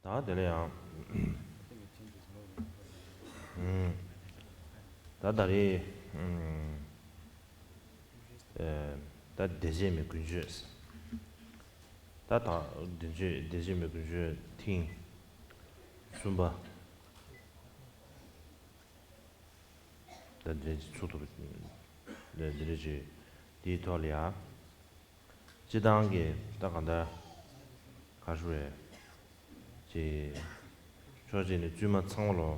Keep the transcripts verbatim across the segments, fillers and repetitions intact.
ད་དེ་ལ་ཡང་ཨུམ། ད་ད་རེས་ཨུམ། ཨེ། ད་བདེ་སྐྱིད་མའི་ཀུན་སྤྱོད། ད་ད་བདེ་སྐྱིད་བདེ་སྐྱིད་མའི་ཀུན་སྤྱོད་ཐེངས་གསུམ་པ། ད་འདི་འདྲ་ཅིག་ཚུགས་ཐུབ་པ། འདི་འདི་འདྲ་ཅིག་འདིའི་ཐོག་ལ་ཡ། སྤྱི་བཏང་གི་ད་གང་ལྟར་ག་རེ་ཞུ་དགོས་རེད། ཅིག་ཕྱོགས་གཅིག་ནས་བཙུན་མ་ཚང་མ་ལོ་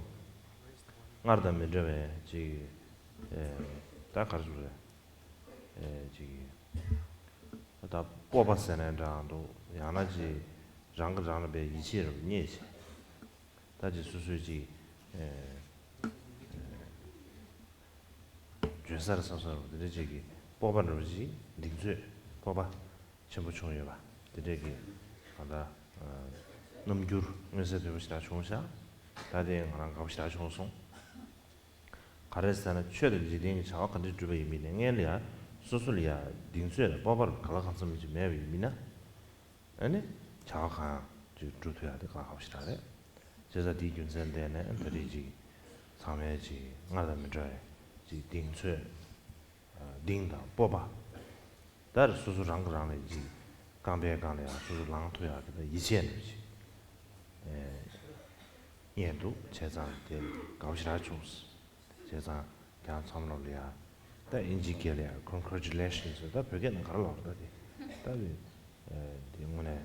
སྔར་དང་མི་འདྲ་བའི་ཅིག་ཨེ། ད་ག་རེ་ཞུ་དགོས་རེད། ཨེ། ཅིག་ད་སྤོབས་པ་ཟེར་ནའི་འདྲ་འདུག་ཡང་ན་ཅིག་རང་གིས་རང་ལ་དཔེ་ཡིད་ཆེས་རེད་བརྙས་བྱས། ད་ཅིག་སོ་སོའི་ཅིག་ཨེ། འཇོན་སར་བསམ་སར་དེ་འདྲ་ཅིག་གི་སྤོབས་པ་འདྲ་བོ་ཅིག་གདེང་ཚོད་སྤོབས་པ་ཆེན་པོ་བྱུང་ཡོད་པ་དེ་འདྲ་གི་གང་ལྟར་རྣམ་འགྱུར་མངོན་གསལ་དོད་པོ་ཞེ་དྲག་བྱུང་ཤག་ད་དེ་ང་རང་དགའ་པོ་ཞེ་དྲག་བྱུང་སོང་། ག་རེ་ཟེར་ན་ཆོས་དང་འཇིག་རྟེན་གྱི་བྱ་བ་ག་འདྲ་སྒྲུབ་པ་ཡིན་མིན་ནས་སྔོན་ལ་ཡ་སོ་སོ་ལ་ཡ་གདེང་ཚོད་དང་སྤོབས་པ་ག་ལ་གང་འཚམ་ཅིག་མེད་པ་ཡིན་མིན་ན། ཨ་ནི་བྱ་བ་གང་ཅིག་སྒྲུབ་ཐུབ་ཡག་དེ་གལ་ཆེན་པོ་ཞིག་རེད། བྱས་ཙང་དེའི་རྒྱུ་མཚན་བརྟེན་ནས་ད་རེས་ཅིག་ཚང་མས་ཅིག་སྔར་དང་མི་འདྲ་བའི་ཅིག་གདེང་ཚོད། གདེང་དང་སྤོབས་པ། ད་རེས་སོ་སོ་རང་གིས་རང་ལ་ཅིག་རྐང་པའི་སྒང་ལ་ཡང་སོ་སོ་ལངས་ཐུབ་ཡག་གི་ད་ཡིད་ཆེས་ནས་ཅིག་རྙེད་འདུག་བྱས་ཙང་དེ་དགའ་པོ་ཞེ་དྲག་བྱུང་། བྱས་ཙང་ཁྱེད་རང་ཚང་མ་ལ་ཡ། ད་དབྱིན་ཇིའི་སྐད་ལ་ཡ་Congratulations ཟེར། ད་བོད་སྐད་ནང་ག་རེ་ལབ་རེད་ད་དེ། ད་དེ་དེ་དངོས་གནས་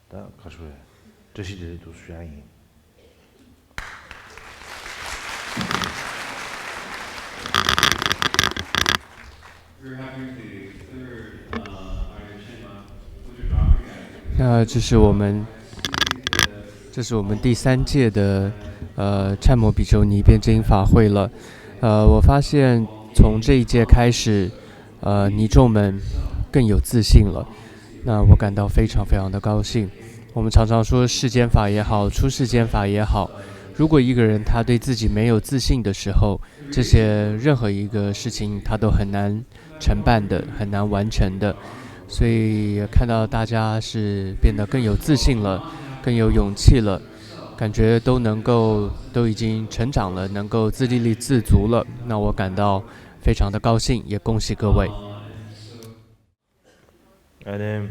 ད་ག་རེ་ཞུ་དགོས་རེད། བཀྲ་ཤིས་བདེ་ལེགས་འདུག་ཞུ་ཡག་ཡིན། We're having the third, uh, Irish Cinema photographic gallery. 那这是我们，这是我们第三届的，呃，Chatmo Bijou Ni 辩证法会了。呃，我发现从这一届开始，呃，泥众们更有自信了。那我感到非常非常的高兴。我们常常说世间法也好，出世间法也好，如果一个人他对自己没有自信的时候，这些任何一个事情他都很难承办的，很难完成的。所以看到大家是变得更有自信了，更有勇气了，感觉都能够，都已经成长了，能够自立立自足了，那我感到非常的高兴，也恭喜各位。ཨ་ནི།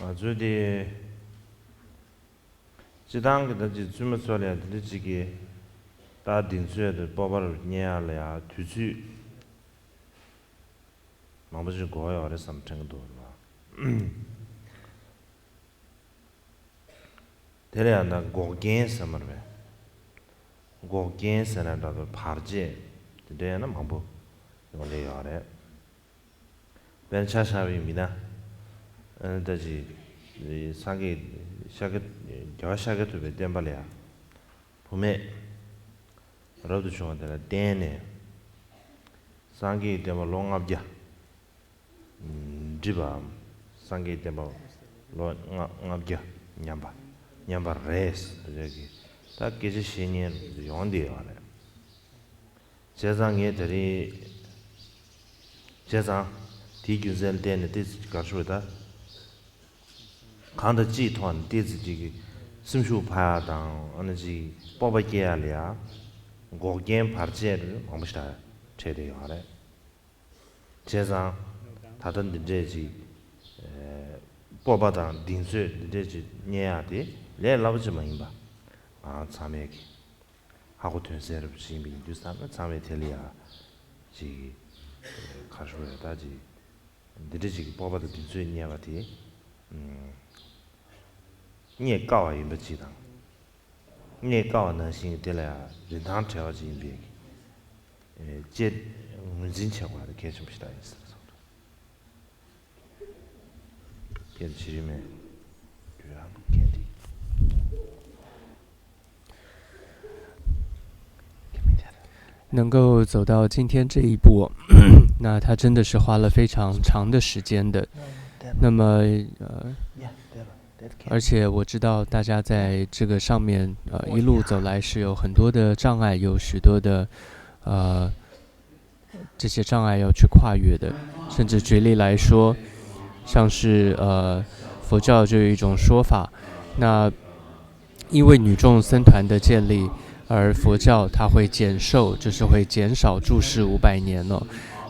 ང་ཚོའི་དེ། སྤྱི་བཏང་གི་ད་ཅིག་བཙུན་མ་ཚོ་ལ་ཡ་དེ་འདྲ་ཅིག་གི་ད་གདེང་ཚོད་དེ་སྤོབས་པ་རྙེད་ཡག་ལ་ཡ་དུས་ཚོད་མང་པོ་ཞིག་འགོར་ཡོད་རེད་བསམ་དྲན་གྱི་འདུག་རེད་བ། དེ་ལ་ཡང་ན་འགོག་རྐྱེན་ཟེར་མ་རེད་པས། འགོག་རྐྱེན་ཟེར་ན་འདྲ་འདུག་བར་ཆད་དེ་འདྲ་ཡང་ན་མང་པོ་ཡོང་ལེ་ཡོད་རེད། དཔེར་ན་ཆ་བཞག་པ་ཡིན་ན། ཨ་ནི་ད་ཅི། སངས་རྒྱས་ཤཱཀྱ། རྒྱལ་བ་ཤཱཀྱ་ཐུབ་པའི་བསྟན་པ་ལ་ཡང་། བུད་མེད་རབ་ཏུ་བྱུང་བ་དེ་ལ་བརྟེན་ནས། སངས་རྒྱས་བསྟན་པ་ལོ་ལྔ་བརྒྱ། འགྲིབ་པའམ། སངས་རྒྱས་བསྟན་པ་ལོ་ལྔ་ལྔ་བརྒྱ་ཉམས་པ། ཉམས་པ་རེད་ཟེར་གྱི། ད་སྐད་ཆ་བཤད་མཁན་ཡོང་བསྡད་ཡོད་རེད། བྱས་ཙང་ངས་དེ་རིང་། བྱས་ཙང་། དེའི་རྒྱུ་མཚན་ལ་བརྟེན་ནས་ཏོག་ཙམ་ག་རེ་ཞུ་དགོས་རེད་ད། གང་དང་ཅིའི་ཐོག་ནས་ཏོག་ཙམ་ཅིག་གི་སེམས་ཤུགས་འཕར་ཡག་དང་ཨ་ནི་ཅིག་སྤོབས་པ་སྐྱེ་ཡག་ལ་ཡ། འགོག་རྐྱེན་བར་ཆད་མང་པོ་ཞིག་འཕྲད་བསྡད་ཡོད་རེད། བྱས་ཙང་། ད་ལྟ་འདི་འདྲས་ཅིག་ཨེ། སྤོབས་པ་དང་གདེང་ཚོད་འདི་འདྲས་ཅིག་རྙེད་ཡག་དེ་ལས་སླ་པོ་ཅིག་མ་ཡིན་པ། ང་ཚང་མས་ཀྱི་ཧ་གོ་དོན་གསལ་རབ་ཅིག་ཡིན་པ་ཡིན་དུས་ཙང་ན་ཚང་མས་དེ་ལ་ཡ་ཅིག་ག་རེ་ཞུ་དགོས་རེད་ད་ཅིག་འདི་འདྲས་ཅིག་གི་སྤོབས་པ་དང་གདེང་ཚོད་རྙེད་པ་དེ་ཨུམ། རྙེད་དཀའ་བ་ཡིན་པ་ཅིག་དང་། རྙེད་དཀའ་བ་ནང་བཞིན་དེ་ལ་ཡང་རིན་ཐང་བྲལ་བ་ཅིག་ཡིན་པས། ཨེ། དཔྱད། ངོས་འཛིན་བྱེད་དགོས་པ་དེ་གལ་ཆེན་པོ་ཞིག་རང་ཡིན་ཟེར་བསམ་འདུག་སྐད་ཆ་བྱེད་རིན་མེད། དུས་རང་གལ་ཏེ། 能够走到今天这一步，那他真的是花了非常长的时间的。那么，呃，而且我知道大家在这个上面，呃，一路走来是有很多的障碍，有许多的，呃，这些障碍要去跨越的。甚至举例来说，像是呃佛教就有一种说法，那因为女众僧团的建立，而佛教它会减寿，就是会减少住世五百年呢。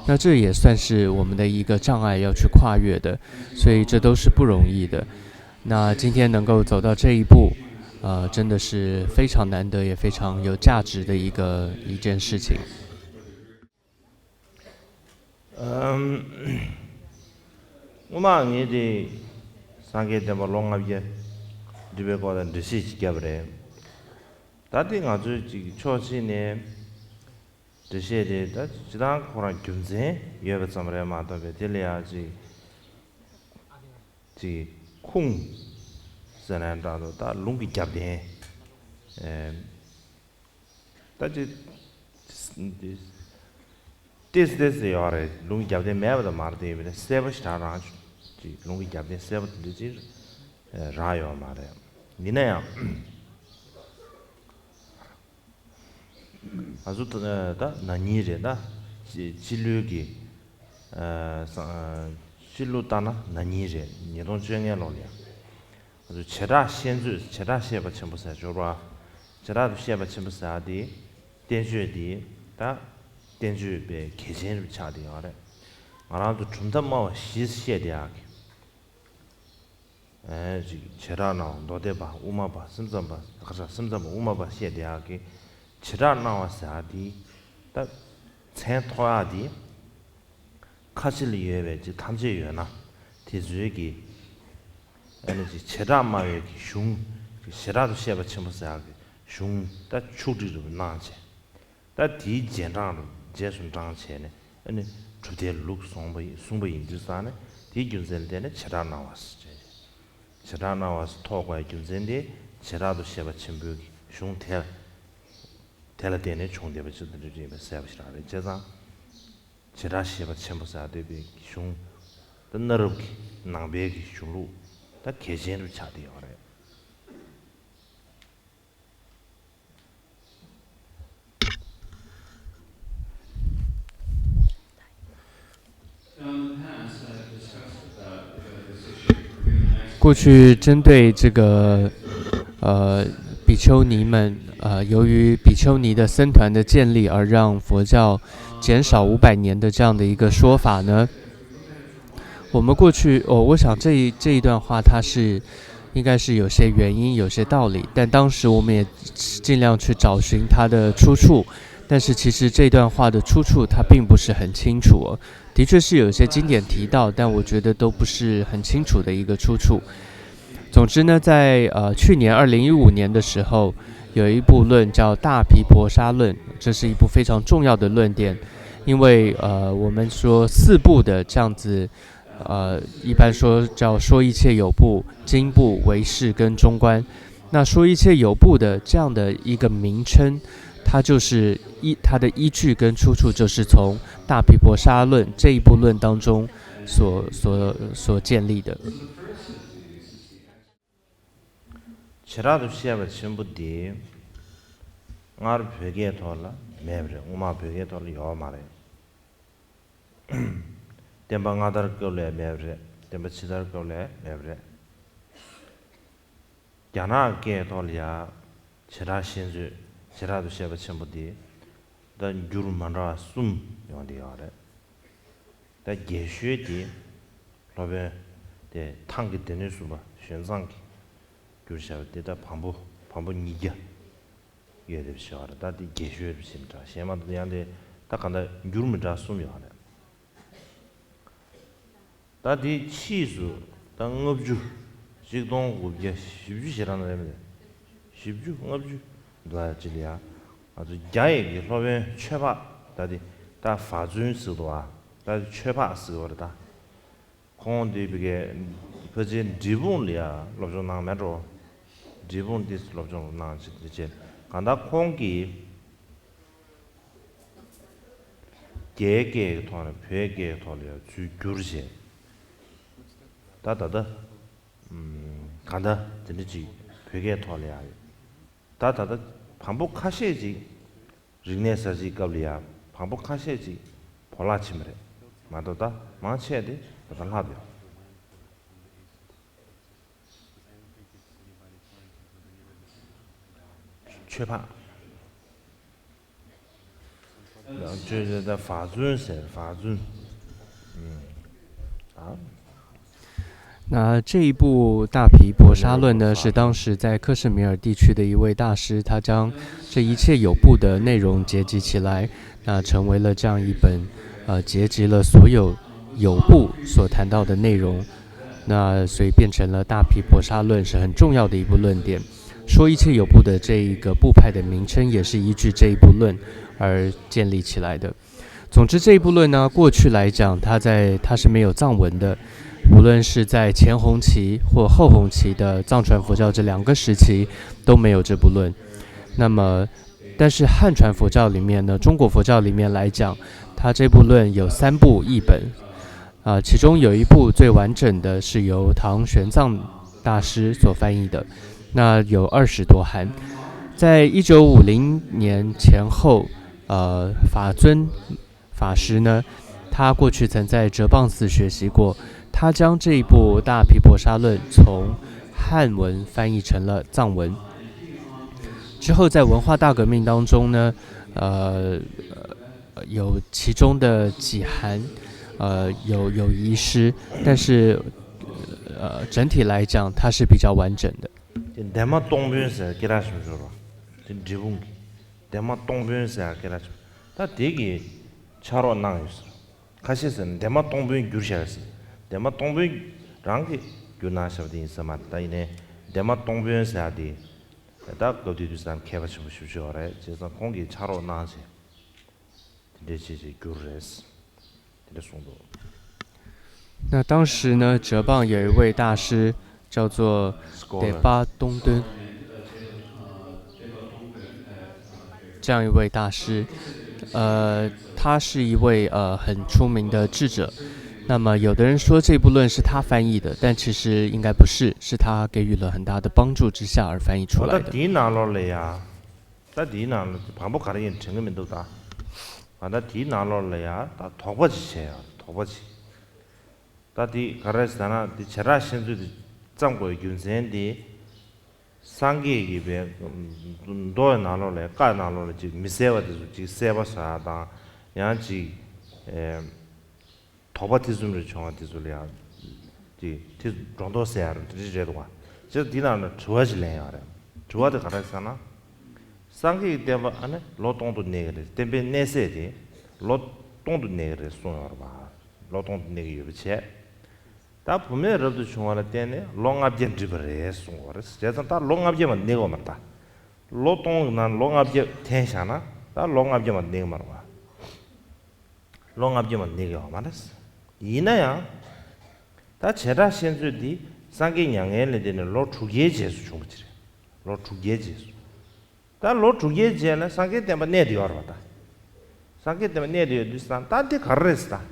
那这也算是我们的一个障碍要去跨越的，所以这都是不容易的。那今天能够走到这一步，呃，真的是非常难得，也非常有价值的一个一件事情。 ཨམ། སྔོན་མ་ངས་དེ་སངས་རྒྱས་བསྟན་པ་ལོ་ལྔ་བརྒྱ་འགྲིབ་པའི་སྐོར་ལ་འགྲེལ་བཤད་ཅིག་བརྒྱབ་པ་རེད། ད་དེ་ང་ཚོས་ཅིག་ཕྱོགས་གཅིག་ནས་འགྲེལ་བཤད་དེ་ད་སྤྱིར་བཏང་ཁོ་རང་རྒྱུ་མཚན་ཡོད་པ་ཙམ་རེད་མ་གཏོགས་པའི་དེ་ལ་ཡང་ཅིག་ཅིག་ཁུངས་ཟེར་ན་འདྲ་འདུག་ད་ལུང་གི་རྒྱབ་རྟེན། ཨེ། ད་ཅི། ཏིས་ཏིས་ཡོད་རེད། ལུང་རྒྱབ་རྟེན་མེད་པ་དང་མ་རེད། དེ་ཡིན་པས་གསལ་པོ་ཞེ་དྲག་རང་ཅིག་ལུང་གི་རྒྱབ་རྟེན་གསལ་པོ་དེ་འདྲ་ཅིག་རག་ཡོད་མ་རེད། ཡིན་ན་ཡང་ང་ཚོ་ད་ད་ན་ནིང་རེད། ད་སྤྱི་སྤྱི་ལོའི་གི་ཨ་སང་སྤྱི་ལོ་ལྟར་ན་ན་ནིང་རེད། ཉིས་སྟོང་བཅོ་ལྔ་ལོ་ལ་ཡང་། ང་ཚོ་བྱེ་བྲག་བཤད་མཛོད། བྱེ་བྲག་བཤད་པ་ཆེན་པོ་ཟེར་སྦྱོར་བ། བྱེ་བྲག་ཏུ་བཤད་པ་ཆེན་པོ་ཟེར་ཡག་དེ་བསྟན་བཅོས་དེ་ད་བསྟན་བཅོས་པའི་གལ་ཆེན་རུ་ཆགས་བསྡད་ཡོད་རེད། ང་རང་ཚོ་གྲུབ་མཐའ་སྨྲ་བ་བཞི་བཤད་བསྡད་ཡག་གི་ཨེ་ཅིག་བྱེ་བྲག་སྨྲ་བ་མདོ་སྡེ་པ་དབུ་མ་པ་སེམས་ཙམ་པ་ག་ས་སེམས་ཙམ་པ་དབུ་མ་པ་བཤད་བསྡད་ཡག་གི་བྱེ་བྲག་སྨྲ་བ་ཟེར་ཡག་དེ་ད་མཚན་ཐོགས་ཡག་དེ། ཁ་ཆེ་ལ་ཡོད་པའི་ཅིག་ཐམས་ཅད་ཡོད་ན་དེ་ཚོའི་གི་ཨ་ནི་ཅིག་བྱེ་བྲག་སྨྲ་བའི་གི་གཞུང་ཅིག་ཞེ་དྲག་ཏུ་བཤད་པ་ཆེན་པོ་ཟེར་ཡག་གི་གཞུང་ད་ཆུག་ཀྲིག་རུ་གནང་བྱས། ད་དེའི་རྗེས་འབྲང་རུ་རྗེས་སུ་འབྲང་བྱས་ནས་ཨ་ནི་གྲུབ་མཐའི་ལུགས་གསུངས་པ་ཡིན་གསུངས་པ་ཡིན་དུས་ཙང་ནས་དེའི་རྒྱུ་མཚན་ལ་བརྟེན་ནས་བྱེ་བྲག་སྨྲ་བ་ཟེར་བྱས། བྱེ་བྲག་སྨྲ་བ་ཟེར་ཐོགས་དགོས་པའི་རྒྱུ་མཚན་དེ་བྱེ་བྲག་ཏུ་བཤད་པ་ཆེན་པོའི་གི་གཞུང་དེ་ལ་དེ་ལ་བརྟེན་ནས་བྱུང་བསྡད་པ་ཅིག་དེ་འདྲ་ཡིན་པའི་གསལ་པོ་ཞེ་དྲག་རེད། བྱས་ཙང་། བྱེ་བྲག་བཤད་པ་ཆེན་པོ་ཟེར་བསྡད་པའི་གཞུང་། ད་གནའ་རབས་ཀྱི་ནང་པའི་གི་གཞུང་ལུགས་ད་གལ་ཆེན་རུ་ཆགས་བསྡད་ཡོད་རེད། 过去针对这个呃比丘尼们，呃，由于比丘尼的僧团的建立而让佛教减少五百年的这样的一个说法呢，我们过去，哦，我想这一这一段话它是应该是有些原因，有些道理，但当时我们也尽量去找寻它的出处，但是其实这段话的出处它并不是很清楚哦。的确是有一些经典提到，但我觉得都不是很清楚的一个出处。总之呢，在呃去年二零一五年的时候，有一部论叫《大毗婆沙论》，这是一部非常重要的论点，因为呃我们说四部的这样子，呃一般说叫说一切有部、经部、唯识跟中观。那说一切有部的这样的一个名称，它就是依它的依据跟出处就是从《大毗婆沙论》这一部论当中所所所建立的。 བྱེ་བྲག་ཏུ་བཤད་པ་ཆེན་པོ་འདི་སྔར་བོད་སྐད་ཐོག་ལ་མེད་པ་རེད། སྔོན་མ་བོད་སྐད་ཐོག་ལ་ཡོད་མ་རེད། བསྟན་པ་སྔ་དར་སྐབས་ལ་མེད་པ་རེད། བསྟན་པ་ཕྱི་དར་སྐབས་ལ་མེད་པ་རེད། རྒྱ་ནག་སྐད་ཐོག་ལ་ཡང་བྱེ་བྲག་བཤད་མཛོད། བྱེ་བྲག་ཏུ་བཤད་པ་ཆེན་པོ་འདི་ད་འགྱུར་མ་འདྲ་བ་གསུམ་ཡོང་བསྡད་ཡོད་རེད། ད་རྒྱས་ཤོས་དེ་སློབ་དཔོན་དེ་ཐང་གི་སྡེ་སྣོད་གསུམ་པ་ཞོན་ཙང་གིས་བསྒྱུར་བྱ་བ་དེ་ད་བམ་པོ་བམ་པོ་ཉིས་བརྒྱ་ཡོད་དེ་བྱ་བ་རེད། ད་དེ་རྒྱས་ཤོས་རེད་ཟེར་འདྲ་གཞན་མ་གཏོགས་ཡང་དེ་ད་གང་ལྟར་འགྱུར་མི་འདྲ་གསུམ་ཡོད་རེད། ད་དེ་ཕྱིས་སུ་ད་ལྔ་བཅུ་གཅིག་སྟོང་དགུ་བརྒྱ་བཞི་བཅུ་ཞེ་གྲངས་རེད་མི་རེད། བཞི་བཅུ་ལྔ་བཅུ་འདུག་ཅི་ལ་ཡ། ང་ཚོ་རྒྱ་ཡི་གི་སློབ་དཔོན་ཆོས་འཕགས་ད་དེ་ད་ཧྥ་ཙུན་ཟེར་འདུག་ཨ། ད་དེ་ཆོས་འཕགས་ཟེར་བ་རེད་ད། ཁོང་དེ་བི་གའི་ཕལ་ཆེར་འབྲས་སྤུངས་ལ་ཡ་སློབ་སྦྱོང་གནང་མེད་འགྲོ། འབྲས་སྤུངས་དེ་སློབ་སྦྱོང་གནང་བྱས་དེ་བྱས་གང་ལྟར་ཁོང་གིས་རྒྱའི་སྐད་ཀྱི་ཐོག་ནས་བོད་སྐད་ཀྱི་ཐོག་ལ་ཡ་ཚུར་བསྒྱུར་བྱས། ད་ད་ལྟ་གང་ལྟར་དེ་འདྲ་ཅིག་བོད་སྐད་ཐོག་ལ་ཡ་ཡོད། ད་ད་ལྟ་བམ་པོ་ཁ་ཤས་ཅིག་རིག་གནས་གསར་བརྗེའི་སྐབས་ལ་ཡ་བམ་པོ་ཁ་ཤས་ཅིག་བོར་བརླག་ཕྱིན་པ་རེད་མ་གཏོགས་ད་མང་ཆེ་དེ་ད་ལྟ་ལྷག་ཡོད། ཆོས་འཕགས། ཆོས་འཕགས་ཟེར། འཕགས་ཚུན་ཟེར། འཕགས་ཚུན། ཨ། 那这一部《大毗婆沙论》呢，是当时在克什米尔地区的一位大师，他将这一切有部的内容结集起来，那成为了这样一本，呃，结集了所有有部所谈到的内容，那所以变成了《大毗婆沙论》，是很重要的一部论点。说一切有部的这一个部派的名称，也是依据这一部论而建立起来的。总之，这一部论呢，过去来讲，它在它是没有藏文的，无论是在前弘期或后弘期的藏传佛教这两个时期都没有这部论。那么，但是汉传佛教里面呢，中国佛教里面来讲，它这部论有三部译本，啊，其中有一部最完整的是由唐玄奘大师所翻译的，那有二十多函。在一九五零年前后，呃，法尊法师呢，他过去曾在哲蚌寺学习过，他将这一部《大毗婆沙论》从汉文翻译成了藏文。之后在文化大革命当中呢，呃，有其中的几函，呃，有有遗失，但是，呃，整体来讲它是比较完整的。 དེ་འདན་མ་སྟོང་དཔོན་ཟེར་སྐད་གྲགས་ཆེན་པོ་ཡོད་རེད་པ། དེ་འབྲས་སྤུངས་ཀྱི་འདན་མ་སྟོང་དཔོན་ཟེར་སྐད་གྲགས་ཆེན་པོ། ད་དེ་གིས་ཕྱག་རོགས་གནང་ཡོད་ཟེར། ཁ་ཤས་ཟེར་ན་འདན་མ་སྟོང་དཔོན་བསྒྱུར་བཞག་ཟེར། འདན་མ་སྟོང་དཔོན་རང་གིས་བསྒྱུར་གནང་བཞག་པ་དེ་ཡིན་ས་མ་རེད། ད་ཡིན་ནའི་འདན་མ་སྟོང་དཔོན་ཟེར་ཡག་དེ་ད་སྐབས་དེ་དུས་ཙམ་མཁས་པ་ཆེན་པོ་ཞེ་པོ་ཅིག་ཡོད་རེད། བྱས་ཙང་ཁོང་གིས་ཕྱག་རོགས་གནང་བྱས། དེ་འདྲའི་ཅིག་ཅིག་བསྒྱུར་རེད། དེ་འདྲ་གསུངས་འདུག 那当时呢，哲蚌有一位大师叫做 Scholar 德巴东敦，这样一位大师，呃，他是一位呃很出名的智者。那么有的人说这部论是他翻译的，但其实应该不是，是他给予了很大的帮助之下而翻译出来的。 ད་དེའི་ནང་ལོགས་ལ་ཡ། ད་དེའི་ནང་ལ་བམ་པོ་ག་རེ་ཡིན་དྲན་གི་མི་འདུག་ད། ང་ད་དེའི་ནང་ལོགས་ལ་ཡ་ད་དོགས་པ་ཅིག་བྱས་ཡོད་རེད། དོགས་པ་ཅིག་ད་དེ་ག་རེ་ཟེར་ན་དེ་བྱེ་བྲག་བཤད་མཛོད་དེ་བརྩམས་དགོས་རྒྱུ་མཚན་དེ། སངས་རྒྱས་ཀྱི་བའི་མདོ་ཡི་ནང་ལོགས་ལ་བཀའ་ནང་ལོགས་ལ་ཅིག་མི་གསལ་བ་དེ་ཚོ་ཅིག་གསལ་པོ་བཟོ་ཡ་དང་། ཡང་ཅིག་ཨེ། དོགས་པ་ཐེ་ཚོམ་རེ་བྱུང་བ་དེ་ཚོ་ལ་ཡང་དེ་དེ་སྒྲོ་འདོགས་སེལ་ཡ་རེད། དེ་རེད་འདུག་བ། བྱས་ཙང་དེ་ནང་ལ་དྲི་བ་ཞིག་ལེན་ཡོད་རེད། དྲི་བ་དེ་ག་རེ་ཟེར་ན། སངས་རྒྱས་ཀྱི་བསྟན་པ་ཨ་ནི་ལོ་སྟོང་དུ་གནས་ཀྱི་རེད། བསྟན་པའི་གནས་ཚད་དེ་ལོ་སྟོང་དུ་གནས་ཀྱི་རེད་གསུངས་ཡོད་རེད་པ། ལོ་སྟོང་དུ་གནས་ཀྱི་ཡོད་པ་བྱས། ད་བུད་མེད་རབ་ཏུ་བྱུང་བ་ལ་བརྟེན་ནས་ལོ་ལྔ་བརྒྱ་འགྲིབ་པ་རེད་གསུངས་པ་རེད། བྱས་ཙང་ད་ལོ་ལྔ་བརྒྱ་མ་གནས་ཀྱི་ཡོད་མ་རེད་ད། ལོ་སྟོང་གི་ནང་ལོ་ལྔ་བརྒྱ་འཐེན་བཞག་ན་ད་ལོ་ལྔ་བརྒྱ་མ་གནས་ཀྱི་མ་རེད་པ། ལོ་ལྔ་བརྒྱ་མ་གནས་ཀྱི་ཡོད་མ་རེད། ཡིན་ན་ཡང་། ད་བྱེ་བྲག་བཤད་མཛོད་འདི་སངས་རྒྱས་མྱ་ངན་ལས་འདས་ནས་ལོ་དྲུག་བརྒྱའི་རྗེས་སུ་བྱུང་བ་ཅིག་རེད། ལོ་དྲུག་བརྒྱའི་རྗེས་སུ། ད་ལོ་དྲུག་བརྒྱའི་རྗེས་ལ་སངས་རྒྱས་བསྟན་པ་གནས་བསྡད་ཡོད་རེད་པ་ད། སངས་རྒྱས་བསྟན་པ་གནས་བསྡད་ཡོད་དུས་ཙང་ད་འདི་ག་རེ་རེད་ཟེར་ད།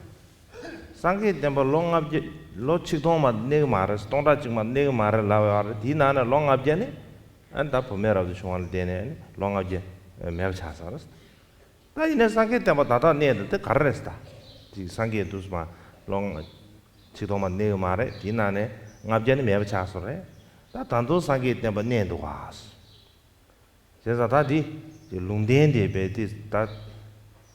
སངས་རྒྱས་བསྟན་པ་ལོ་ལྔ་བརྒྱ་ལོ་ཆིག་སྟོང་མ་གནས་ཀྱི་མ་རེད། སྟོང་ཕྲག་གཅིག་མ་གནས་ཀྱི་མ་རེད་ལབ་ཡོད་རེད། དེའི་ནང་ནས་ལོ་ལྔ་བརྒྱ་ནི་ཨ་ནི་ད་བུད་མེད་རབ་ཏུ་བྱུང་བ་ལ་བརྟེན་ནས་ཨ་ནི་ལོ་ལྔ་བརྒྱ་མེད་པ་ཆགས་སོང་རེད། ད་ཡིན་ནའི་སངས་རྒྱས་བསྟན་པ་ད་ལྟ་གནས་འདུག་དེ་ག་རེ་རེད་ཟེར་ད། ཅིག་སངས་རྒྱས་དུས་སུ་མ་ལོ་ལྔ་ཆིག་སྟོང་མ་གནས་ཀྱི་མ་རེད། དེའི་ནང་ནས་ལྔ་བརྒྱ་ནི་མེད་པ་ཆགས་སོང་རེད། ད་ད་དུང་སངས་རྒྱས་བསྟན་པ་གནས་འདུག་ག། བྱས་ཙང་ད་འདི་ལུང་བསྟན་དེ་བས་དེ་ད་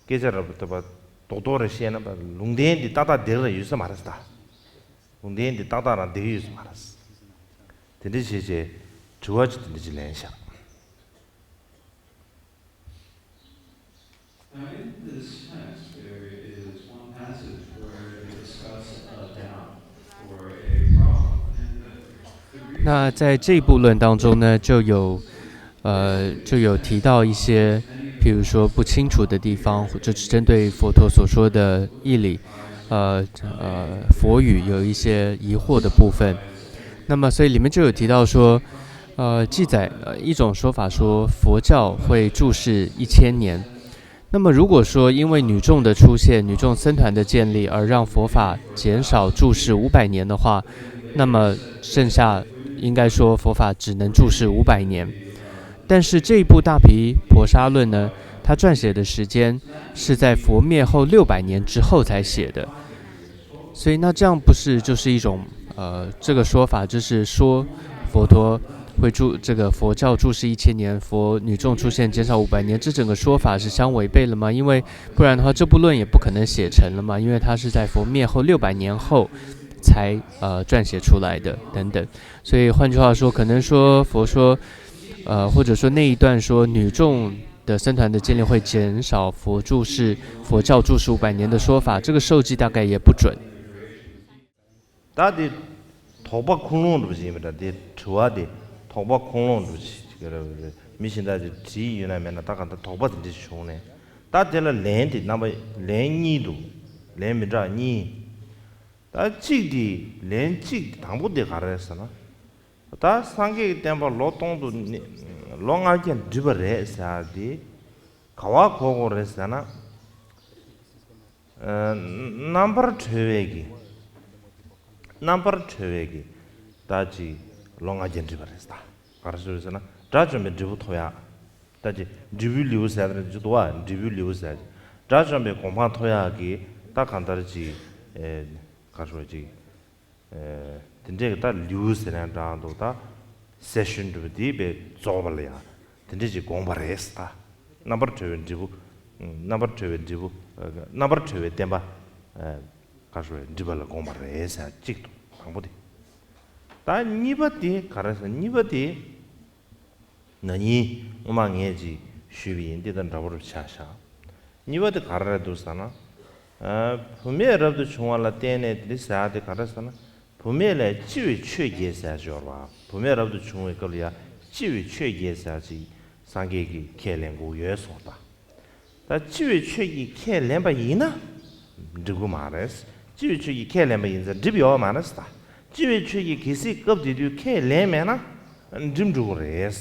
སྐད་ཆ་རབ་ཏུ་བ་རྡོག་རྡོག་རེ་བཤད་ན་ལུང་བསྟན་འདི་ཏག་ཏག་འདིར་ར་ཡོད་ས་མ་རེད་ད། ལུང་བསྟན་འདི་ཏག་ཏག་རང་འདིར་ཡོད་ས་མ་རེད། དེ་འདྲ་བྱས་བྱས་དྲི་བ་ཅིག་དེ་འདྲ་ཅིག་ལེན་ཤག Now, in this text, there is one passage where it discusses a doubt or a problem. And the, the reason 那在这一部论当中呢，就有呃就有提到一些，比如说不清楚的地方，或者是针对佛陀所说的义理，呃呃佛语有一些疑惑的部分。那么所以里面就有提到说，呃，记载呃一种说法说佛教会住世一千年。那么如果说因为女众的出现，女众僧团的建立而让佛法减少住世五百年的话，那么剩下应该说佛法只能住世五百年。但是这一部《大毗婆沙论》呢，它撰写的时间是在佛灭后六百年之后才写的。所以那这样不是就是一种呃这个说法，就是说佛陀会注这个佛教注释一千年，佛女众出现减少五百年，这整个说法是相违背了吗？因为不然的话，这部论也不可能写成了嘛，因为它是在佛灭后六百年后才呃撰写出来的等等。所以换句话说，可能说佛说，呃，或者说那一段说女众的僧团的建立会减少佛注释、佛教注释五百年的说法，这个受记大概也不准。 ད་དེ་དོགས་པ་ཁུངས་ལུང་འདྲ་པོ་ཞིག་ཡིན་པ་འདྲ། དེ་དྲི་བ་དེ་དོགས་པ་ཁུངས་ལུང་འདྲ་པོ་ཞིག་རེད། མི་གཞན་དག་ཅིག་དྲིས་ཡོད་ན་མེད་ན། ད་གང་ལྟར་དོགས་པ་དེ་འདྲ་ཞིག་བྱུང་ནས། ད་དེ་ལ་ལན་དེ་རྣམ་པ་ལན་གཉིས་འདུག་ལན་མི་འདྲ་གཉིས། ད་གཅིག་དེ་ལན་གཅིག་དེ་དང་པོ་དེ་ག་རེ་རེད་ཟེར་ན། ད་སངས་རྒྱས་ཀྱི་བསྟན་པ་ལོ་སྟོང་དུ་ནི་ལོ་ལྔ་བརྒྱ་འགྲིབ་པ་རེད་ཟེར་ཡ་དེ་ག་བ་གོ་དགོས་རེད་ཟེར་ན། རྣམ་པར་གྲོལ་བའི་གི་རྣམ་པར་གྲོལ་བའི་གི་ད་ཅིག་ལོ་ལྔ་བརྒྱ་འགྲིབ་པ་རེད། ད་ག་རེ་ཟེར་ཟེར་ན། དགྲ་བཅོམ་པའི་འབྲས་བུ་ཐོབ་ཡག་ད་ཅིག་འབྲས་བུའི་ལེའུ་ཟེར་ཡག་ཅིག་འདུག་བ། འབྲས་བུའི་ལེའུ་ཟེར་ཡག་ཅིག་དགྲ་བཅོམ་པའི་གོ་འཕང་ཐོབ་ཡག་གི་ད་གང་ལྟར་ཅིག་ག་རེ་ཟེར་ཅིག་དེ་འདྲའི་ད་ལེའུ་ཟེར་ན་འདྲ་འདུག་ད་སེ་ཤན་འདྲ་པོ་དེ་བས་རྫོགས་པ་ལ་ཡང་དེ་འདྲ་ཅིག་དགོངས་པ་རེད། ད་རྣམ་པར་གྲོལ་བའི་འབྲས་བུ། རྣམ་པར་གྲོལ་བའི་འབྲས་བུ། རྣམ་པར་གྲོལ་བའི་བསྟན་པ། ག་རེ་ཟེར། འགྲིབ་པ་ལ་དགོངས་པ་རེད་ཟེར་གཅིག་འདུག་དང་པོ་དེ། ད་གཉིས་པ་དེ་ག་རེ་ཟེར། གཉིས་པ་དེ་ན་ནིང་སྔོན་མ་ངས་ཅིག་ཞུས་པ་ཡིན། དེ་དང་འདྲ་པོ་རུ་ཆགས་ཤག་གཉིས་པ་དེ་ག་རེ་རེད་འདུག་ཟེར་ན། བུད་མེད་རབ་ཏུ་བྱུང་བ་ལ་བརྟེན་ནས་དེ་འདྲ་ཟེར་ཡག་དེ་ག་རེ་ཟེར་ན། བུད་མེད་ལ་ལྕི་བའི་ཆོས་བརྒྱད་ཟེར་ཡག་ཅིག་ཡོད་རེད་པ། བུད་མེད་རབ་ཏུ་བྱུང་བའི་སྐབས་ལ་ཡ་ལྕི་བའི་ཆོས་བརྒྱད་ཟེར་ཡག་ཅིག་སངས་རྒྱས་ཀྱིས་ཁས་ལེན་དགོས་ཡོད་གསུངས་པ། ད་ལྕི་བའི་ཆོས་ཀྱིས་ཁས་ལེན་པ་ཡིན་ན་འགྲིབ་ཀྱི་མ་རེད། ལྕི་བའི་ཆོས་ཀྱིས་ཁས་ལེན་པ་ཡིན་ཙང་འགྲིབ་ཡོད་མ་རེད་ཟེར། ད་ལྕི་བའི་ཆོས་ཀྱིས་གལ་སྲིད་སྐབས་དེ་དུས་ཁས་ལེན་མེད་ན་འགྲིབ་འགྲོ་གི་རེད། བྱས་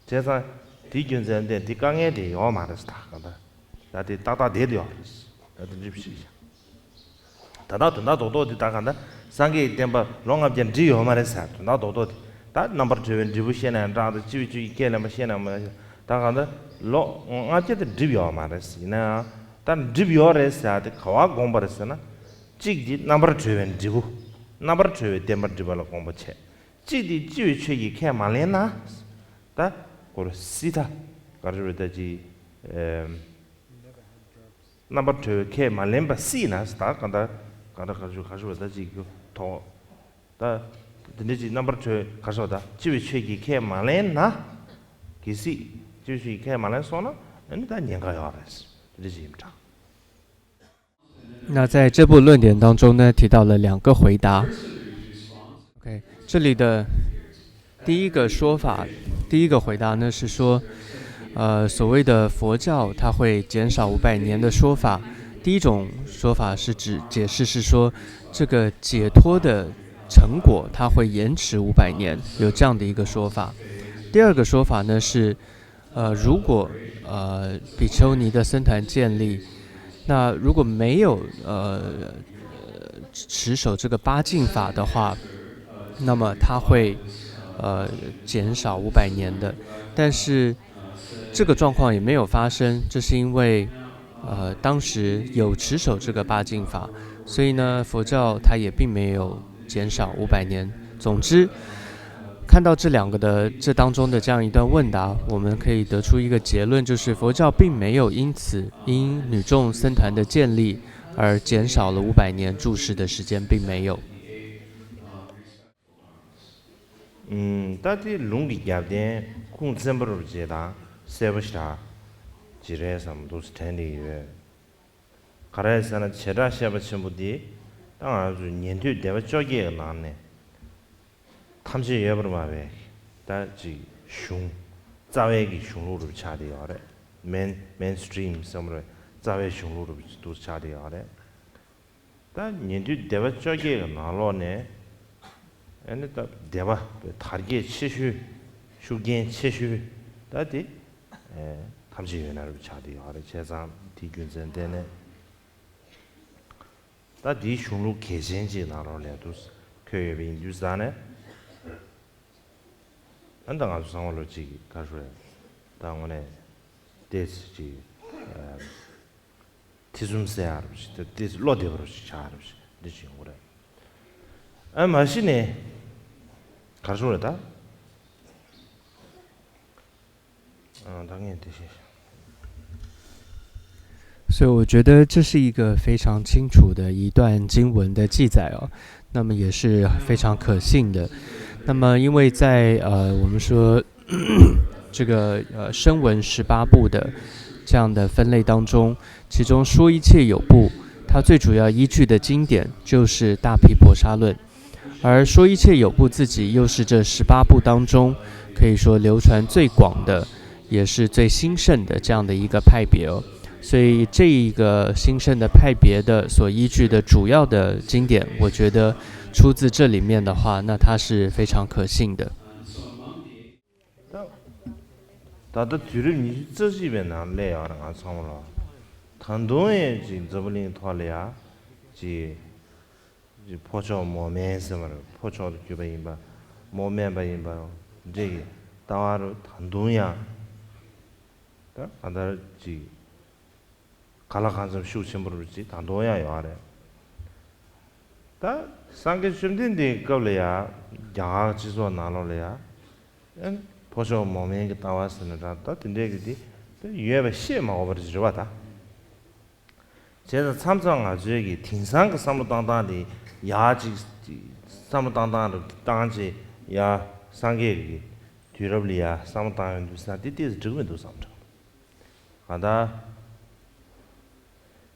ཙང་དེའི་རྒྱུ་མཚན་དེ་དེ་དཀའ་ངལ་དེ་ཡོད་མ་རེད་ཟེར། ད་གང་ལྟར་ད་དེ་ཏག་ཏག་བསྡད་ཡོད་རེད། ད་དེ་འགྲིབ་ཤིག་ཡ། ད་ལྟ་དོན་དག་རྡོག་རྡོག་དེ་ད་གང་ལྟར་སངས་རྒྱས་ཀྱི་བསྟན་པ་ལོ་ལྔ་བརྒྱ་འགྲིབ་ཡོད་མ་རེད་ཟེར། དོན་དག་རྡོག་རྡོག་དེ་ད་རྣམ་པར་གྲོལ་བའི་འབྲས་བུ་བཤད་ན་ཡང་འདྲ་འདུག་ལྕི་བའི་ཆོས་ཀྱིས་ཁས་ལེན་པ་བཤད་ན་མ་ད་གང་ལྟར་ལོ་ལྔ་བརྒྱ་དེ་འགྲིབ་ཡོད་མ་རེད། ཡིན་ན་ཡང་ད་འགྲིབ་ཡོད་རེད་ཟེར་དེ་ག་བ་དགོངས་པ་རེད་ཟེར་ན། གཅིག་དེ་རྣམ་པར་གྲོལ་བའི་འབྲས་བུ། རྣམ་པར་གྲོལ་བའི་བསྟན་པ་འགྲིབ་པ་ལ་དགོངས་པ་བྱས། གཅིག་དེ་ལྕི་བའི་ཆོས་ཀྱིས་ཁས་མ་ལེན་ན། ད་ཁོ་ར་སྲིད་ད་ག་རེ་རེད། ད་ཅི་རྣམ་པར་གྲོལ་བའི་ཁས་མ་ལེན་པ་སྲིད་ན། ད་གང་ལྟར་གང་ལྟར་ག་རེ་ཞུ་ག་རེ་ཞུ་བ། ད་ཅིག་ཐོག་ད་དེ་འདྲ་ཅིག་རྣམ་པར་གྲོལ་ག་རེ་ཞུ་བ། ད་ལྕི་བའི་ཆོས་ཀྱིས་ཁས་མ་ལེན་ན། གལ་སྲིད་ལྕི་བའི་ཆོས་ཀྱིས་ཁས་མ་ལེན་སོང་ན་ཨ་ནི་ད་ཉེན་ཁ་ཡོད་རེད། དེ་འདྲ་ཅིག་ཡིན་པ་འདྲ། 那在这部论点当中呢，提到了两个回答。OK，这里的第一个说法，第一个回答呢是说，呃，所谓的佛教它会减少五百年的说法，第一种说法是指解释是说，这个解脱的成果它会延迟五百年，有这样的一个说法。第二个说法呢是，呃，如果呃比丘尼的僧团建立，那如果没有呃持守这个八敬法的话，那么它会呃减少五百年的。但是这个状况也没有发生，这是因为呃当时有持守这个八敬法，所以呢佛教它也并没有减少五百年。总之，看到这两个的这当中的这样一段问答，我们可以得出一个结论，就是佛教并没有因此因女众僧团的建立而减少了五百年注释的时间，并没有。 ད་དེ་ལུང་གི་རྒྱབ་རྟེན་ཁུངས་བཙན་པོ་རུ་བྱེད་དང་གསལ་པོ་ཞེ་དྲག་ཅིག་རེད་བསམ་འདུག་དྲན་གྱི་ཡོད། ག་རེ་ཟེར་ན་བྱེ་བྲག་བཤད་པ་ཆེན་པོ་འདི་ད་ང་ཚོའི་ཉན་ཐོས་སྡེ་པ་བཅོ་བརྒྱད་ཀྱི་ནང་ནས་ཐམས་ཅད་ཡོད་པར་སྨྲ་བའི་ད་ཅིག་གཞུང་རྩ་བའི་གི་གཞུང་ལུགས་རུ་ཆགས་བསྡད་ཡོད་རེད། མེན་མེན་སི་ཊི་རིམ་བསམ་རེད། རྩ་བའི་གཞུང་ལུགས་རུ་འདུག་ཆགས་བསྡད་ཡོད་རེད། ད་ཉན་ཐོས་སྡེ་པ་བཅོ་བརྒྱད་ཀྱི་ནང་ལོགས་ནས་ཨ་ནི་ད་སྡེ་པ་དར་རྒྱས་ཆེ་ཤོས་ཤུགས་རྐྱེན་ཆེ་ཤོས་ད་དེ་ཐམས་ཅད་ཡོད་ན་རུ་ཆགས་བསྡད་ཡོད་རེད། བྱས་ཙང་དེའི་རྒྱུ་མཚན་བརྟེན་ནས། ད་འདིའི་གཞུང་ལུགས་གལ་ཆེན་ཅིག་ནང་ལོགས་ལ་འདུག་འཁོད་ཡོད་པ་ཡིན་དུས་ཙང་ནས། ཨ་ནི་ད་ང་ཚོ་ཚང་མ་ལོ་གཅིག་གི་ག་རེ་ཟེར། ད་དངོས་གནས་ཏོག་ཙམ་ཅིག་ཨ་ཐེ་ཚོམ་ཟ་ཡག་རུ་ཞིག་ད་ཏོག་ཙམ་བློ་བདེ་བ་རུ་ཞིག་ཆགས་རུ་ཞིག་འདི་ཅིག་ཡོང་གི་རེད། ཨ་མ་གཞི་ནས་ག་རེ་ཟེར་རེད་ད། 嗯，他给你这些。所以我觉得这是一个非常清楚的一段经文的记载哦，那么也是非常可信的。那么因为在呃我们说这个呃声闻十八部的这样的分类当中，其中说一切有部，它最主要依据的经典就是大毗婆沙论。而说一切有部自己又是这十八部当中可以说流传最广的，也是最兴盛的这样的一个派别哦。所以这一个兴盛的派别的所依据的主要的经典，我觉得出自这里面的话，那它是非常可信的。 ད་ད་ལྟ་དུས་རབས་ཉི་ཤུ་རྩ་གཅིག་པའི་ནང་སླེབས་ཡོད་རེད། ང་ཚང་མ་ལ་ད་དུང་ཡང་ཅིག་འཛམ་བུ་གླིང་ཐོག་ལ་ཡ་ཅིག་ཅིག་ཕོ་མཆོག་མོ་དམན་ཟེར་བ་རེད། ཕོ་མཆོག་ཏུ་གྱུར་པ་ཡིན་པ་མོ་དམན་པ་ཡིན་པ་འདྲ་གི་ལྟ་བ་རུ་ད་དུང་ཡང་ད་གང་ལྟར་ཅིག་ག་ལ་གང་འཚམ་ཤུགས་ཆེན་པོ་རུ་ཅིག་ད་དུང་ཡང་ཡོད་རེད། ད་སངས་རྒྱས་བཅོམ་ལྡན་འདས་ཀྱི་སྐབས་ལ་ཡ་རྒྱ་གར་སྤྱི་ཚོགས་ནང་ལོགས་ལ་ཡ་ཨེ་ཕོ་མཆོག་མོ་དམན་གྱི་ལྟ་བ་ཟེར་ན་འདྲ་ད་དེ་འདྲས་ཀྱི་དེ་ད་ཡོད་པ་བཤད་མ་དགོས་པ་རེད་བ་ད། བྱས་ཙང་མཚམས་མཚམས་ང་ཚོའི་གི་དེང་སང་གི་བསམ་བློ་བཏང་སྟངས་དེ་ཡ་ཅིག་བསམ་བློ་བཏང་སྟངས་རུ་བཏང་བྱས་ཡ་སངས་རྒྱས་ཀྱི་དུས་རབས་ལ་ཡ་བསམ་བློ་བཏང་ཡོང་དུས་ས་དེ་ཏོག་ཙམ་འགྲིག་མི་འདུག་བསམ་དྲན། གང་ལྟར།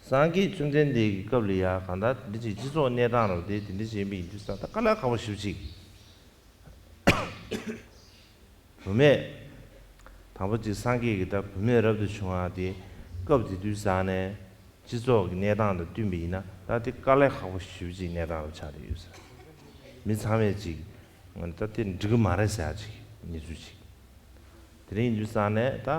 སངས་རྒྱས་བཅོམ་ལྡན་འདས་ཀྱི་སྐབས་ལ་ཡ་གང་ལྟར་འདི་ཅིག་སྤྱི་ཚོགས་གནས་སྟངས་རུ་དེ་དེ་འདྲ་བྱེད་པ་ཡིན་དུས་ས་ད་དཀའ་ལས་ཁག་པོ་ཞེ་པོ་ཅིག་བུད་མེད། དང་པོ་ཅིག་སངས་རྒྱས་ཀྱི་ད་བུད་མེད་རབ་ཏུ་བྱུང་བ་དེ་སྐབས་དེ་དུས་ས་ནས་སྤྱི་ཚོགས་ཀྱི་གནས་སྟངས་དང་བསྟུན་པ་ཡིན་ན་ད་དེ་དཀའ་ལས་ཁག་པོ་ཞེ་པོ་ཅིག་གནས་སྟངས་རུ་ཆགས་བསྡད་ཡོད་ས་རེད། མི་ཚང་མས་ཅིག་ད་དེ་འགྲིག་གི་མ་རེད་ཟེར་ཡ་ཅིག་གནས་ཚུལ་ཅིག་དེ་རིང་ཡིན་དུས་ས་ནས་ད།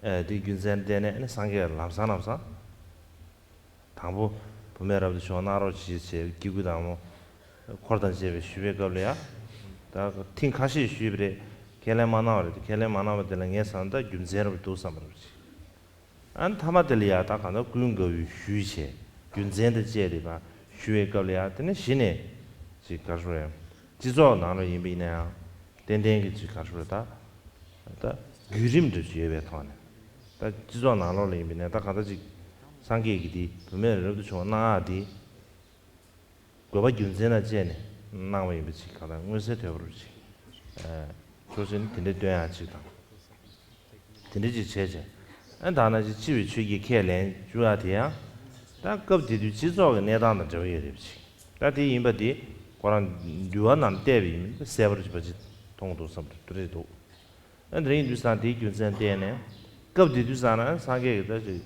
ཨེ་དེའི་རྒྱུ་མཚན་བརྟེན་ནས་ནི་སངས་རྒྱས་ལམ་སང་ལམ་སང་། དང་པོ་བུད་མེད་རབ་ཏུ་བྱུང་གནང་རོགས་གྱིས་ཞེས་སྐྱེ་དགུའི་བདག་མོ་འཁོར་དང་བཅས་པས་ཞུས་པའི་སྐབས་ལ་ཡ། ད་ཐེངས་ཁ་ཤས་ཞུས་པ་རེད། ཁས་ལེན་མ་གནང་བ་རེད། ཁས་ལེན་མ་གནང་བ་དེ་ལ་ངས་བསམ་ད་རྒྱུ་མཚན་རབ་འདུག་བསམ་པ་རེད། ཨ་ནི་མཐའ་མ་དེ་ལ་ཡ་ད་གང་ལྟར་ཀུན་དགའ་བོས་ཞུས་བྱས་རྒྱུ་མཚན་དང་བཅས་ཏེ་ད་ཞུ་བའི་སྐབས་ལ་ཡ་དེ་ནི་གཞི་ནས་ཅིག་ག་རེ་ཞུ་རེད། སྤྱི་ཚོགས་ནང་ལ་ཡིན་པ་ཡིན་ན་ཡང་ཏན་ཏན་གྱི་ཅིག་ག་རེ་ཞུ་རེད་ད། ད་བརྒྱུད་རིམ་འདྲ་ཅིག་ཡོད་པའི་ཐོག་ནས་ད་སྤྱི་ཚོགས་ནང་ལོགས་ལ་ཡིན་པ་ཡིན་ན་ད་གང་ལྟར་ཅིག་སངས་རྒྱས་ཀྱི་དེ་བུད་མེད་རབ་ཏུ་བྱུང་བ་གནང་ཡག་དེ། དགོས་པ་རྒྱུ་མཚན་ལ་དཔྱད་ནས་གནང་བ་ཡིན་པ་ཅིག་གང་ལྟར་མངོན་གསལ་དོད་པོ་རུ་ཅིག་ཨེ། ཕྱོགས་ཆེན་དེ་འདྲའི་སྟོན་ཡག་ཅིག་དང་། དེ་འདྲ་ཅིག་བྱས་བྱས། ཨ་ད་ནང་བཞིན་འཆི་བའི་ཆོས་ཀྱི་ཁས་ལེན་བཅུག་ཡག་དེ་ཡང་། ད་སྐབས་དེ་དུས་སྤྱི་ཚོགས་ཀྱི་གནས་སྟངས་དང་འབྲེལ་བ་ཡོད་རེད་ཅིག་ད་དེ་ཡིན་པ་དེ་ཁོ་རང་འདུལ་བ་ནང་བལྟས་པ་ཡིན་ན་གསལ་པོ་ཅིག་པ་ཅིག་མཐོང་འདུག་བསམ་འདུག་རེད་འདུག་ཨ་དེ་རིང་དུས་སང་དེའི་རྒྱུ་མཚན་བལྟས་ནས། སྐབས་དེ་དུས་སང་ན་སངས་རྒྱས་ཀྱི་ད་ཅིག་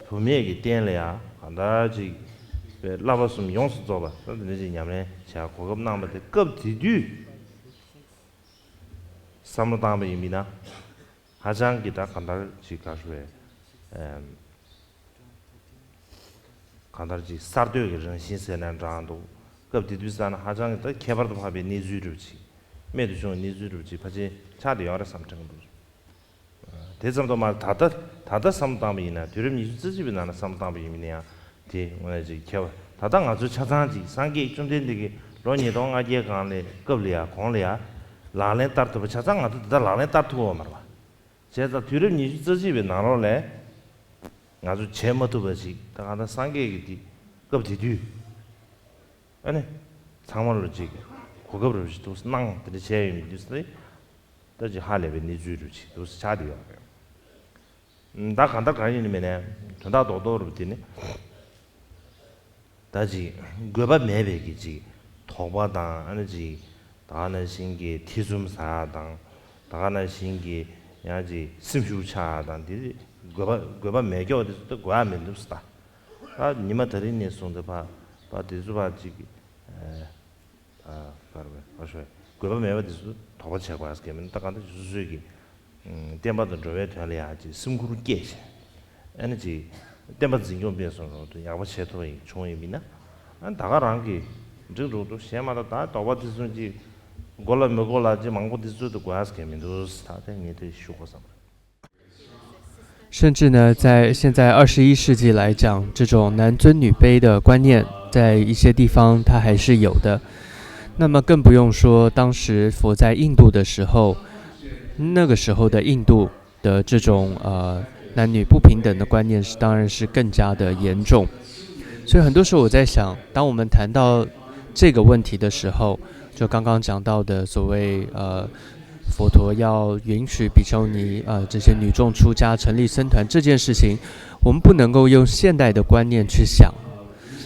བུད་མེད་ཀྱི་རྟེན་ལ་ཡང་གང་ལྟར་ཅིག་པའི་བསླབ་པ་གསུམ་ཡོངས་སུ་རྫོགས་པ་ད་དེ་འདྲ་ཅིག་ཉམས་ལེན་བྱ་གོ་སྐབས་གནང་བ་དེ་སྐབས་དེ་དུས་བསམ་བློ་བཏང་བ་ཡིན་མིན་ན་ཧ་ཅང་གི་ད་གང་ལྟར་ཅིག་ག་རེ་ཞུ་བས། གང་ལྟར་ཅིག་གསར་གཏོད་ཀྱི་རང་བཞིན་ཟེར་ན་འདྲ་འདུག་སྐབས་དེ་དུས་ས་ན་ཧ་ཅང་གི་ད་ཁྱད་པར་དུ་འཕགས་པའི་གནས་ཚུལ་རེད་ཅིག་རྨད་དུ་བྱུང་བའི་གནས་ཚུལ་རེད་ཅིག་ཕལ་ཆེར་ཆགས་བསྡད་ཡོད་རེད་བསམ་དྲན་གྱི་འདུག་དེ་ཙམ་དུ་མ་ད་ལྟ་ད་ལྟ་བསམ་བློ་བཏང་བ་ཡིན་ན་དུས་རབས་ཉི་ཤུ་རྩ་གཅིག་པའི་ནང་ན་བསམ་བློ་བཏང་བ་ཡིན་མིན་ན་ཡང་དེ་དངོས་གནས་ཅིག་ཁྱད་པར་ད་ལྟ་ང་ཚོ་ཆ་ཚང་ཅིག་སངས་རྒྱས་བཅོམ་ལྡན་འདས་ཀྱིས་ལོ་ཉིས་སྟོང་ལྔ་བརྒྱའི་སྒང་ལ་སྐབས་ལ་ཡ་གོང་ལ་ཡ་ལག་ལེན་བསྟར་ཐུབ་པ་ཆ་ཚང་ང་ཚོ་འདི་ལྟར་ལག་ལེན་བསྟར་ཐུབ་ཡོད་མ་རེད་བ། བྱས་ཙང་དུས་རབས་ཉི་ཤུ་རྩ་གཅིག་པའི་ནང་ལོགས་ལ་ང་ཚོ་བྱེད་མ་ཐུབ་པ་ཞིག་ད་གང་ལྟར་སངས་རྒྱས་ཀྱི་དེ་སྐབས་དེ་དུས་ཨ་ནི་ཚང་མ་ལོ་གཅིག་གོ་སྐབས་རེ་ཞིག་ཐུགས་གནང་དེ་འདྲ་བྱས་ཡོད་མི་འདུག་ཟེར་ད་ཅིག་ཧ་ལས་པའི་གནས་ཚུལ་རེ་ཞིག་འདུག་ཟེར་ཆགས་བསྡད་ཡོད་རེད། ད་གང་ལྟར་གང་ཡིན་མིན་ནས་དོན་དག་རྡོག་རྡོག་རུ་དེ་ནི། ད་ཅིག་དགོས་པ་མེད་པའི་གི་ཅིག་དོགས་པ་དང་ཨ་ནི་ཅིག་ད་ག་ནང་བཞིན་གྱི་ཐེ་ཚོམ་ཟ་ཡ་དང་། ད་ག་ནང་བཞིན་གྱི་ཡང་ཅིག་སེམས་ཤུགས་ཆག་ཡ་དང་དེ་དགོས་པ་དགོས་པ་མེད་སྐྱོ་དེ་ཚོ་དགོས་ཡ་མི་འདུག་ཟེར་ད། ད་ཉི་མ་ད་རིང་ནས་བཟུང་སྟེ་ཕ་ཕ་དེ་ཚོ་ཕ་ཅིག་ཨ་ཕར་བས་ཨ་ཤོད་དགོས་པ་མེད་པ་དེ་ཚོ་དོགས་པ་བྱེད་དགོས་ཡ་ཟེར་གྱི་མིན་ད་ག་ད་སོ་སོའི་གི་བསྟན་པ་དང་འགྲོ་བའི་དོན་ལ་ཡང་ཅིག་སེམས་ཁུར་བསྐྱེད་བྱས། ཨ་ནི་ཅིག་བསྟན་པ་འཛིན་སྐྱོང་སྤེལ་གསུམ་རོགས་དུ་ཡག་པོ་བྱེད་ཐུབ་པ་ཡིན་བྱུང་ཡིན་མིན་ན། ཨ་ནི་ད་ག་རང་གི་འགྲིག་འགྲོ་འདུག་གཞན་མ་གཏོགས་ད་དོགས་པ་དེ་ཚོ་ཅིག་དགོས་ལ་མི་དགོས་ལ་ཅིག་མང་པོ་དེ་ཚོ་དུ་དགོས་ཡ་ཟེར་མི་འདུག་ད་དེ་ངས་དེ་ཞུ་དགོས་བསམ། 甚至呢，在现在二十一世纪来讲，这种男尊女卑的观念在一些地方它还是有的。那么更不用说当时佛在印度的时候，那个时候的印度的这种呃男女不平等的观念是当然是更加的严重。所以很多时候我在想，当我们谈到这个问题的时候，就刚刚讲到的所谓呃佛陀要允许比丘尼呃这些女众出家成立僧团这件事情，我们不能够用现代的观念去想，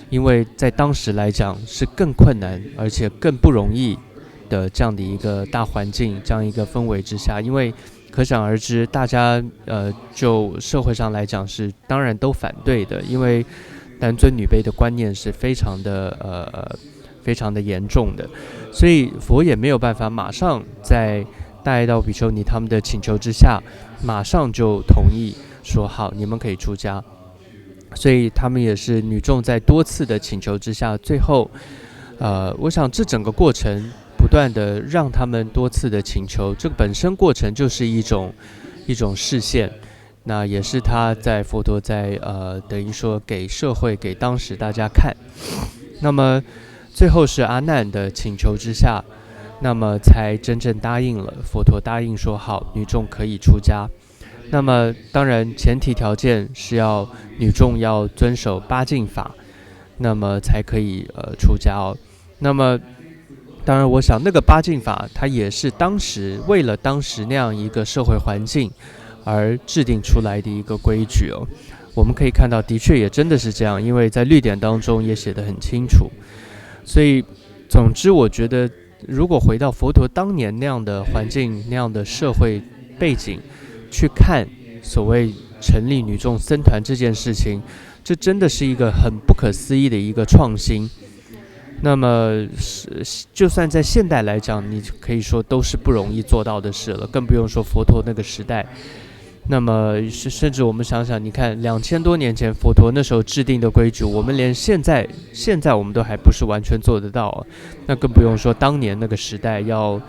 因为在当时来讲是更困难而且更不容易的这样的一个大环境，这样一个氛围之下，因为可想而知，大家呃就社会上来讲是当然都反对的，因为男尊女卑的观念是非常的呃非常的严重的，所以佛也没有办法马上在大爱道比丘尼他们的请求之下，马上就同意说好，你们可以出家。所以他们也是女众在多次的请求之下，最后，呃，我想这整个过程不断的让他们多次的请求，这个本身过程就是一种一种示现，那也是他在佛陀在呃等于说给社会给当时大家看，那么最后是阿难的请求之下，那么才真正答应了，佛陀答应说好，女众可以出家。那么当然前提条件是要女众要遵守八敬法，那么才可以呃出家哦。那么当然，我想那个八敬法，它也是当时为了当时那样一个社会环境而制定出来的一个规矩哦。我们可以看到，的确也真的是这样，因为在律典当中也写得很清楚。所以，总之，我觉得如果回到佛陀当年那样的环境、那样的社会背景去看所谓成立女众僧团这件事情，这真的是一个很不可思议的一个创新。那么是，就算在现代来讲，你可以说都是不容易做到的事了，更不用说佛陀那个时代。那么甚甚至我们想想，你看两千多年前佛陀那时候制定的规矩，我们连现在现在我们都还不是完全做得到啊，那更不用说当年那个时代要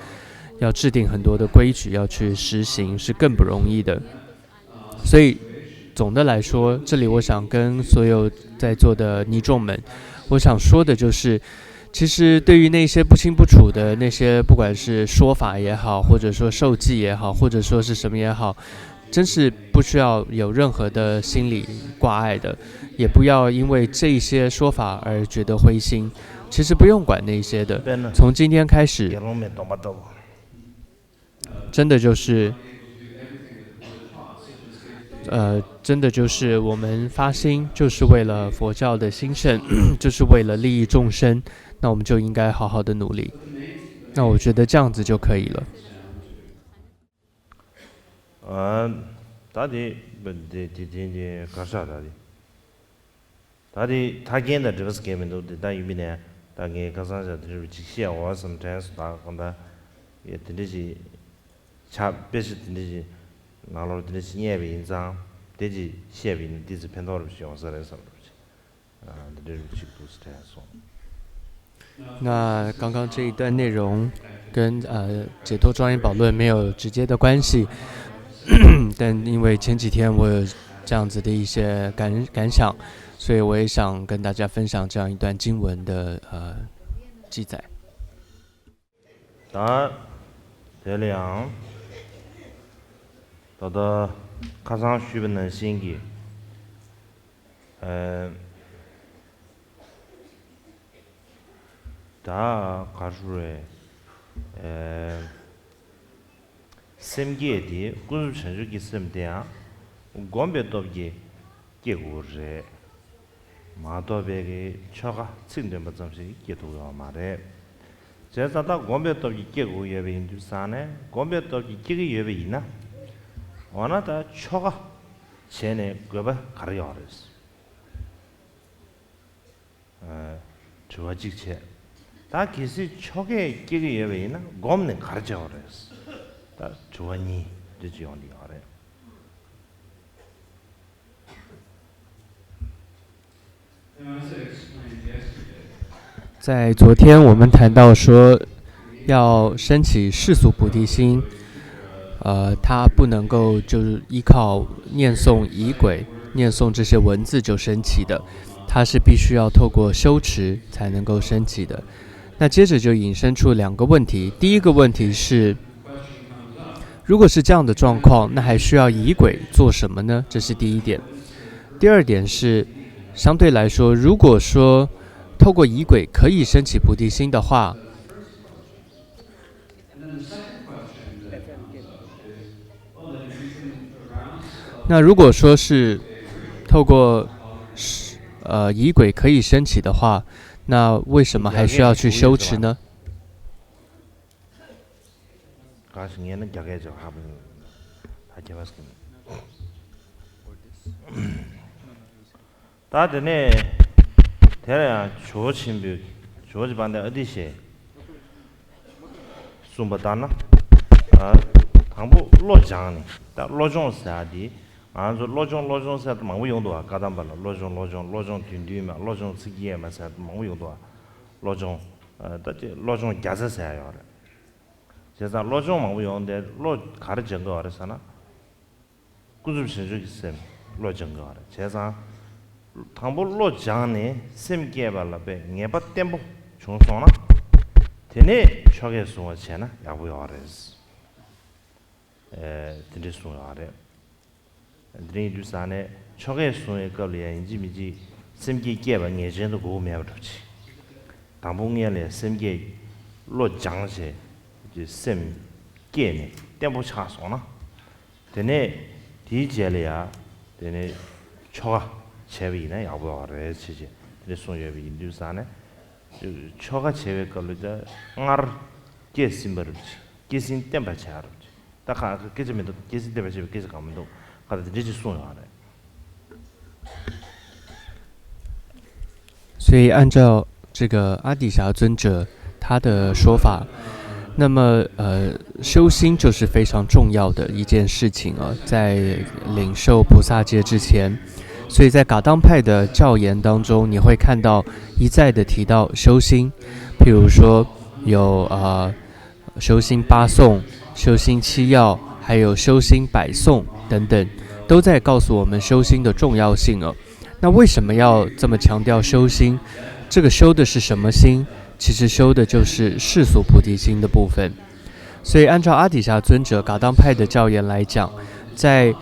要制定很多的规矩要去实行，是更不容易的。所以总的来说，这里我想跟所有在座的尼众们，我想说的就是，其实对于那些不清不楚的那些，不管是说法也好，或者说受记也好，或者说是什么也好，真是不需要有任何的心理挂碍的，也不要因为这一些说法而觉得灰心。其实不用管那些的，从今天开始，真的就是，呃，真的就是我们发心，就是为了佛教的兴盛，就是为了利益众生，那我们就应该好好的努力。那我觉得这样子就可以了。 ཨ། ད་དེ་དེ་དེ་དེ་དེ་གར་ཤག་ད་དེ། ད་དེ་ད་རྒན་དང་འབྲེལ་བ་ཟེར་མཁན་མི་འདུག་དེ་ད་ཡིན་པ་ནས་ད་ངས་ཁ་སང་ཞག་དེ་འདྲ་ཅིག་བཤད་འོ་བསམ་དྲན་སོང་། ད་གང་ད་ཡ་དེ་འདྲ་ཅིག་ཆགས་དཔེ་ཆ་དེ་འདྲ་ཅིག་ནང་ལོགས་དེ་འདྲ་ཅིག་རྙེད་པ་ཡིན་ཙང་དེ་ཅིག་བཤད་པ་ཡིན་ན་ཏོག་ཙམ་ཕན་ཐོགས་རེ་ཞིག་ཡོང་ས་རེད་བསམ་རེ་ཅིག་ཨ། འདི་འདྲ་རེ་ཅིག་འདུག་ཟེར་དྲན་སོང་། 那刚刚这一段内容跟呃解脱庄严宝论没有直接的关系，但因为前几天我有这样子的一些感感想，所以我也想跟大家分享这样一段经文的呃记载。 ད་དེ་ལ་ཡང་ད་ལྟ་ཁ་སང་ཞུས་པ་ནང་བཞིན་གྱི་ཨ། ད་ག་རེ་རེད། ཨ། སེམས་བསྐྱེད་དེ་ཀུན་རྫོབ་བྱང་ཆུབ་ཀྱི་སེམས་དེ་ཡང་སྒོམ་པའི་སྟོབས་ཀྱིས་སྐྱེ་དགོས་རེད། མ་གཏོགས་པའི་གི་ཆོ་ག་ཚིག་འདོན་པ་ཙམ་ཞིག་སྐྱེ་ཐུབ་ཡོད་མ་རེད། བྱས་ཙང་ད་སྒོམ་པའི་སྟོབས་ཀྱིས་སྐྱེ་དགོས་ཡོད་པ་ཡིན་དུས་ཙང་ནས་སྒོམ་པའི་སྟོབས་ཀྱིས་སྐྱེ་གི་ཡོད་པ་ཡིན་ན། འོ་ན་ད་ཆོ་ག་བྱས་ནས་དགོས་པ་ག་རེ་ཡོད་རེད། ཨ། དྲི་བ་གཅིག་བྱས། ད་གལ་སྲིད་ཆོ་གས་སྐྱེ་གི་ཡོད་པ་ཡིན་ན་སྒོམ་ནས་ག་རེ་བྱེད་དགོས་རེད། ད་དྲི་བ་གཉིས་འདི་ཅིག་ཡོང་གི་ཡོད་རེད། 在昨天我们谈到说，要升起世俗菩提心，呃，它不能够就是依靠念诵仪轨、念诵这些文字就升起的，它是必须要透过修持才能够升起的。那接着就引申出两个问题。第一个问题是，如果是这样的状况，那还需要仪轨做什么呢？这是第一点。第二点是，相对来说，如果说透过仪轨可以升起菩提心的话，那如果说是透过呃仪轨可以升起的话，那为什么还需要去修持呢？ ད་དེ་ནས་དེ་ལ་ཡང་ཇོ་བོ་ཆེན་པོས་ཇོ་བོ་རྗེ་དཔལ་ལྡན་ཨ་ཏི་ཤས་གསུངས་པ་ལྟར་ན། ཨ། དང་པོ་བློ་སྦྱངས་ནས། ད་བློ་སྦྱོང་ཟེར་ཡ་དེ་ང་ཚོ་བློ་སྦྱོང་བློ་སྦྱོང་ཟེར་མང་པོ་ཡོང་འདུག་བ། བཀའ་གདམས་པ་ལ་བློ་སྦྱོང་བློ་སྦྱོང་བློ་སྦྱོང་བདུན་བདུན་མ་བློ་སྦྱོང་ཚིགས་བརྒྱད་མ་ཟེར་མང་པོ་ཡོང་འདུག་བ། བློ་སྦྱོང་། ཨ། ད་ཅིག་བློ་སྦྱོང་བརྒྱ་རྩ་ཟེར་ཡ་ཡོད་རེད། བྱས་ཙང་བློ་སྦྱོང་མང་པོ་ཡོང་དེ་བློ་ག་རེ་སྦྱང་དགོས་བ་རེད་ཟེར་ན། ཀུན་རྫོབ་བྱང་ཆུབ་ཀྱི་སེམས་བློ་སྦྱང་དགོས་བ་རེད། བྱས་ཙང་དང་པོ་བློ་སྦྱངས་ནས་སེམས་བསྐྱེད་པ་ལ་དཔེ་ངེས་པ་བརྟན་པོ་བྱུང་སོང་ན། དེ་ནས་ཆོ་གས་བཟུང་བ་བྱས་ན་ཡག་པོ་ཡོད་རེད། ཨེ། དེ་འདྲས་གསུངས་ཡོད་རེད། དེ་རིང་དུས་སང་ནས་ཆོ་གས་བཟུང་བའི་སྐབས་ལ་ཡང་ཡིན་གཅིག་མིན་གཅིག་སེམས་བསྐྱེད་བསྐྱེད་པ་ངེས་ཅན་དུ་དགོས་མེད་པ་འདྲ་པོ་ཅིག་དང་པོ་སྔོན་ལ་སེམས་བསྐྱེད་བློ་སྦྱངས་བྱས་ཀྱི་སེམས་བསྐྱེད་ནས་བརྟན་པོ་ཆགས་སོང་ན། དེ་ནས་དེའི་རྗེས་ལ་ཡ། དེ་ནས་ཆོ་ག་བྱས་པ་ཡིན་ན་ཡག་པོ་ཡོད་རེད་ཅེས་བྱས་དེ་འདྲ་གསུངས་ཡོད་པ་ཡིན་དུས་ཙང་ནས། ཆོ་ག་བྱེད་པའི་སྐབས་ལ་ད་སྔར་བསྐྱེད་ཟིན་པ་རུ་ཅིག་བསྐྱེད་ཟིན་བརྟན་པ་བྱ་རུ་ཅིག་ད་ག་སྐད་ཆ་མི་འདུག་བསྐྱེད་ཟིན་བརྟན་པ་བྱེད་པའི་སྐད་ཆ་གང་མི་འདུག་ག་ད་དེ་འདྲ་ཅིག་གསུངས་ཡོད་རེད། 所以按照这个阿底峡尊者他的说法，那么呃，修心就是非常重要的一件事情啊，在领受菩萨戒之前，所以在噶当派的教言当中，你会看到一再的提到修心，譬如说有呃修心八颂、修心七要，还有修心百颂等等，都在告诉我们修心的重要性哦。那为什么要这么强调修心？这个修的是什么心？其实修的就是世俗菩提心的部分。所以，按照阿底峡尊者噶当派的教言来讲，在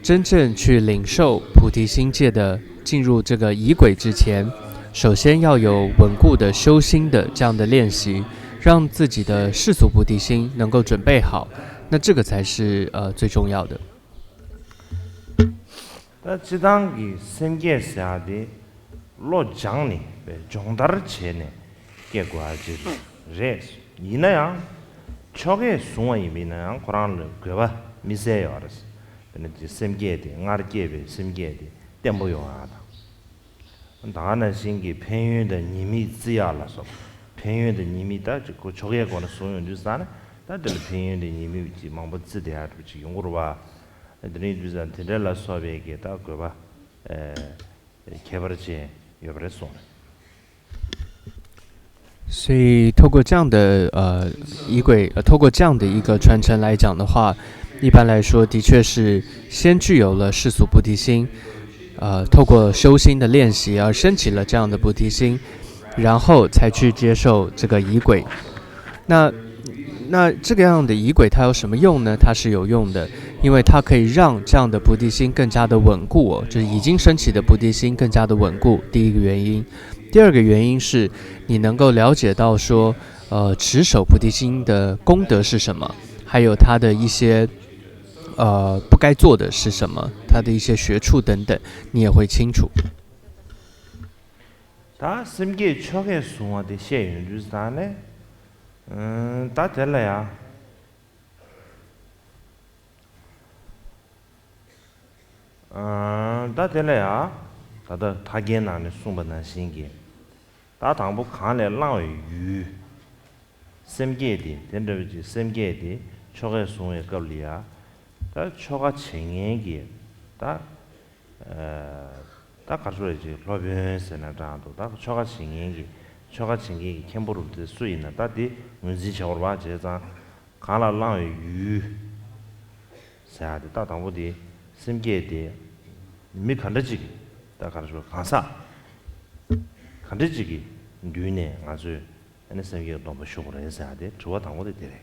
真正去领受菩提心戒的，进入这个仪轨之前，首先要有稳固的修心的这样的练习，让自己的世俗菩提心能够准备好，那这个才是呃最重要的。 ད་སྤྱིར་བཏང་གི་སེམས་བསྐྱེད་ཟེར་ཡ་དེ་བློ་སྦྱངས་ནས་སྦྱོང་བརྡར་བྱས་ནས་བསྐྱེད་དགོས་ཡ་ཅིག་རེད། ཡིན་ན་ཡང་ཆོ་གས་བཟུང་བ་ཡིན་པ་ཡིན་ན་ཡང་ཁོ་རང་ལ་དགོས་པ་དམིགས་བསལ་ཡོད་རེད། དཔེར་ན་དེ་སེམས་བསྐྱེད་དེ་སྔར་བསྐྱེད་པའི་སེམས་བསྐྱེད་དེ་བརྟན་པོ་ཡོང་ཡ་དང་། ད་ག་ནང་བཞིན་གྱི་ཕན་ཡོན་དང་ཉེས་དམིགས་བརྩི་ཡག་ལ་སོགས། ཕན་ཡོན་དང་ཉེས་དམིགས་ད་ཅིག་ཁོ་ཆོ་གའི་སྒོ་ནས་བཟུང་ཡོང་དུས་ཙང་ནས་ད་དེ་ལ་ཕན་ཡོན་དང་ཉེས་དམིགས་ཀྱི་མང་པོ་བརྩི་བསྡད་ཡག་འདྲ་ཅིག་ཡོང་གི་རེད་བ། དེ་རིང་དུས་ཙང་དེ་འདྲ་ལ་སོགས་པའི་གི་ད་དགོས་པ་ཨེ་ཁྱད་པར་ཅན་ཡོད་པ་རེད་གསུངས། 所以透过这样的呃仪轨，呃，透过这样的一个传承来讲的话，一般来说的确是先具有了世俗菩提心，呃，透过修心的练习而升起了这样的菩提心，然后才去接受这个仪轨。那那这个样的仪轨它有什么用呢？它是有用的，因为它可以让这样的菩提心更加的稳固哦，就是已经升起的菩提心更加的稳固。第一个原因，第二个原因是你能够了解到说，呃，持守菩提心的功德是什么，还有它的一些呃不该做的是什么，它的一些学处等等，你也会清楚。 ད་སེམས་བསྐྱེད་ཆོ་གས་བཟུང་བ་དེ་བཤད་ཡོང་དུས་ཙང་ནས། ཨང་། ད་དེ་ལ་ཡ། ཨང་། ད་དེ་ལ་ཡ། ད་ལྟ་ཕ་རྒྱན་ནང་ནས་གསུངས་པ་ནང་བཞིན་གྱི། ད་དང་པོ་གང་ལས་བླངས་པའི་ཡུལ། སེམས་བསྐྱེད་དེ་དེ་འདྲ་བའི་ཅིག་སེམས་བསྐྱེད་དེ་ཆོ་གས་བཟུང་བའི་སྐབས་ལ་ཡ། ད་ཆོ་ག་བྱེད་མཁན་གྱི་ད། ཨ། ད་ག་རེ་ཟེར་ཅིག་སློབ་དཔོན་ཟེར་ན་འདྲ་འདུག་ད་ཆོ་ག་བྱེད་མཁན་གྱི་ཆོ་ག་བྱེད་མཁན་གྱི་མཁན་པོ་རུ་དེ་སུ་ཡིན་ན་ད་དེ་ངོས་འཛིན་བྱ་བར་བ་བྱས་ཙང་། གང་ལ་བླངས་པའི་ཡུལ་ཟེར་ཡ་དེ་ད་དང་པོ་དེ་སེམས་བསྐྱེད་དེ་མི་ག་འདྲ་ཅིག་གི་ད་ག་རེ་ཟེར་གང་ཟག་ག་འདྲ་ཅིག་གི་མདུན་ནས་ང་ཚོས་ ཨ་ནི་སེམས་བསྐྱེད་སྡོམ་པ་ཞུ་དགོས་རེད་ཟེར་ཡ་དེ་དྲི་བ་དང་པོ་དེ་དེ་རེད།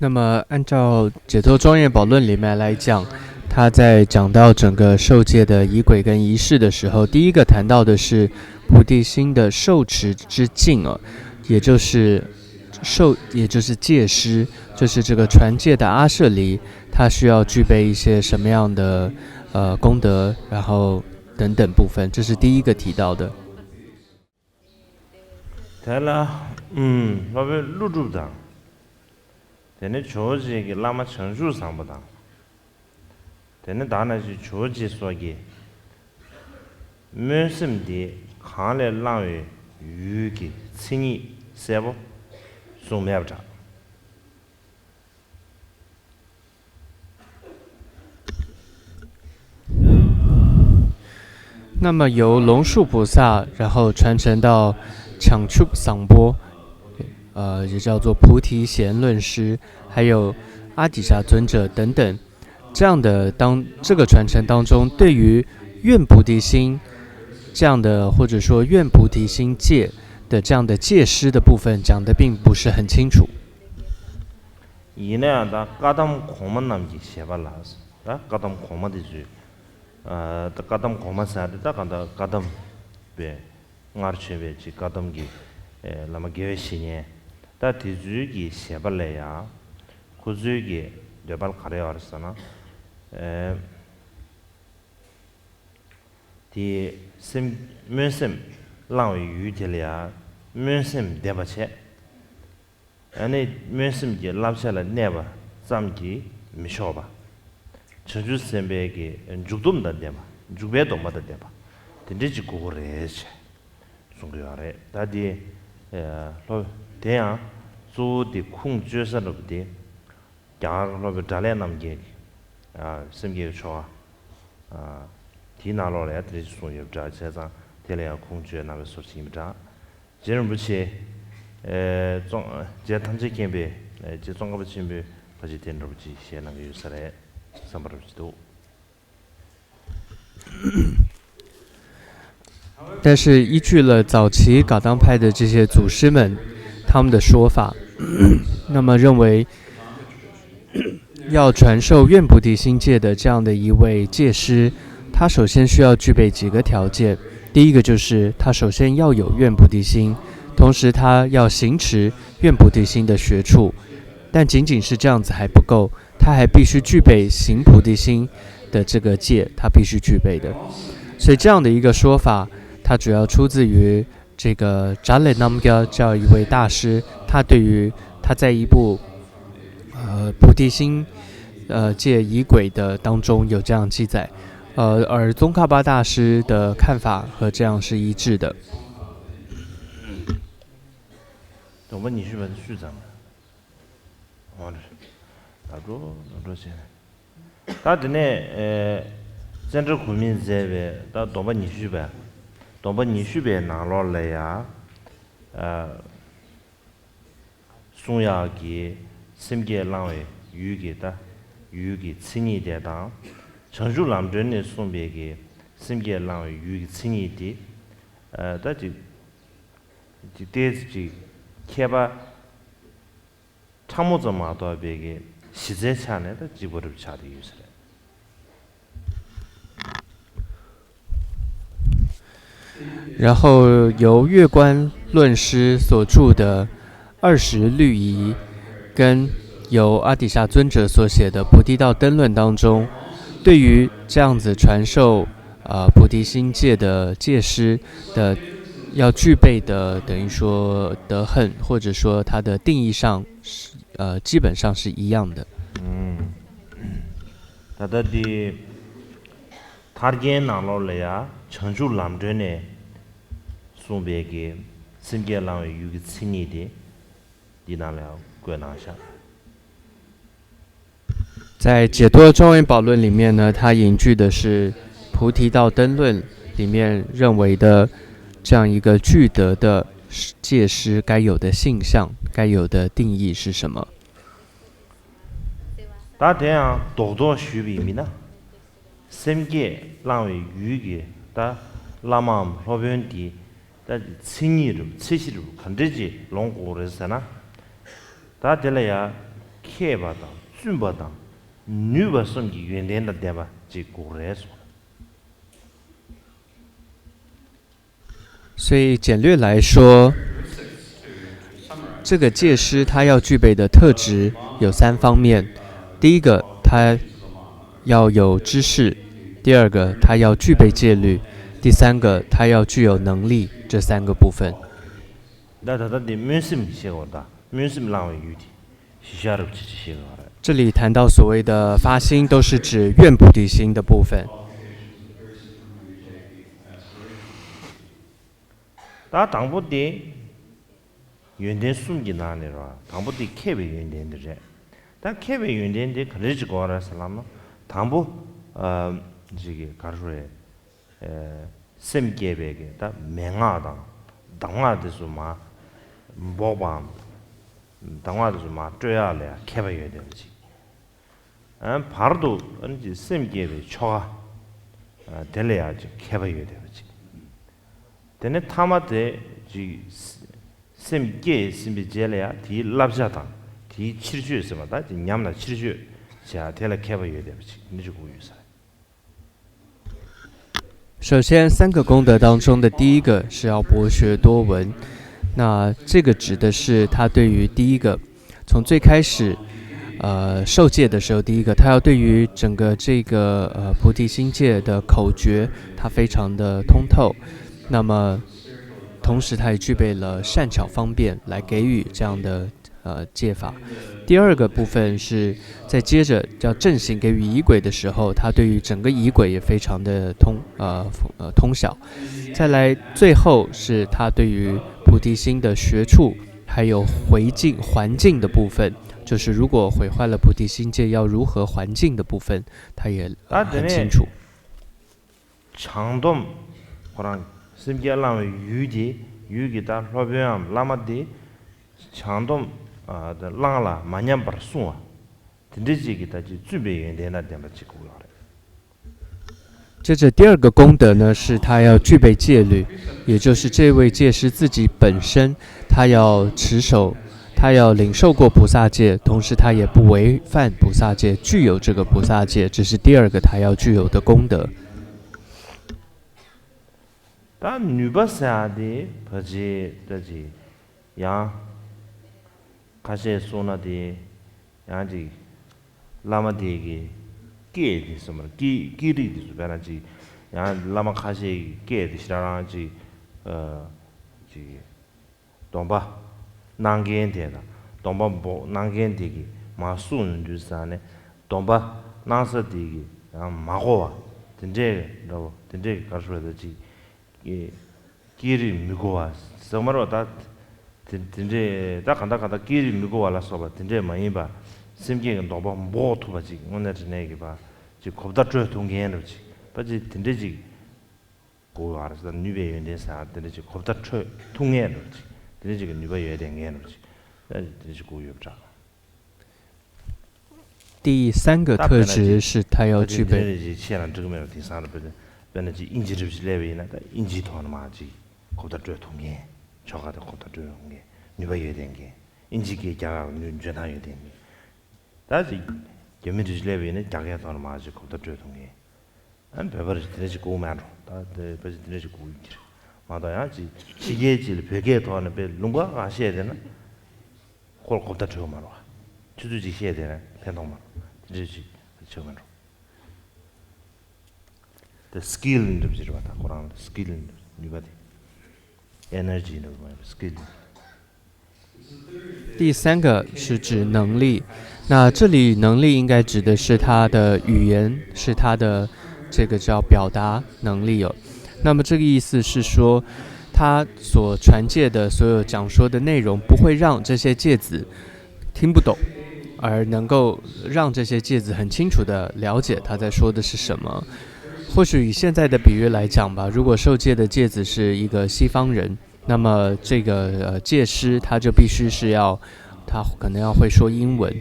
那么，按照解脱庄严宝论里面来讲，他在讲到整个受戒的仪轨跟仪式的时候，第一个谈到的是菩提心的受持之境啊，也就是受，也就是戒师，就是这个传戒的阿舍离，他需要具备一些什么样的呃功德，然后等等部分，这是第一个提到的。 དེ་ལ་ཨུམ་སློབ་དཔོན་ཀླུ་སྒྲུབ་དང་། དེ་ནས་ཇོ་བོ་རྗེ་གི་བླ་མ་བྱང་ཆུབ་བཟང་པོ་དང་། དེ་ནས་ད་ནང་བཞིན་ཇོ་བོ་རྗེ་སོགས་ཀྱིས་སྨོན་སེམས་འདི་གང་ལས་བླང་བའི་ཡུལ་གྱི་མཚན་ཉིད་གསལ་པོ་གསུངས་མེད་པ་འདྲ། 那么由龙树菩萨，然后传承到抢出桑波，呃，也叫做菩提贤论师，还有阿底峡尊者等等，这样的当这个传承当中，对于愿菩提心这样的，或者说愿菩提心戒的这样的戒师的部分讲的并不是很清楚。 ཡིན་ན་ཡང་ད་བཀའ་གདམས་གོང་མ་རྣམས་ཀྱི་བཞེད་པ་ལ། ད་བཀའ་གདམས་གོང་མ་དེ་ཚོས། ཨ་ད་བཀའ་གདམས་གོང་མ་ཟེར་ཡ་དེ་ད་གང་ལྟར་བཀའ་གདམས་པའི་སྔར་བྱོན་པའི་ཅིག་བཀའ་གདམས་ཀྱི་ཨེ་བླ་མ་དགེ་བའི་བཤེས་གཉེན། ད་དེ་ཚོའི་གི་བཞེད་པ་ལ་ཡང་ཁོ་ཚོའི་གི་འདོད་པ་ལ་ག་རེ་ཡོད་རེད་ཟེར་ན། ཨེ་དེ་སེམས་སྨོན་སེམས་བླང་བའི་ཡུལ་དེ་ལ་ཡང་སྨོན་སེམས་ལྡན་པ་བྱས། ཨ་ནི་སྨོན་སེམས་ཀྱི་བསླབ་བྱ་ལ་གནས་པ་ཙམ་གྱིས་མི་ཆོག་པ། བྱང་ཆུབ་སེམས་དཔའི་གི་འཇུག་སྡོམ་དང་ལྡན་པ། འཇུག་པའི་སྡོམ་པ་དང་ལྡན་པ། དེ་འདྲ་ཅིག་དགོས་ཀྱི་རེད་ཅེས་གསུང་གི་ཡོད་རེད། ད་དེ་ཨ་སློབ་དེ་ཡང་གཙོ་བོ་དེ་ཁུངས་བཅོལ་ས་འདྲ་པོ་དེ་རྒྱ་གར་སློབ་དཔོན་སྒྲ་གླན་རྣམ་རྒྱལ་གྱི་ཨ་སེམས་བསྐྱེད་ཀྱི་ཆོ་ག་ཨ་དེའི་ནང་ལོགས་ལ་ཡང་དེ་འདྲ་ཅིག་གསུངས་ཡོད་པ་འདྲ། བྱས་ཙང་དེ་ལ་ཡང་ཁུངས་བཅོལ་གནང་བའི་བཟོ་ཅིག་ཡིན་པ་འདྲ། རྗེ་རིན་པོ་ཆེ། ཨེ་ཙོང་རྗེ་ཐམས་ཅད་མཁྱེན་པའི་ཨེ་རྗེ་ཙོང་ཁ་པ་ཆེན་པོས་ཕལ་ཆེར་དེ་འདྲ་པོ་ཅིག་བཤད་གནང་གི་ཡོད་ས་རེད་བསམ་པ་འདྲ་པོ་ཅིག་འདུག། 但是依据了早期噶当派的这些祖师们，他们的说法，那么认为要传授愿菩提心戒的这样的一位戒师，他首先需要具备几个条件。第一个就是他首先要有愿菩提心，同时他要行持愿菩提心的学处，但仅仅是这样子还不够，他还必须具备行菩提心的这个戒，他必须具备的。所以这样的一个说法，它主要出自于这个扎勒南加这样一位大师，他对于他在一部呃，菩提心，呃，戒仪轨的当中有这样记载，呃，而宗喀巴大师的看法和这样是一致的。 སྡོམ་པ་ཉི་ཤུ་པ་དེ་ཤུ་ཙམ། འོ་རེད། ད་འགྲོ་ད་འགྲོ་བྱས་ནས། ད་དེ་ནས་ཨེ་ཙནྡྲ་གོ་མིས་མཛད་པའི་ད་སྡོམ་པ་ཉི་ཤུ་པ། སྡོམ་པ་ཉི་ཤུ་པའི་ནང་ལོགས་ལ་ཡ། ཨ། གསུང་ཡག་གི་སེམས་བསྐྱེད་བླང་བའི་ཡུལ་གྱི་ད་ཡུལ་གྱི་མཚན་ཉིད་དེ་དང་། བྱང་ཆུབ་ལམ་སྒྲོན་ནས་གསུངས་པའི་གི་སེམས་བསྐྱེད་བླང་བའི་ཡུལ་གྱི་མཚན་ཉིད་དེ། ཨ་ད་ཅིག་ཅིག་ཏོག་ཙམ་ཅིག་ཁྱད་པར་ཕྲ་མོ་ཙམ་མ་གཏོགས་པའི་གི་གཞི་རྩའི་ཆ་ནས་ད་གཅིག་པ་རུ་ཆགས་བསྡད་ཡོད་ས་རེད། 然后由月观论师所著的《二十律仪》，跟由阿底峡尊者所写的《菩提道灯论》当中，对于这样子传授呃菩提心戒的戒师的要具备的，等于说德行，或者说它的定义上是呃基本上是一样的。 ད་ལྟ་འདི་ཐར་རྒྱན་ནང་ལོགས་ལ་ཡ་བྱང་ཆུབ་ལམ་སྒྲོན་ནས་གསུངས་པའི་གི་སེམས་བསྐྱེད་བླང་བའི་ཡུལ་གྱི་མཚན་ཉིད་དེ་འདི་ནང་ལ་ཡང་བཀོད་གནང་ཤག། 在《解脱庄严宝论》里面呢，它引据的是《菩提道灯论》里面认为的这样一个具德的戒师该有的性相，该有的定义是什么？ ད་དེ་ཡང་རྡོག་རྡོག་ཞུས་པ་ཡིན་ན། སེམས་བསྐྱེད་བླང་བའི་ཡུལ་གྱི་ད་བླ་མའམ་སློབ་དཔོན་དེ་ ད་མཚན་ཉིད་རེད། ཚད་གཞི་རེད། ག་འདྲ་ཅིག་ལོངས་དགོས་རེད་ཟེར་ན། ད་དེ་ལ་ཡང་མཁས་པ་དང་བཙུན་པ་དང་ནུས་པ་གསུམ་གྱི་ཡོན་ཏན་དང་ལྡན་པ་ཅིག་དགོས་རེད་གསུངས། 所以简略来说，这个戒师他要具备的特质有三方面。第一个，他要有知识；第二个，他要具备戒律；第三个，他要具有能力。这三个部分。 ད་ད་ལྟ་འདི་སྨོན་སེམས་ཞེས་པ་དང་སྨོན་སེམས་བླང་བའི་ཡུལ་དེ་གཞི་བྱ་རབ་ཅེས་ཞེས་པ་རེད། 这里谈到所谓的发心，都是指愿菩提心的部分。 ད་དང་པོ་དེ་ཡོན་ཏན་གསུམ་གྱི་ནང་ནས་རེད་བ། དང་པོ་དེ་མཁས་པའི་ཡོན་ཏན་དེ་རེད། ད་མཁས་པའི་ཡོན་ཏན་དེ་ག་འདྲ་ཅིག་དགོས་རེད་ཟེར་ལབ་ན། དང་པོ་ཨ་ཅིག་གི་ག་རེ་ཟེར། སེམས་བསྐྱེད་པའི་གི་ད་མན་ངག་དང་གདམས་ངག་དེ་ཚོ་མར་འབོག་པའམ་གདམས་ངག་དེ་ཚོ་མར་སྤྲོད་ཡག་ལ་ཡང་མཁས་པ་ཡོད་བསྡད་པ་ཅིག་ཨ་བར་དུ་ཨ་ནི་སེམས་བསྐྱེད་པའི་ཆོ་ག་ཨ་དེ་ལ་ཡང་ཅིག་མཁས་པ་ཡོད་བསྡད་པ་ཅིག་དེ་ནས་ཐ་མ་དེ་ཅིག་སེམས་བསྐྱེད་ཟིན་པའི་རྗེས་ལ་ཡང་དེའི་བསླབ་བྱ་དང་དེའི་ཕྱིར་བཅོས་ཟེར་བ་དང་ཅིག་ཉམས་ལ་ཕྱིར་བཅོས་བྱ་དེ་ལ་མཁས་པ་ཡོད་བསྡད་པ་ཅིག་ཨ་ནི་ཅིག་དགོས་ཡོད་ས་རེད། 首先，三个功德当中的第一个是要博学多闻，那这个指的是他对于第一个，从最开始，呃，受戒的时候，第一个，他要对于整个这个呃菩提心戒的口诀，他非常的通透。那么，同时他也具备了善巧方便来给予这样的呃戒法。第二个部分是再接着叫正行给予仪轨的时候，他对于整个仪轨也非常的通呃呃通晓。再来，最后是他对于菩提心的学处，还有回境环境的部分，就是如果毁坏了菩提心戒，要如何还境的部分，他也呃很清楚。 བྱང་སྡོམ། ཁོ་རང་སེམས་བསྐྱེད་བླང་བའི་ཡུལ་དེ་ཡུལ་གྱི་ད་སློབ་དཔོནའམ་བླ་མ་དེ་བྱང་སྡོམ་བླངས་ལ་མ་ཉམས་པར་བསྲུང་བ། དེ་འདྲ་ཅིག་གི་ད་ཅིག་བཙུན་པའི་ཡོན་ཏན་དང་ལྡན་པ་ཅིག་དགོས་ཡོད་རེད། 接着第二个功德呢，是他要具备戒律，也就是这位戒师自己本身，他要持守，他要领受过菩萨戒，同时他也不违反菩萨戒，具有这个菩萨戒，这是第二个他要具有的功德。 ད་ནུས་པ་ཟེར་ཡག་དེ་ཕལ་ཆེར་ད་ཅིག་ཡང་ཁ་ཤས་གསུངས་ན་དེ་ཡང་ཅིག་བླ་མ་དེ་གི་སྐད་དེ་ཚོ་མར་སྐད་སྐད་རིགས་དེ་ཚོ་དཔེར་ན་ཅིག་ཡང་བླ་མ་ཁ་ཤས་ཀྱི་སྐད་དེ་ཞེ་དྲག་རང་ཅིག་ཨ་ཅིག་སྡོམ་པ་གནང་མཁན་དེ་དང་སྡོམ་པ་འབོག་གནང་མཁན་དེ་གིས་མར་གསུངས་ཡོང་དུས་ཙང་ནས་སྡོམ་པ་གནང་ས་དེ་གིས་ཡང་མ་གོ་བ་དེ་འདྲས་འདྲ་བོ་དེ་འདྲས་ཀྱི་ག་རེ་ཟེར་དགོས་རེད། ད་ཅིག་སྐད་རིགས་མི་གོ་བ་ཟེར་མ་རེད་བ། ད་དེ་དེ་འདྲས་ད་གང་ལྟར་གང་ལྟར་སྐད་རིགས་མི་གོ་བ་ལ་སོགས་པ་དེ་འདྲས་མ་ཡིན་པ་སེམས་བསྐྱེད་ཀྱི་སྡོམ་པ་འབོག་ཐུབ་པ་ཅིག་དངོས་གནས་དྲང་གནས་ཀྱི་བ་ཅིག་གོ་བརྡ་སྤྲོད་ཐུབ་མཁན་འདྲ་བོ་ཅིག་བ་ཅིག་དེ་འདྲས་ཅིག་དགོས་པ་རེད་ཟེར། ནུས་པའི་ཡོན་ཏན་ཟེར་ཡག་དེ་འདྲ་ཅིག་གོ་བརྡ་འཕྲོད་ཐུབ་མཁན་འདྲ་ཅིག་དེ་འདྲ་ཅིག་གི་ནུས་པ་ཡོད་བསྡད་མཁན་འདྲ་ཅིག་དེ་འདྲ་ཅིག་དགོས་ཡོད་པ་འདྲ། 第三个特质是他要具备。 དེ་འདྲ་ཅིག་བྱས་ན་འགྲིག་གི་མེད་པ་དེང་སང་རེད། དཔེར་ན་དཔེར་ན་ཅིག་དབྱིན་ཇི་འདྲ་ཅིག་སླེབས་པ་ཡིན་ན་ད་དབྱིན་ཇིའི་ཐོག་ནས་མར་ཅིག་གོ་བརྡ་སྤྲོད་ཐུབ་མཁན། ཆོ་ག་དེ་གོ་བརྡ་སྤྲོད་ཐུབ་མཁན། ནུས་པ་ཡོད་བསྡད་མཁན། དབྱིན་ཇི་སྐད་རྒྱག་ཡག་ནུས་འཇོན་ཐང་ཡོད་བསྡད་མཁན། ད་ཅིག་རྒྱ་མི་འདྲ་ཅིག་སླེབས་པ་ཡིན་ན་རྒྱ་སྐད་ཐོག་ནས་མར་ཅིག་གོ་བརྡ་སྤྲོད་ཐུབ་མཁན། ཨ་བོད་པ་རེད་དེ་འདྲ་ཞིག་དགོས་མེད་འགྲོ། ད་དེ་བོད་ཅིག་དེ་འདྲ་ཞིག་དགོས་ཀྱི་རེད་མ་གཏོགས་ཡང་ཅིག་ཕྱི་རྒྱལ་ཅིག་ལ་བོད་སྐད་ཐོག་ནས་དཔེ་ལུང་པ་གང་བཤད་བསྡད་ན་ཁོ་ལ་གོ་བརྡ་འཕྲོད་མ་རེད་བ། ཆུ་ཚོད་ཅིག་བཤད་བསྡད་ན་ཕན་ཐོགས་མ་རེད། དེ་འདྲ་ཞིག་བྱེད་མི་འགྲོ། དེ་སི་ཀིལ་འདྲ་པོ་ཅིག་རེད་བ། ད་ཁོ་རང་ལ་སི་ཀིལ་འདྲ་པོ་ནུས་པ་དེ་ཨེ་ནར་ཇི་འདྲ་པོ་མ་ཡིན་པ་སི་ཀིལ། 第三个是指能力，那这里能力应该指的是他的语言，是他的这个叫表达能力哦。那么这个意思是说，他所传戒的所有讲说的内容不会让这些戒子听不懂，而能够让这些戒子很清楚的了解他在说的是什么。或许以现在的比喻来讲吧，如果受戒的戒子是一个西方人， 那么这个呃戒师他就必须是要，他可能要会说英文。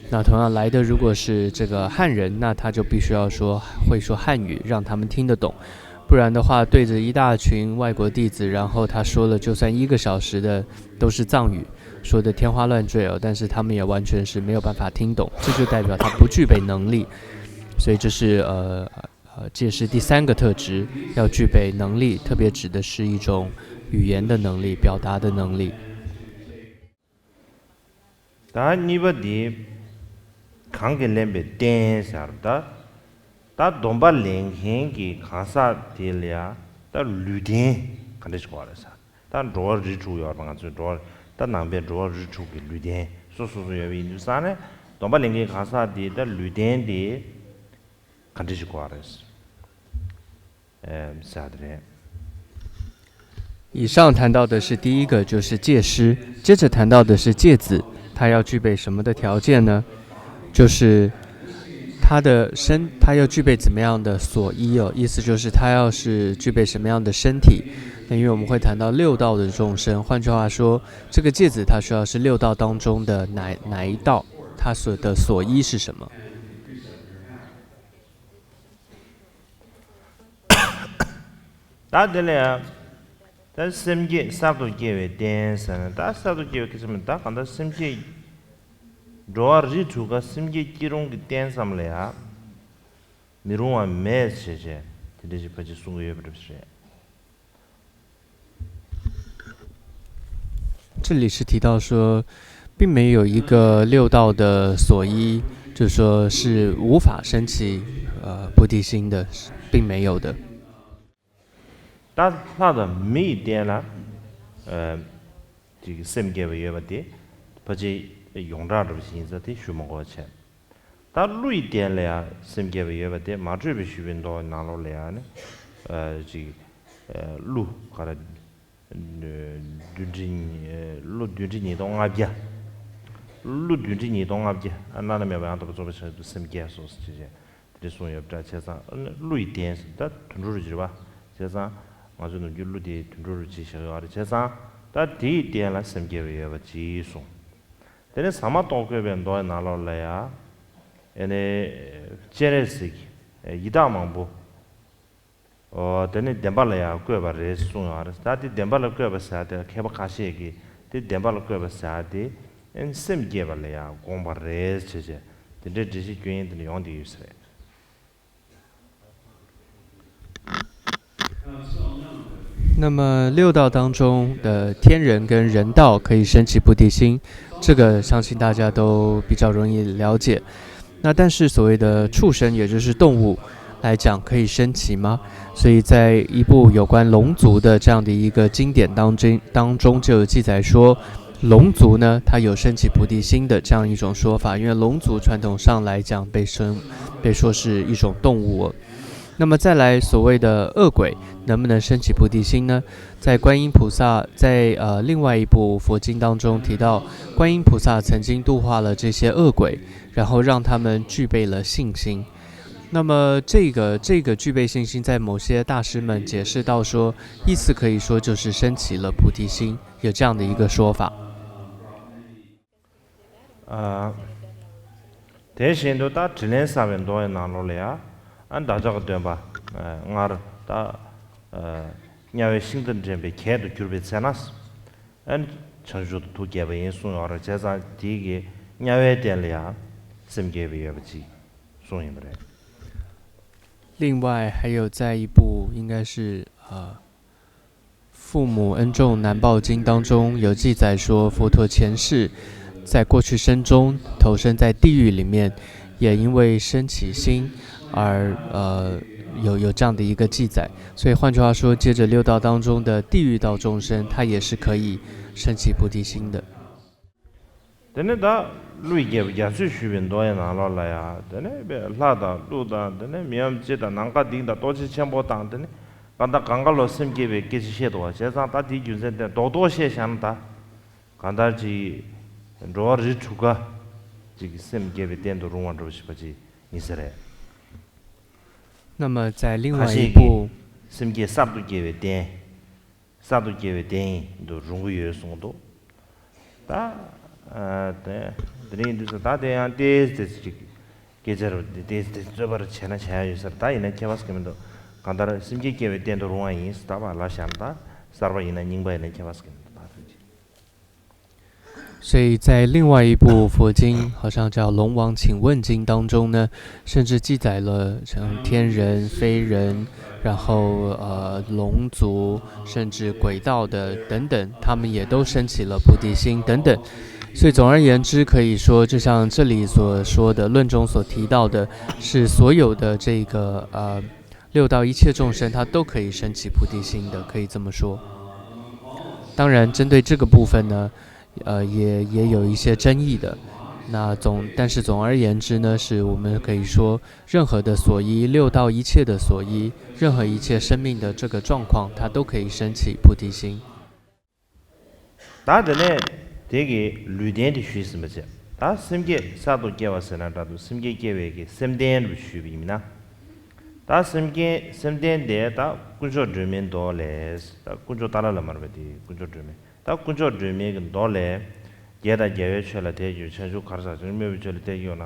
那同样来的如果是这个汉人，那他就必须要说会说汉语，让他们听得懂。不然的话，对着一大群外国弟子，然后他说了就算一个小时的都是藏语，说的天花乱坠哦，但是他们也完全是没有办法听懂，这就代表他不具备能力。所以这是呃呃戒师第三个特质，要具备能力，特别指的是一种语言的能力、表达的能力。 ད་གཉིས་པ་འདི། གང་གིས་ལེན་པའི་རྟེན་ཟེར་ད། ད་སྡོམ་པ་ལེན་མཁན་གྱི་གང་ཟག་དེ་ལ་ཡང་ད་ལུས་རྟེན་ག་འདྲ་ཞིག་དགོས་རེད་ཟེར། ད་འགྲོ་བ་རིགས་དྲུག་ཡོད་རེད་པ། ང་ཚོའི་འགྲོ་བ་ད་ནང་པའི་འགྲོ་བ་རིགས་དྲུག་གི་ལུས་རྟེན་སོ་སོ་སོ་ཡོད་པ་ཡིན་དུས་ཙང་ནས་སྡོམ་པ་ལེན་མཁན་གང་ཟག་དེ་ད་ལུས་རྟེན་དེ་ག་འདྲ་ཞིག་དགོས་རེད་ཟེར། ཟེར་བ་དེ་རེད། 以上谈到的是第一个，就是戒师。接着谈到的是戒子，他要具备什么的条件呢？就是他的身，他要具备怎么样的所依哦？意思就是他要是具备什么样的身体？那因为我们会谈到六道的众生，换句话说，这个戒子他需要是六道当中的哪哪一道？他所的所依是什么？ ད་དེ་ལ་ཡང་ད་སེམས་བསྐྱེད་གསར་དུ་སྐྱེ་བའི་རྟེན་ཟེར་ན། ད་གསར་དུ་སྐྱེ་བའི་སྐད་ཆ་མིན། ད་གང་ལྟར་སེམས་བསྐྱེད་འགྲོ་བ་རིགས་དྲུག་ག་སེམས་བསྐྱེད་སྐྱེ་རུང་གི་རྟེན་ཙམ་ལ་ཡང་མི་རུང་བ་མེད་ཟེར་བྱས་དེ་འདྲ་ཞིག་ཕལ་ཆེར་གསུང་གི་ཡོད་པ་འདྲ་པོ་ཞིག་རེད། 这里是提到说，并没有一个六道的所依，就是说是无法升起呃菩提心的，并没有的。 ད་ལྷ་དང་མི་ཡི་རྟེན་ལ་ཅིག་སེམས་བསྐྱེད་པ་ཡོད་པ་དེ་ཕལ་ཆེར་ཡོངས་གྲགས་འདྲ་པོ་ཞིག་ཡིན་ཙང་དེ་ཞུ་མི་དགོས་པ་བྱས། ད་ཀླུ་ཡི་རྟེན་ལ་ཡང་སེམས་བསྐྱེད་པ་ཡོད་པ་དེ་མ་དྲོས་པའི་ཞུས་པའི་མདོ་ནང་ལོགས་ལ་ཡང་ནི་ཅིག་ཀླུ་ག་རེ་བདུན་ཁྲི་ཉི་ཀླུ་བདུན་ཁྲི་ཉིས་སྟོང་ལྔ་བརྒྱ། ཀླུ་བདུན་ཁྲི་ཉིས་སྟོང་ལྔ་བརྒྱ་བླ་ན་མེད་པ་ཡང་དག་པར་རྫོགས་པའི་ཕྱིར་དུ་སེམས་བསྐྱེད་སོ་ཞེས་བྱས། དེ་འདྲ་གསུངས་ཡོད་པ་འདྲ། བྱས་ཙང་ཀླུ་ཡི་རྟེན་ཟེར་ད་དུད་འགྲོ་རུ་གྱུར་པ། བྱས་ཙང་ང་ཚོ་ནམ་རྒྱུན་ཀླུ་དེ་དུད་འགྲོ་རུ་གྱུར་བཞག་ཡོད་རེད། བྱས་ཙང་ད་དེ་ཡི་རྟེན་ལ་སེམས་བསྐྱེད་པ་ཡོད་པ་ཅིག་གསུངས། དེ་ནས་ཟ་མ་ཏོག་བཀོད་པའི་མདོ་ཡི་ནང་ལོགས་ལ་ཡང་ཨེ་ནས་སྤྱན་རས་གཟིགས་ཡི་དྭགས་མང་པོ། ཨོ་དེ་ནི་བདེན་པ་ལ་ཡང་བཀོད་པ་རེད་གསུངས་ཡོད་རེད། ད་དེ་བདེན་པ་ལ་བཀོད་པ་ཟེར་ཡ་དེ་མཁས་པ་ཁ་ཤས་ཀྱིས་དེ་བདེན་པ་ལ་བཀོད་པ་ཟེར་ཡ་དེ་ཨེ་སེམས་བསྐྱེད་པ་ལ་ཡང་དགོངས་པ་རེད་ཅེས་བྱས་དེ་འདྲའི་འགྲེལ་བཤད་སྐྱོན་ཡིན་དེ་འདྲ་ཡོང་བསྡད་ཡོད་ས་རེད། 那么六道当中的天人跟人道可以升起菩提心，这个相信大家都比较容易了解。那但是所谓的畜生，也就是动物来讲，可以升起吗？所以在一部有关龙族的这样的一个经典当中，当中就有记载说，龙族呢，它有升起菩提心的这样一种说法。因为龙族传统上来讲被称被说是一种动物。那么再来，所谓的恶鬼能不能升起菩提心呢？在观音菩萨在呃另外一部佛经当中提到，观音菩萨曾经度化了这些恶鬼，然后让他们具备了信心。那么这个这个具备信心，在某些大师们解释到说，意思可以说就是升起了菩提心，有这样的一个说法。 དེ་བཞིན་དུ་ད་དྲིན་ལན་བསབ་པའི་མདོ་ཡི་ནང་ལོགས་ལ་ཡང་བདག་ཅག་གི་སྟོན་པ་སྔར་ད་དམྱལ་བའི་ཤིང་རྟ་འདྲེན་པའི་གྱད་དུ་གྱུར་པའི་ཚེ་ན་བྱང་ཆུབ་ཏུ་ཐུགས་བསྐྱེད་པ་ཡིན་གསུངས་ཡོད་རེད། བྱས་ཙང་དེའི་གི་དམྱལ་བའི་རྟེན་ལ་ཡང་སེམས་བསྐྱེད་པ་ཡོད་པ་ཅིག་གསུངས་ཡིན་པ་རེད། 另外还有在一部应该是呃《父母恩重难报经》当中有记载说，佛陀前世在过去生中投生在地狱里面，也因为升起心而呃有有这样的一个记载。所以换句话说，借着六道当中的地狱道众生，他也是可以升起菩提心的。 དེ་ནས་ད་ཀླུ་ཡི་རྒྱལ་པོ་རྒྱ་མཚོས་ཞུས་པའི་མདོ་ཡི་ནང་ལོགས་ལ་ཡང་དེ་ནས་ལྷ་དང་ཀླུ་དང་དེ་ནས་མི་འམ་ཅི་དང་ནམ་མཁའ་ལྡིང་དང་ལྟོ་འཕྱེ་ཆེན་པོ་དང་དེ་ནས་གང་ལྟར་གང་ག་ལོ་སེམས་བསྐྱེད་པའི་སྐད་ཆ་བཤད་འདུག་བ། བྱས་ཙང་ད་དེའི་རྒྱུ་མཚན་དེ་རྡོག་རྡོག་བཤད་བཞག་ན་ད་གང་ལྟར་ཅིག་འགྲོ་བ་རིགས་དྲུག་ག་ཅིག་སེམས་བསྐྱེད་པའི་རྟེན་དུ་རུང་བ་འདྲ་བོ་ཞིག་པ་ཅིག་ཡིན་ས་རེད། 那么在另外一部， སེམས་བསྐྱེད་གསར་དུ་སྐྱེ་བའི་རྟེན། གསར་དུ་སྐྱེ་བའི་རྟེན་དུ་རུང་གི་ཡོད་གསུངས་འདུག་ད་དེ་རིང་འདི་ཚོ་ད་དེ་ཡང་ཏེས་ཏེས་ཅིག་སྐད་ཆ་རུ་ཏེས་ཏེས་རྩོད་པ་རུ་བྱས་ན་བྱ་ཡ་ཡོད་ས་རེད། ད་ཡིན་ན་ཁྱད་པར་ཟེར་གི་མི་འདུག་གང་ལྟར་སེམས་བསྐྱེད་སྐྱེ་བའི་རྟེན་དུ་རུང་བ་ཡིན། ད་བ་ལ་བཞག་ན་ད་གསར་པ་ཡིན་ན་རྙིང་པ་ཡིན་ན་ཁྱད་པར་ཟེར་གྱི་མི་འདུག་ད་ཐུགས་རྗེ་ཆེ། 所以在另外一部佛经，好像叫《龙王请问经》当中呢，甚至记载了像天人、非人，然后呃龙族，甚至鬼道的等等，他们也都升起了菩提心等等。所以总而言之，可以说，就像这里所说的论中所提到的，是所有的这个呃六道一切众生，他都可以升起菩提心的，可以这么说。当然，针对这个部分呢，呃，也也有一些争议的。那总，但是总而言之呢，是我们可以说，任何的所依，六道一切的所依，任何一切生命的这个状况，它都可以升起菩提心。 ད་དེ་ནས་དེ་གི་ལུས་རྟེན་དེ་ཞུས་ཟིན་པ་བྱས། ད་སེམས་བསྐྱེད་གསར་དུ་སྐྱེ་བ་ཟེར་ན་འདྲ་འདུག་སེམས་བསྐྱེད་སྐྱེ་བའི་གི་སེམས་རྟེན་རུ་ཞུས་པ་ཡིན་ན། ད་སེམས་བསྐྱེད་སེམས་རྟེན་དེ་ད་དཀོན་མཆོག་སྒྲོལ་མའི་མདོ་ལས། ད་དཀོན་མཆོག་ཏཱ་ལ་ལ་མར་པ་དེ་དཀོན་མཆོག་སྒྲོལ་མའི། ད་དཀོན་མཆོག་སྒྲོལ་མའི་གི་མདོ་ལས། རྒྱལ་དང་རྒྱལ་བའི་ཆོས་ལ་དད་གྱུར། བྱང་ཆུབ་ག་རེ་ཟེར། བྱང་ཆུབ་སྨོན་པའི་ཆོས་ལ་དད་གྱུར་ན།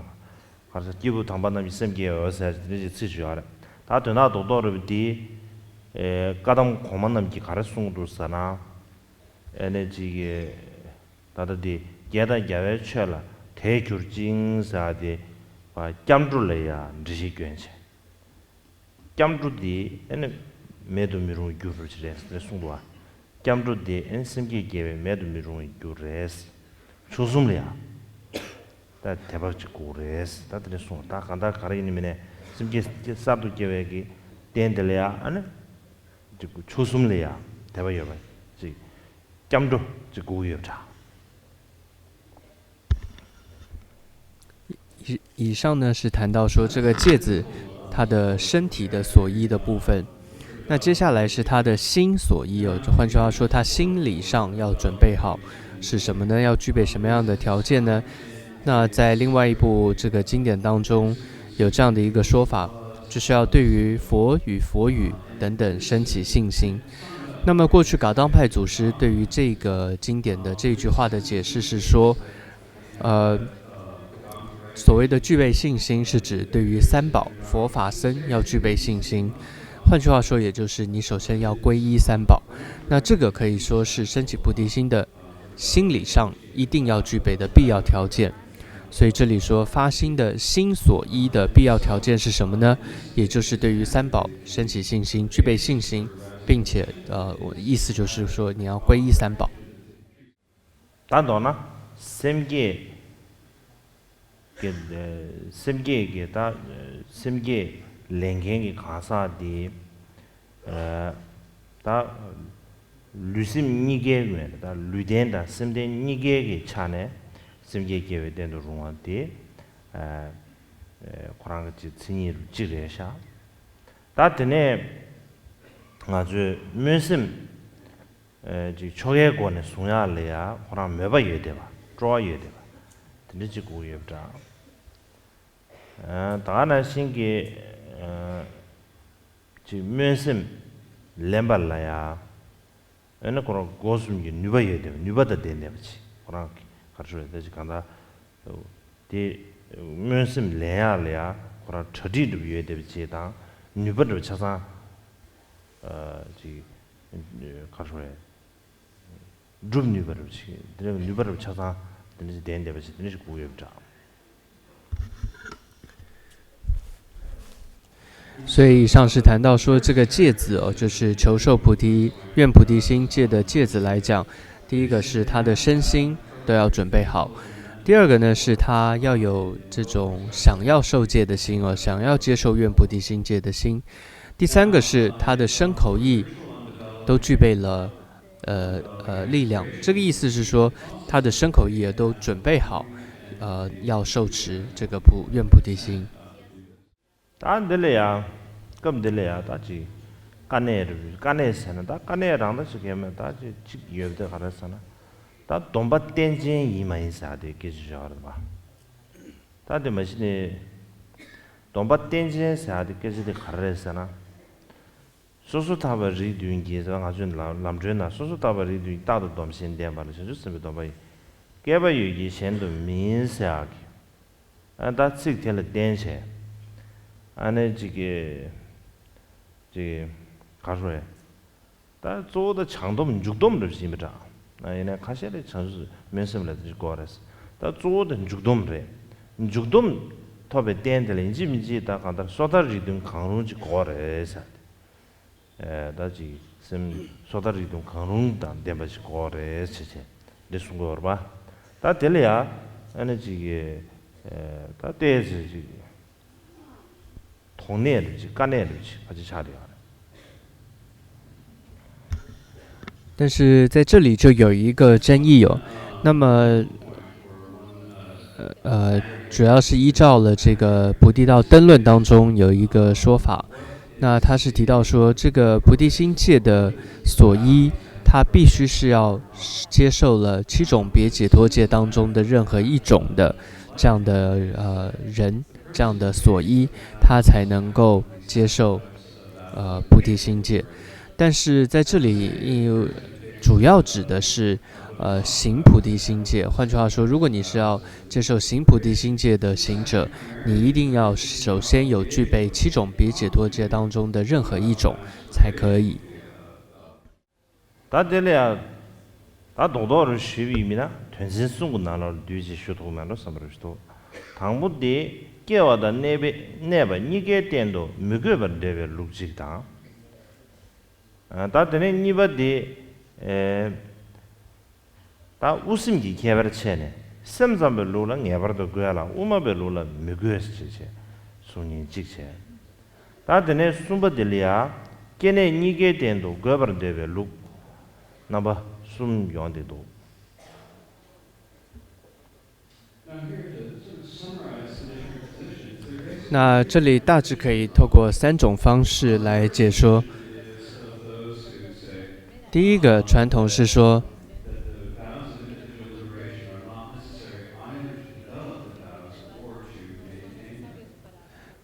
ག་རེ་ཟེར། སྐྱེས་བུ་དམ་པ་རྣམས་ཀྱི་སེམས་བསྐྱེད་འོ་ཟེར་དེ་འདྲ་ཞིག་ཚིག་ཞུ་ཡ་རེད། ད་དོན་དག་རྡོག་རྡོག་རེད་པ་དེ། ཨེ་བཀའ་གདམས་གོང་མ་རྣམས་ཀྱིས་ག་རེ་གསུངས་འདུག་ཟེར་ན། ཨེ་ནས་ཅིག་གིས་ད་ལྟ་དེ་རྒྱལ་དང་རྒྱལ་བའི་ཆོས་ལ་དད་གྱུར་ཅིང་ཟེར་དེ། སྐྱབས་འགྲོ་ལ་ཡང་འགྲེལ་བཤད་སྐྱོན་བྱས། སྐྱབས་འགྲོ་དེ་ཨེ་ནས་མེད་དུ་མི་རུང་བའི་རྒྱུ་རུ་ཅི་རེད་ཟེར་གསུངས་འདུག་བ། སྐྱབས་འགྲོ་དེ་ཨེ་ནས་སེམས་བསྐྱེད་སྐྱེ་བའི་མེད་དུ་མི་རུང་བའི་རྒྱུ་རེད། མཆོག་གསུམ་ལ་ཡང་། ད་དད་པ་ཅིག་དགོས་རེད། ད་དེ་འདྲ་གསུངས། ད་གང་ལྟར་ག་རེ་ཡིན་ནི་མིན་ནས་སེམས་བསྐྱེད་གསར་དུ་སྐྱེ་བའི་གི་རྟེན་དེ་ལ་ཡང་ཨ་ནི། ཅིག་མཆོག་གསུམ་ལ་ཡང་དད་པ་ཡོད་པ་ཅིག་སྐྱབས་འགྲོ་ཅིག་དགོས་ཡོད་པ་འདྲ། 以以上呢是谈到说这个芥子，他的身体的所依的部分。那接下来是他的心所依哦，换句话说，他心理上要准备好是什么呢？要具备什么样的条件呢？那在另外一部这个经典当中有这样的一个说法，就是要对于佛与佛语等等升起信心。那么过去噶当派祖师对于这个经典的这句话的解释是说，呃，所谓的具备信心，是指对于三宝、佛法僧要具备信心。换句话说，也就是你首先要皈依三宝。那这个可以说是升起菩提心的心理上一定要具备的必要条件。所以这里说发心的心所依的必要条件是什么呢？也就是对于三宝升起信心，具备信心，并且呃，我意思就是说你要皈依三宝。 ད་མདོར་ན་སེམས་བསྐྱེད་ཀྱི་སེམས་བསྐྱེད་ཀྱི་ད་སེམས་བསྐྱེད་ལེན་མཁན་གྱི་གང་ཟག་དེ་ད་ལུས་སེམས་གཉིས་ཀའི་ངོས་ནས། ད་ལུས་རྟེན་དང་སེམས་རྟེན་གཉིས་ཀའི་གི་ཆ་ནས་སེམས་བསྐྱེད་སྐྱེ་བའི་རྟེན་དུ་རུང་བ་དེ་ཁོ་རང་གི་ཅིག་མཚན་ཉིད་རུ་གཅིག་རེད་ཤག་ད་དེ་ནས་ང་ཚོས་སྨོན་སེམས། ཅིག་ཆོ་གའི་སྒོ་ནས་བཟུང་ཡག་ལ་ཡ་ཁོ་རང་མོས་པ་ཡོད་བསྡད་པ། སྤྲོ་བ་ཡོད་བསྡད་པ། དེ་འདྲ་ཅིག་དགོས་ཡོད་པ་འདྲ། ད་ག་ནང་བཞིན་གྱི་ཅིག་སྨོན་སེམས་ལེན་པ་ལ་ཡ་ཨ་ནི་ཁོ་རང་སྒོ་གསུམ་གྱི་ནུས་པ་ཡོད་བསྡད་པ། ནུས་པ་དང་ལྡན་བསྡད་པ་ཅིག་ཁོ་རང་གི་ག་རེ་ཞུ་རེད། ད་ཅིག་གང་ལྟར་དེ་སྨོན་སེམས་ལེན་ཡག་ལ་ཡ་ཁོ་རང་གྲ་སྒྲིག་འདྲ་པོ་ཡོད་བསྡད་པ་ཅིག་དང་། ནུས་པ་འདྲ་པོ་ཆ་ཚང་ཅིག་ག་རེ་ཞུ་རེད། སྒྲུབ་ནུས་པ་རུ་ཆེ། དེ་ནས་ནུས་པ་རུ་ཆ་ཚང་དེ་འདྲ་ཞིག་ལྡན་བསྡད་པ་ཞིག་དེ་འདྲ་ཞིག་དགོས་ཡོད་པ་འདྲ། 所以以上是谈到说这个芥子哦，就是求受菩提、愿菩提心戒的芥子来讲，第一个是他的身心都要准备好，第二个呢是他要有这种想要受戒的心哦，想要接受愿菩提心戒的心，第三个是他的身口意都具备了 呃呃力量。这个意思是说，他的身口意也都准备好，呃，要受持这个菩愿菩提心。 ད་འདི་ལ་ཡ། སྐབས་འདི་ལ་ཡ་ད་ཅིག་དཀའ་གནད་རེད། དཀའ་གནད་ཟེར་ན་ད་དཀའ་གནད་རང་ད་ཅིག་གས་མེད། ད་ཅིག་ཅིག་ཡོད་པ་དེ་ག་རེ་ཟེར་ན། ད་སྡོམ་པ་རྟེན་ཅན་ཡིན་མ་ཡིན་ཟེར་ཡ་དེ་སྐད་ཆ་ཞུ་ཡ་རེད་པ། ད་དེ་མ་གཞི་ནས་སྡོམ་པ་རྟེན་ཅན་ཟེར་ཡ་དེ་སྐད་ཆ་དེ་ག་རེ་རེད་ཟེར་ན། སོ་སོ་ཐར་པ་རིགས་བདུན་གྱི་ཟེར་བ། ང་ཚོའི་ལམ་ལམ་སྒྲོན་ན་སོ་སོ་ཐར་པ་རིགས་བདུན་གྱི་རྟག་ཏུ་སྡོམ་ཞིང་ལྡན་པ་ལ་བྱང་ཆུབ་སེམས་དཔའི་སྡོམ་པ་ཡིན། བསྐལ་པ་ཡོད་ཀྱི་གཞན་དུ་མིན་ཟེར་ཡག་གི། ཨ་ད་ཚིག་དེ་ལ་བརྟེན་བྱས། ཨ་ནི་ཅིག་གི་ ཅིག་ག་རེ་ཟེར། ད་གཙོ་བོ་ད་བྱང་སྡོམ་མཇུག་སྡོམ་རེད་ཟེར་གྱི་ཡིན་པ་འདྲ། ཡིན་ནའི་ཁ་ཤས་ལ་བྱང་ཆུབ་སྨོན་སེམས་ལ་དེ་འདྲ་གོ་རེད། ད་གཙོ་བོ་ད་མཇུག་སྡོམ་རེད། མཇུག་སྡོམ་ཐོབ་པའི་རྟེན་དེ་ལ་ཡིན་གཅིག་མིན་གཅིག་ད་གང་ལྟར་སོ་ཐར་རིགས་མཐུན་གང་རུང་ཅིག་གོ་རེད་ཟེར། ཨེ་ད་ཅིག་སེམས་སོ་ཐར་རིགས་མཐུན་གང་རུང་དང་ལྡན་པ་ཞིག་དགོས་རེད་ཟེར་བྱས་འདི་གསུང་གི་ཡོད་རེད་པ། ད་དེ་ལ་ཡ་ཨ་ནི་ཅིག་གི་ཨེ་ད་ལྟས་ཟེར་ཅིག་དོགས་གནས་རེད་ཅིག་དཀའ་གནད་རེད་ཅིག་ཕལ་ཆེར་ཆགས་བསྡད་ཡོད་རེད། 但是在这里就有一个争议哦。那么，呃，主要是依照了这个《菩提道灯论》当中有一个说法，那他是提到说，这个菩提心戒的所依，它必须是要接受了七种别解脱戒当中的任何一种的这样的呃人，这样的所依，他才能够接受呃菩提心戒。但是在这里，因为主要指的是呃行菩提心戒。换句话说，如果你是要接受行菩提心戒的行者，你一定要首先有具备七种别解脱戒当中的任何一种才可以。 ད་དེ་ལ་ཡང་ད་རྡོག་རྡོག་རུ་ཞུས་པ་ཡིན་ན་དོན་ཚན་གསུམ་གྱི་ནང་ལོགས་ལ་བསྡུས་ཅིག་ཞུ་ཐུབ་མེད་འགྲོ་བསམ་པ་རུ་ཞུ་ཐུབ། དང་པོ་དེ་སྐྱེ་བ་དང་གནས་པའི་གནས་པ་གཉིས་ཀའི་སྟེང་དུ་མི་དགོས་པར་འདོད་པའི་ལུགས་གཅིག་དང་། ད་དེ་ནས་གཉིས་པ་དེ། ད་དབུ་སེམས་ཀྱི་ཁྱད་པར་ཕྱེ་ནས་སེམས་ཙམ་པའི་ལུགས་ལ་ངེས་པར་དུ་དགོས་ལ་དབུ་མ་པའི་ལུགས་ལ་མི་དགོས་ཞེས་བྱས་གསུང་མཁན་གཅིག་བྱས། ད་དེ་ནས་གསུམ་པ་དེ་ལ་ཡང་སྐྱེ་གནས་གཉིས་ཀའི་སྟེང་དུ་དགོས་པར་འདོད་པའི་ལུགས་རྣམ་པ་གསུམ་ཡོང་བསྡད་འདུག 那这里大致可以透过三种方式来解说。第一个传统是说，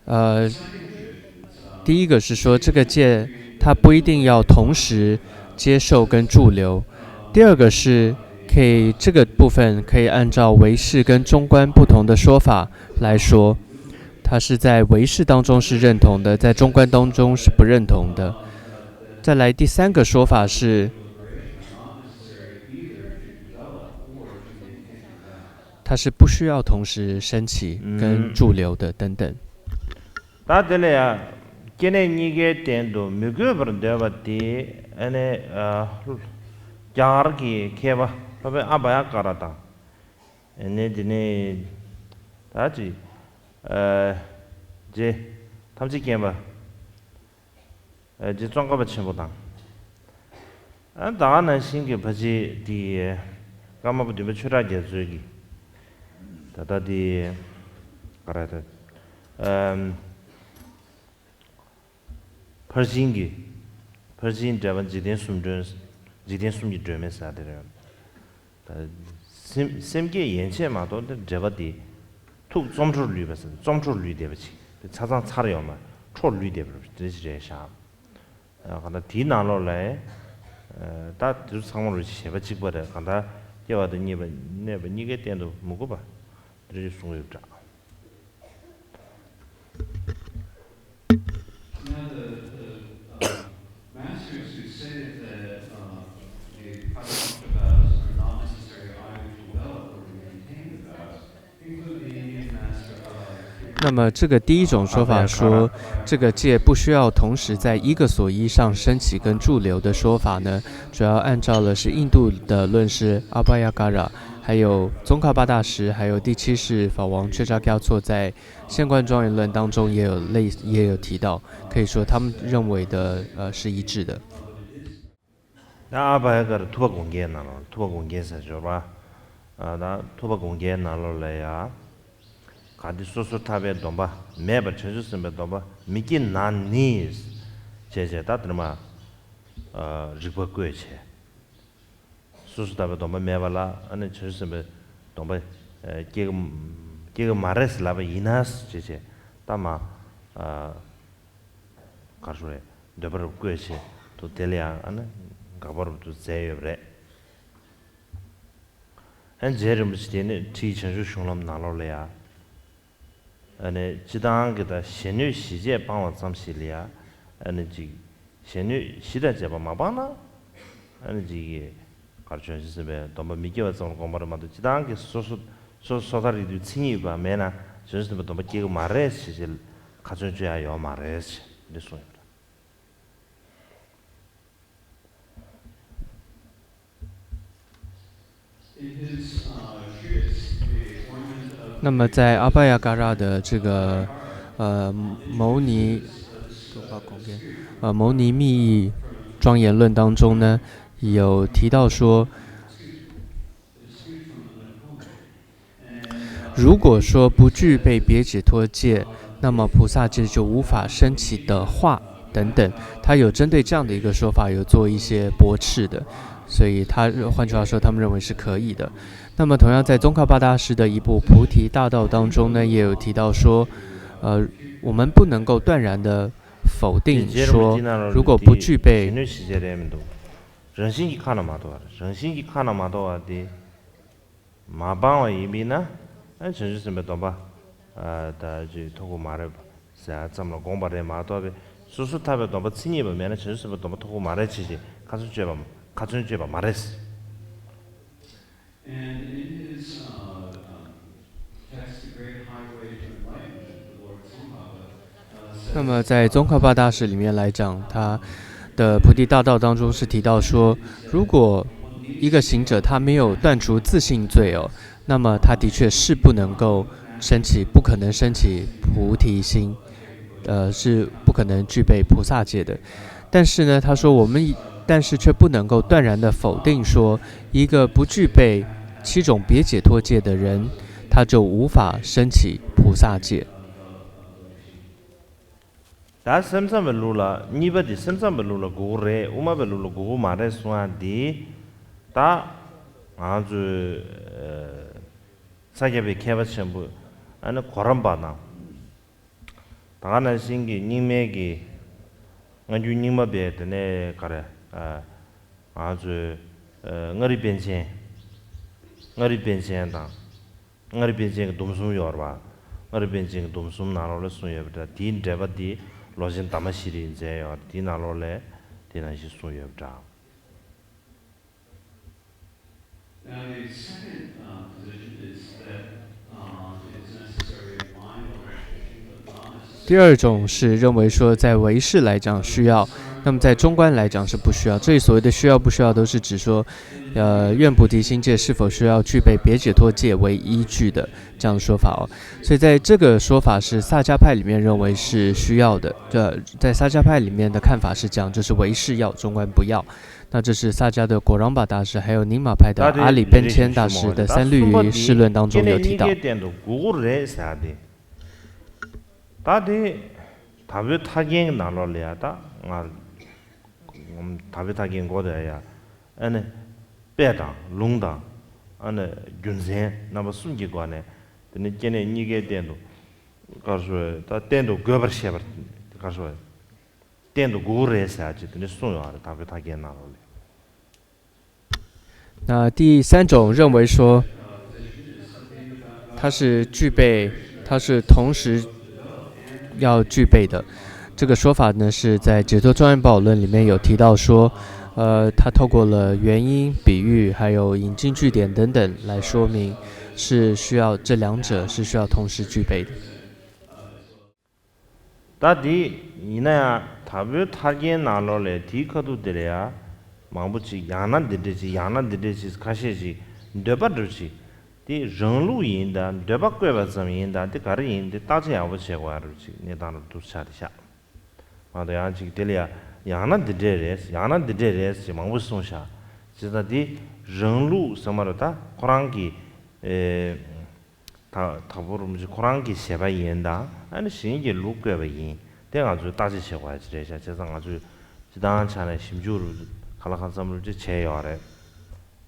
呃，第一个是说这个戒它不一定要同时接受跟驻留。第二个是可以这个部分可以按照唯识跟中观不同的说法来说，它是在唯识当中是认同的，在中观当中是不认同的。再来第三个说法是，它是不需要同时升起跟驻留的等等。 ད་དེ་ལ་ཡང་སྐྱེ་གནས་གཉིས་ཀའི་སྟེང་དུ་མི་དགོས་པར་འདོད་པ་དེ་ཨ་ནི་རྒྱ་གར་གྱི་མཁས་པ་སློབ་དཔོན་ཨ་བྷ་ཡ་ཀ་ར་དང་། ཨ་ནི་དེ་ནས་ད་ཅི་རྗེ་ཐམས་ཅད་མཁྱེན་པ། རྗེ་ཙོང་ཁ་པ་ཆེན་པོ་དང་། ཨ་ད་ག་ནང་བཞིན་གྱི་ཕལ་ཆེར་དེ་ཀརྨ་པ་བདུན་པ་ཆོས་གྲགས་རྒྱ་མཚོའི་གི་ད་ལྟ་དེ་ག་རེ་ད་ཨམ་ཕར་ཕྱིན་གྱི་ཕར་ཕྱིན་འགྲེལ་པ་འཇིག་རྟེན་གསུམ་སྒྲོན། འཇིག་རྟེན་གསུམ་གྱི་སྒྲོན་མེ་ཟེར་དེ་རེད། ད་སེམས་སེམས་བསྐྱེད་ཡན་ཆད་མ་གཏོགས་འདི་འགྲེལ་པ་འདི་ཐུགས་རྩོམ་འཕྲོར་ལུས་པ་ཟེར། རྩོམ་འཕྲོར་ལུས་བསྡད་པ་ཅིག་དེ་ཆ་ཚང་ཚར་ཡོད་མ་འཕྲོར་ལུས་བསྡད་པ་རེད་ཞག་གང་ལྟར་དེའི་ནང་ལོགས་ལ་ད་དེ་ཚོ་ཚང་མ་རུ་བྱེད་པ་གཅིག་པ་རེད། གང་ལྟར་སྐྱེ་བ་དང་གནས་པ་གནས་པ་གཉིས་ཀའི་སྟེང་དུ་མི་དགོས་པ་འདི་རེད་གསུངས་ཡོད་འདྲ། Now the, the uh, masters who say that uh, the Paramokta vows are not necessary either to develop or to maintain the vows include the Indian master of 那么这个第一种说法说，这个戒不需要同时在一个所依上升起跟驻留的说法呢，主要按照的是印度的论师阿巴亚嘎拉，还有宗喀巴大师，还有第七世法王却扎嘉措在《现观庄严论》当中也有类也有提到，可以说他们认为的呃是一致的。 ད་ཨ་བྷ་ཡ་ཀ་ར་ཐུབ་པ་དགོངས་རྒྱན་ནང་ལོགས་ཐུབ་པ་དགོངས་རྒྱན་ཟེར་འབྱོར་བ། ཨ་ད་ཐུབ་པ་དགོངས་རྒྱན་ནང་ལོགས་ལ་ཡ། ག་འདི་སོ་སོར་ཐར་པའི་སྡོམ་པ་མེད་པར་བྱང་ཆུབ་སེམས་དཔའི་སྡོམ་པ་མི་སྐྱེ་ན་ནི། བྱས་བྱས་ད་དེར་མ། ཨ་རིགས་པ་བཀོད་བྱས། སོ་སོར་ཐར་པའི་སྡོམ་པ་མེད་པ་ལ་ཨ་ནི་བྱང་ཆུབ་སེམས་དཔའི་སྡོམ་པ་སྐྱེ་གི་སྐྱེ་གི་མ་རེད་ཟེར་ལབ་པ་ཡིན་ན་ཟེར་བྱས་བྱས་ད་མ། ཨ་ག་རེ་ཞུ་རེད། འདོད་པ་རུ་བཀོད་བྱས་འདུག་དེ་ལ་ཡང་ཨ་ནི་དགག་པ་རུ་འདུག་མཛད་ཡོད་པ་རེད། ཨ་ནི་རྗེ་རིན་པོ་ཆེ་དེ་ནི་ཁྲིད་བྱང་ཆུབ་གཞུང་ལམ་ནང་ལོགས་ལ་ཡང་། ཨ་ནི་སྤྱི་བཏང་གི་ད་གཞན་གནོད་གཞི་བཅས་སྤང་བ་ཙམ་ཞིག་ལ་ཡང་ ཨ་ནི་ཅིག་གཞན་ནུས་གཞི་དང་བཅས་པ་མ་སྤངས་ན། ཨ་ནི་ཅིག་གི་གར་བྱང་ཆུབ་སེམས་དཔའི་སྡོམ་པ་མི་སྐྱེ་བ་ཙམ་ལ་དགོངས་པ་རེད་མ་གཏོགས། སྤྱིར་བཏང་གི་སོ་སོ་སོ་སོ་ཐར་རིགས་དུས་མཚན་ཉིད་པ་མེད་ན་བྱང་ཆུབ་སེམས་དཔའི་སྡོམ་པ་སྐྱེ་གི་མ་རེད་ཞེས་ཁ་ཚོན་གཅོད་ཡ་ཡོད་མ་རེད་ཞེས་འདི་གསུངས་ཡོད་པ་རེད། 那么在阿巴亚嘎拉的这个呃摩尼，呃摩尼密意庄严论当中呢，有提到说，如果说不具备别解脱戒，那么菩萨戒就无法升起的话，等等，他有针对这样的一个说法有做一些驳斥的，所以他换句话说，他们认为是可以的。那么同样在宗喀巴大师的一部《菩提大道》当中呢，也有提到说，呃，我们不能够断然的否定说，如果不具备 རང་བཞིན་གྱི་ཁ་ན་མ་ཐོ་བ་རང་བཞིན་གྱི་ཁ་ན་མ་ཐོ་བ་དེ། མ་སྤངས་པ་ཡིན་པས་ན། ཨ་བྱང་ཆུབ་སེམས་དཔའི་སྡོམ་པ། ཨ་ད་ཅིག་ཐོབ་ཀྱི་མ་རེད་པ་ཟེར་ཙམ་ལ་དགོངས་པ་རེད་མ་གཏོགས་པའི་སོ་སོ་ཐར་པའི་སྡོམ་པ་མཚན་ཉིད་པ་མེད་ན་བྱང་ཆུབ་སེམས་དཔའི་སྡོམ་པ་ཐོབ་ཀྱི་མ་རེད་ཅེས་ཁ་ཚོན་གཅོད་པ་ཁ་ཚོན་གཅོད་པ་མ་རེད། And in his uh, um, text, The Great Highway to Enlightenment, the Lord Tsongkhapa 那么在宗喀巴大师里面来讲，他的菩提大道当中是提到说，如果一个行者他没有断除自性罪哦，那么他的确是不能够升起，不可能升起菩提心，呃，是不可能具备菩萨戒的。但是呢，他说我们，但是却不能够断然的否定说，一个不具备七种别解脱戒的人，他就无法升起菩萨戒。 ད་སེམས་ཙམ་པའི་ལུགས་ལ་གཉིས་པ་དེ་སེམས་ཙམ་པའི་ལུགས་ལ་དགོས་ཀྱི་རེད། དབུ་མ་པའི་ལུགས་ལ་དགོས་ཀྱི་མ་རེད་གསུང་ཡ་དེ། ད་ང་ཚོའི་ས་སྐྱ་པའི་མཁས་པ་ཆེན་པོ་ཨ་ནི་གོ་རམས་པ་དང་། ད་ག་ནང་བཞིན་གྱི་རྙིང་མའི་གི་སྔ་འགྱུར་རྙིང་མ་པའི་དེ་ནས་ག་རེ་ང་ཚོའི་མངའ་རིས་པཎ་ཆེན། མངའ་རིས་པཎ་ཆེན་དང་། མངའ་རིས་པཎ་ཆེན་གྱི་སྡོམ་གསུམ་ཡོད་རེད་པ། མངའ་རིས་པཎ་ཆེན་གྱི་སྡོམ་གསུམ་ནང་ལོགས་ལ་གསུངས་ཡོད་པ་འདྲ། དེའི་འགྲེལ་པ་འདི་ལོ་ཆེན་དྷརྨ་ཤྲཱི་ཡིས་མཛད་ཡོད་རེད། དེའི་ནང་ལོགས་ལ་དེ་ནང་བཞིན་གསུངས་ཡོད་པ་འདྲ། Now, the second uh, position is that uh, it is necessary in my own tradition, but not necessary. 第二种是认为说，在唯识来讲需要，那么在中观来讲是不需要。这里所谓的需要不需要，都是指说，呃，愿菩提心戒是否需要具备别解脱戒为依据的这样的说法哦。所以在这个说法是萨迦派里面认为是需要的，这在萨迦派里面的看法是这样，就是唯识要，中观不要。 那这是萨迦的果朗巴大师，还有宁玛派的阿里班谦大师的三律仪释论当中有提到。 སྐྱེ་གནས་གཉིས་ཀའི་སྟེང་དུ་དགོས་ཀྱི་རེད་ཟེར་ཡ་དེ། ད་དེ་དྭགས་པོའི་ཐར་རྒྱན་གྱི་ནང་ལོགས་ལ་ཡ་ད་ང་དྭགས་པོའི་ཐར་རྒྱན་མགོ་དེ་ཡ་ཨ་ནི་དཔེ་དང་ལུང་དང་ཨ་ནི་རྒྱུ་མཚན་རྣམ་པ་གསུམ་གྱི་སྒོ་ནས་དེ་ནི་སྐྱེ་གནས་གཉིས་ཀའི་སྟེང་དུ་གར་སོ་ད་གཏན་དུ་དགོས་པར་བཤད་པར་གར་སོ། གཏན་དུ་དགོས་རེད་ཟེར་ཅིག་དེ་འདྲ་གསུངས་ཡོད་རེད། དྭགས་པོའི་ཐར་རྒྱན་ནང་ལོགས་ལ། 那第三种认为说，它是具备，它是同时要具备的。这个说法呢，是在《解脱庄严宝论》里面有提到说，呃，它透过了原因、比喻，还有引经据典等等来说明，是需要这两者是需要同时具备的。 ད་དེ་ཡིན་ན་ཡང་དྭགས་པོའི་ཐར་རྒྱན་ནང་ལོགས་ལ་དེའི་ཁ་ཐུག་དེ་ལ་ཡ་མང་པོ་ཅིག་ཡང་ན་འདི་འདྲས་ཅིག་ཡང་ན་འདི་འདྲས་ཅིག་ཁ་ཤས་ཅིག་འདོད་པ་འདྲ་ཅིག་དེ་རང་ལུགས་ཡིན་ད། འདོད་པ་བཀོད་པ་ཙམ་ཡིན་ད། དེ་ག་རེ་ཡིན་དེ་བརྟག་དཔྱད་ཡག་པོ་བྱེད་དགོས་ཡ་འདྲ་ཅིག་གནས་སྟངས་འདྲ་འདུག་ཆགས་དེ་ཤག་མ་གཏོགས་ཡང་ཅིག་དེ་ལ་ཡ་ཡང་ན་འདི་འདྲས་རེད། ཡང་ན་འདི་འདྲས་རེད་ཅེས་མང་པོ་གསུངས་ཤག་བྱས་ཙང་དེ་རང་ལུགས་ཟེར་མ་རེད་ད། ཁོ་རང་གི་ཨེ། ད་དྭགས་པོ་རིན་པོ་ཆེ་ཁོ་རང་གི་བཞེད་པ་ཡིན་ད། ཨ་ནི་གཞན་གྱི་ལུགས་བཀོད་པ་ཡིན། དེ་ང་ཚོས་བརྟག་དཔྱད་བྱེད་དགོས་ཡ་ཅིག་རེད་ཤག་བྱས་ཙང་ང་ཚོས་སྤྱིར་བཏང་ཆ་ནས་ཞིབ་འཇུག་རུ་ག་ལ་གང་འཚམ་རུ་ཅིག་བྱས་ཡོད་རེད།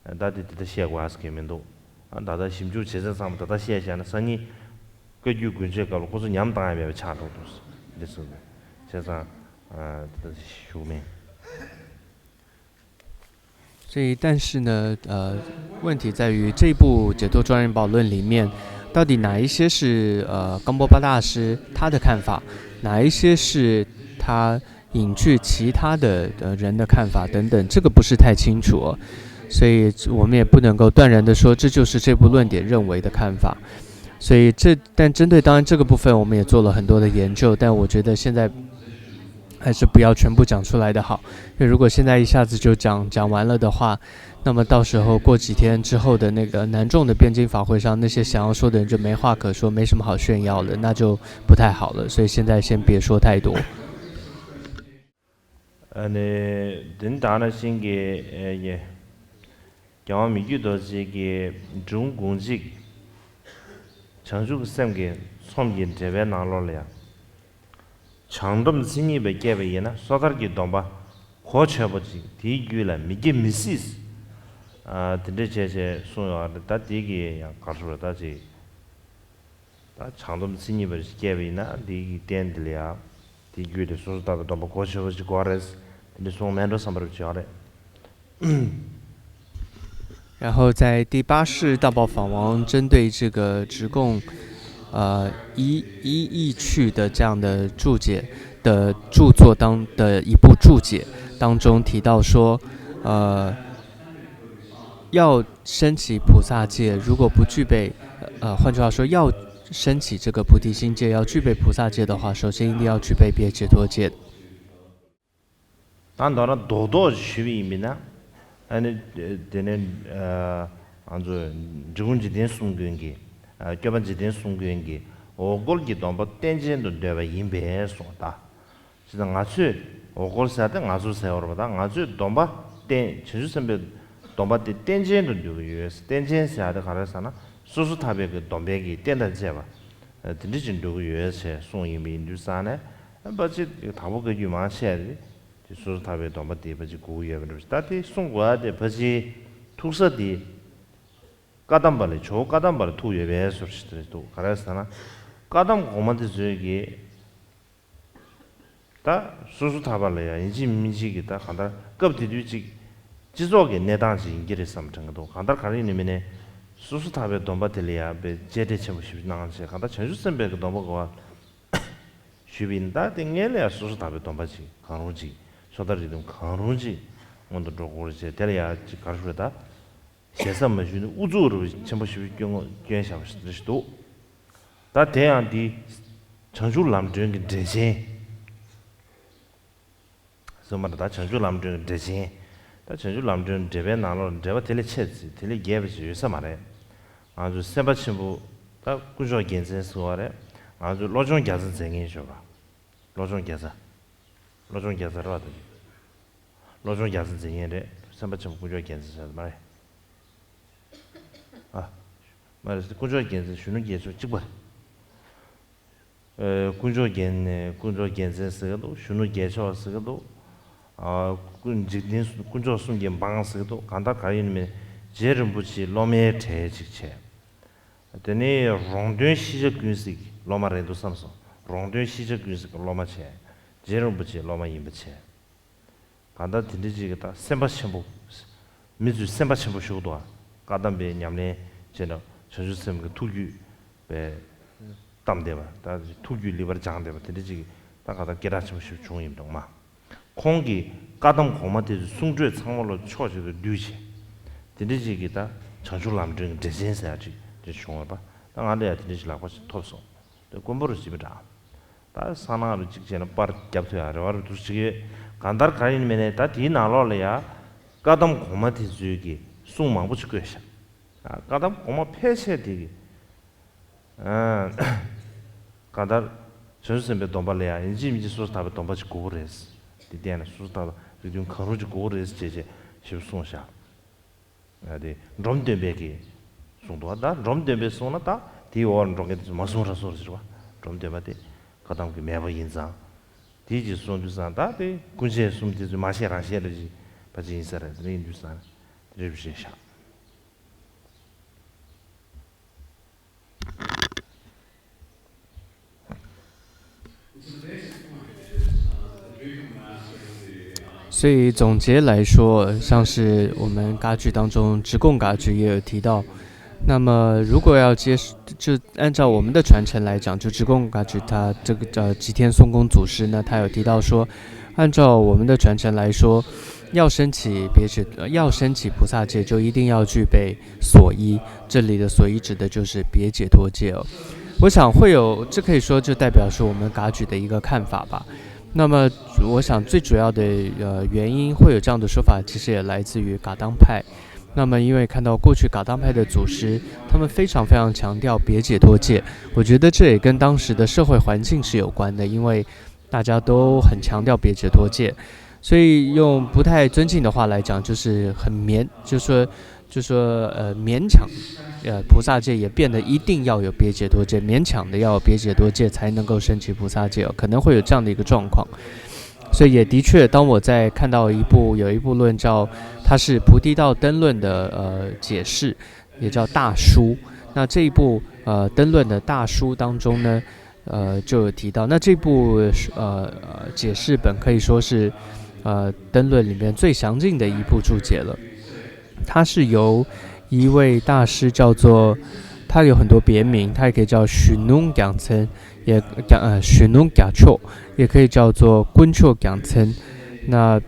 ད་དེ་དེ་ལྟར་བཤད་དགོས་ཡ་ཟེར་གྱི་མི་འདུག་ཨ་ད་ལྟ་ཞིབ་འཇུག་བྱེད་ཚད་ཚང་མ་ད་ལྟ་བཤད་བཤད་ན་སང་ཉིན་བཀའ་བརྒྱུད་དགོན་ཆེན་སྐབས་ལ་ཁོ་ཚོ་ཉམས་བཏང་ཡ་མེད་པ་ཆགས་འགྲོ་འདུག་འདི་ཟེར་ནས་བྱས་ཙང་ཨ་དེ་ལྟར་ཞུ་མེད། 所以，但是呢，呃，问题在于这部《解脱庄严宝论》里面，到底哪一些是呃岡波巴大师他的看法，哪一些是他隐去其他的呃人的看法等等，这个不是太清楚，所以我们也不能够断然的说这就是这部论点认为的看法。所以这，但针对当然这个部分，我们也做了很多的研究，但我觉得现在还是不要全部讲出来的好，因为如果现在一下子就讲讲完了的话，那么到时候过几天之后的那个南众的辩经法会上，那些想要说的人就没话可说，没什么好炫耀的，那就不太好了。所以现在先别说太多。ཨ་ནི་དེ་ནི་ད་ནང་བཞིན་གྱི་ཨེ་ཡེ། རྒྱལ་དབང་མི་བསྐྱོད་རྡོ་རྗེ་གི་འབྲི་གུང་དགོངས་གཅིག་བྱང་ཆུབ་ཀྱི་སེམས་ཀྱི་ཚོམས་ཀྱི་འགྲེལ་པའི་ནང་ལོགས་ལ་ཡང་། བྱང་སྡོམ་མཚན་ཉིད་པ་སྐྱེས་པ་ཡིན་ན་སོ་ཐར་གྱི་སྡོམ་པ་གོ་ཆོད་པོ་ཅིག་དེའི་རྒྱུད་ལ་མི་སྐྱེ་མི་སྲིད། ཨ་དེ་འདྲ་བྱས་བྱས་གསུངས་ཡོད་རེད། ད་དེ་གི་ཡང་ག་རེ་ཟེར་ད་ཅིག་ད་བྱང་སྡོམ་མཚན་ཉིད་པ་ཞིག་སྐྱེས་པ་ཡིན་ན་དེ་གི་རྟེན་དེ་ལ་ཡང་དེའི་རྒྱུད་དེ་སོ་སོ་ཐར་པའི་སྡོམ་པ་གོ་ཆོད་པོ་ཅིག་དགོས་རེད། དེ་འདྲ་གསུངས་མེད་འགྲོ་བསམ་པ་རེད་བྱས་རེད། 然后在第八世大宝法王针对这个直供，呃，一一意趣的这样的注解的著作当的一部注解当中提到说，呃，要升起菩萨戒，如果不具备，呃，换句话说，要升起这个菩提心戒，要具备菩萨戒的话，首先一定要具备别解脱戒。 ད་མདོར་ན་རྡོག་རྡོག་ཞུས་པ་ཡིན་པས་ན། ཨ་ནི་དེ་ནས་ང་ཚོ་འབྲི་གུང་འཇིག་རྟེན་གསུམ་མགོན་གྱི་སྐྱོབ་པ་འཇིག་རྟེན་གསུམ་མགོན་གྱི་འོག་སྐོར་གྱི་སྡོམ་པ་རྟེན་ཅན་དུ་འདོད་པ་ཡིན་པས་སོ། ད་ཅི་ད་ང་ཚོས་འོག་སྐོར་ཟེར་ཏེ་ང་ཚོ་ཟེར་བ་རེད་པ། ད་ང་ཚོས་སྡོམ་པ་རྟེན་བྱང་ཆུབ་སེམས་དཔའི་སྡོམ་པ་དེ་རྟེན་ཅན་དུ་འདོད་ཀྱི་ཡོད། རྟེན་ཅན་ཟེར་ཏེ་ག་རེ་ཟེར་ན་སོ་སོ་ཐར་པའི་གི་སྡོམ་པའི་གི་རྟེན་དང་བཅས་པ་དེ་འདྲ་ཅིག་འདོད་ཀྱི་ཡོད་ཅེས་གསུངས་ཡིན་པ་ཡིན་དུས་ཙང་ནས་པ་ཅི་དྭགས་པོ་བཀའ་བརྒྱུད་མང་ཆེ་བ་རེད། དེ་སོ་སོ་ཐར་པའི་སྡོམ་པ་དེ་ཕལ་ཆེར་དགོས་ཀྱི་ཡོད་པ་འདྲ་པོ་ཞིག་ད་དེ་གསུང་དགོས་ཡ་དེ་ཕལ་ཆེར་ཐུག་ས་དེ་བཀའ་གདམས་པ་ལས་ཇོ་བོ་བཀའ་གདམས་པ་ལ་ཐུག་ཡོད་པའི་བཟོ་ཞིག་དེ་འདུག་ག་རེ་ཟེར་ན་བཀའ་གདམས་གོང་མ་དེ་ཚོས་ཀྱིས་ད་སོ་སོ་ཐར་པ་ལ་ཡང་ཡིན་གཅིག་མིན་གཅིག་གི་ད་གང་ལྟར་སྐབས་དེ་དུས་ཅིག་སྤྱི་ཚོགས་ཀྱི་གནས་སྟངས་ཅིག་ཡིན་གྱི་རེད་བསམ་དྲན་གྱི་འདུག་གང་ལྟར་ག་རེ་ཡིན་ནའི་མིན་ནའི་སོ་སོ་ཐར་པའི་སྡོམ་པ་དེ་ལ་ཡང་དཔེ་གཅེས་སྤྲས་ཆེན་པོ་ཞེ་པོ་གནང་བྱས་གང་ལྟར་བྱང་ཆུབ་སེམས་དཔའི་གི་སྡོམ་པ་གོ་བ། ཞུས་པ་ཡིན་ད་དེ་སྔོན་ལ་ཡང་སོ་སོ་ཐར་པའི་སྡོམ་པ་ཅིག་གང་རུང་ཅིག་ཕྱོགས་མཐར་རིགས་གདམས་གང་རུང་ཅིག་སྔོན་དུ་འགྲོ་དགོས་རེད་ཅེས་དེ་ལ་ཡང་ཅིག་ག་རེ་ཞུ་རེད་ད། ཞེ་ས་མ་ཞུས་ནས་ཨུ་ཚུགས་རུ་ཆེན་པོ་ཞེ་པོ་སྐྱོན་སྐྱོན་བཞག་པ་ཞིག་འདུག་ད་དེ་ཡང་འདི་བྱང་ཆུབ་ལམ་སྒྲོན་གྱི་འགྲེལ་ཆེན་ཟེར་མ་རེད་ད། བྱང་ཆུབ་ལམ་སྒྲོན་གྱི་འགྲེལ་ཆེན་ད་བྱང་ཆུབ་ལམ་སྒྲོན་འགྲེལ་པའི་ནང་ལོགས་འགྲེལ་པ་དེ་ལས་ཆེ་ཙི་དེ་ལས་རྒྱས་པ་ཞིག་ཡོད་ས་མ་རེད། ང་ཚོའི་སེམས་དཔའ་ཆེན་པོ་ད་དཀོན་མཆོག་རྒྱལ་མཚན་ཟེར་བ་རེད། ང་ཚོའི་བློ་སྦྱོང་རྒྱལ་མཚན་མཛད་མཁན་ཞུ་བ། བློ་སྦྱོང་རྒྱལ་མཚན། བློ་སྦྱོང་རྒྱལ་མཚན་རེད་བ་ད། བློ་སྦྱོང་རྒྱལ་མཚན་མཛད་མཁན་རེད། སེམས་དཔའ་ཆེན་པོ་དཀོན་མཆོག་རྒྱལ་མཚན་ཟེར་བ་མ་རེད། ཨ། མ་རེད། དཀོན་མཆོག་རྒྱལ་མཚན་གཞོན་ནུ་རྒྱལ་མཚན་གཅིག་པ་རེད། ཨེ། དཀོན་མཆོག་རྒྱལ་ནས་དཀོན་མཆོག་རྒྱལ་མཚན་ཟེར་གི་འདུག་གཞོན་ནུ་རྒྱལ་མཆོག་ཟེར་གི་འདུག་ཨ། དཀོན་འཇིག་རྟེན་དཀོན་མཆོག་གསུམ་གྱི་འབངས་ཟེར་གི་འདུག་གང་ལྟར་ག་རེ་ཡིན་མིན་རྗེ་རིན་པོ་ཆེའི་སློབ་མའི་གྲས་ཅིག་བྱས། དེ་ནས་རོང་སྟོན་ཤེས་བྱ་ཀུན་གཟིགས་ཀྱི་སློབ་མ་རེད་འདུག་བསམ་སོང་། རོང་སྟོན་ཤེས་བྱ་ཀུན་གཟིགས་ཀྱི་སློབ་མ་བྱས། རྗེ་རིན་པོ་ཆེའི་སློབ་མ་ཡིན་པ་བྱས། གང་ལྟར་དེ་འདྲ་ཅིག་གི་ད་སེམས་དཔའ་ཆེན་པོ། མི་ཚོས་སེམས་དཔའ་ཆེན་པོ་ཞུ་གི་འདུག་ཨ། བཀའ་གདམས་པའི་ཉམས་ལེན་བྱས་ནས་བྱང་ཆུབ་སེམས་ཀྱི་ཐུགས་རྒྱུད་པའི་གཏམས་བསྡད་པ་ད་ཐུགས་རྒྱུད་ལེགས་པར་སྦྱངས་བསྡད་པ་དེ་འདྲ་ཅིག་གི་ད་གང་ལྟར་སྐད་གྲགས་ཆེན་པོ་ཞིག་བྱུང་ཡིན་འདུག་མ། ཁོང་གིས་བཀའ་གདམས་གོང་མ་དེ་ཚོའི་གསུང་སྒྲོས་ཚང་མ་ལ་ཕྱོགས་གཅིག་ཏུ་བསྡུས་བྱས། དེ་འདྲ་ཅིག་གིས་ད་བྱང་ཆུབ་ལམ་སྒྲོན་གྱི་འགྲེལ་ཆེན་ཟེར་ཡ་ཅིག་དེ་བྱུང་བ་རེད་པ། ད་ང་ལ་ཡང་དེ་འདྲ་ཅིག་ལག་པ་ཞིག་ཐོབ་སོང་། དེ་དཀོན་པོ་རུ་ཅིག་མི་འདྲ། ད་གསང་སྔགས་རུ་ཅིག་བྱས་ན་པར་རྒྱབ་ཐུབ་ཡ་རེ་བ་རུ་འདུག་ཅིག་ཡོད། གང་ལྟར་ག་ཡིན་མིན་ནས་ད་དེའི་ནང་ལོགས་ལ་ཡ་བཀའ་གདམས་གོང་མ་དེ་ཚོའི་གི་གསུང་མང་པོ་ཅིག་བཀོད་ཤག་བཀའ་གདམས་གོང་མ་ཕལ་ཆེར་དེ་གི་ཨ། གང་ལྟར་བྱང་ཆུབ་སེམས་དཔའི་སྡོམ་པ་ལ་ཡང་ཡིན་གཅིག་མིན་གཅིག་སོ་སོ་ཐར་པའི་སྡོམ་པ་ཅིག་དགོས་ཀྱི་རེད། དེ་བསྟན་ནས་སོ་སོ་ཐར་པ་རིགས་མཐུན་གང་རུང་ཅིག་དགོས་ཀྱི་རེད་ཅེས་བྱས་ཞེས་པ་གསུངས་བཞག་ཨ་དེ་འབྲོམ་སྟོན་པས་ཀྱིས་གསུངས་འདུག་ད་འབྲོམ་སྟོན་པས་གསུངས་ན་ད་དེའི་འོག་ལ་འགྲོ་མཁན་དེ་ཚོ་མ་གསུང་ར་སོ་ར་ཟེར་བ། འབྲོམ་སྟོན་པ་དེ་བཀའ་གདམས་ཀྱི་མེས་པོ་ཡིན་ཙང་། དེའི་རྗེས་གསུངས་དུས་ཙང་ད་དེ་སྐུ་མཆེད་གསུམ་དེ་ཚོས་མ་བཤད་རང་བཤད་རེ་བཞིན་པ་ཅིག་ཡིན་ས་རེད། དེ་འདྲ་ཡིན་དུས་ཙང་དེ་འདྲ་བཤད་བཞག所以总结来说，像是我们歌剧当中直供歌剧也有提到，那么如果要接，就按照我们的传承来讲，就直供歌剧它这个呃吉天松公祖师呢，他有提到说，按照我们的传承来说，要升起别解，要升起菩萨戒，就一定要具备所依。这里的所依指的就是别解脱戒哦。我想会有，这可以说就代表是我们噶举的一个看法吧。那么，我想最主要的呃原因会有这样的说法，其实也来自于噶当派。那么，因为看到过去噶当派的祖师，他们非常非常强调别解脱戒，我觉得这也跟当时的社会环境是有关的，因为大家都很强调别解脱戒，所以用不太尊敬的话来讲，就是很勉，就说就说呃勉强，呃菩萨戒也变得一定要有别解脱戒，勉强的要有别解脱戒才能够升起菩萨戒哦，可能会有这样的一个状况。所以也的确，当我在看到一部有一部论叫它是《菩提道灯论》的呃解释，也叫大疏。那这一部呃灯论的大疏当中呢，呃就有提到，那这部呃呃解释本可以说是呃灯论里面最详尽的一部注解了。它是由一位大师叫做，他有很多别名，他也可以叫许农讲称，也讲呃许农讲错，也可以叫做昆错讲称。那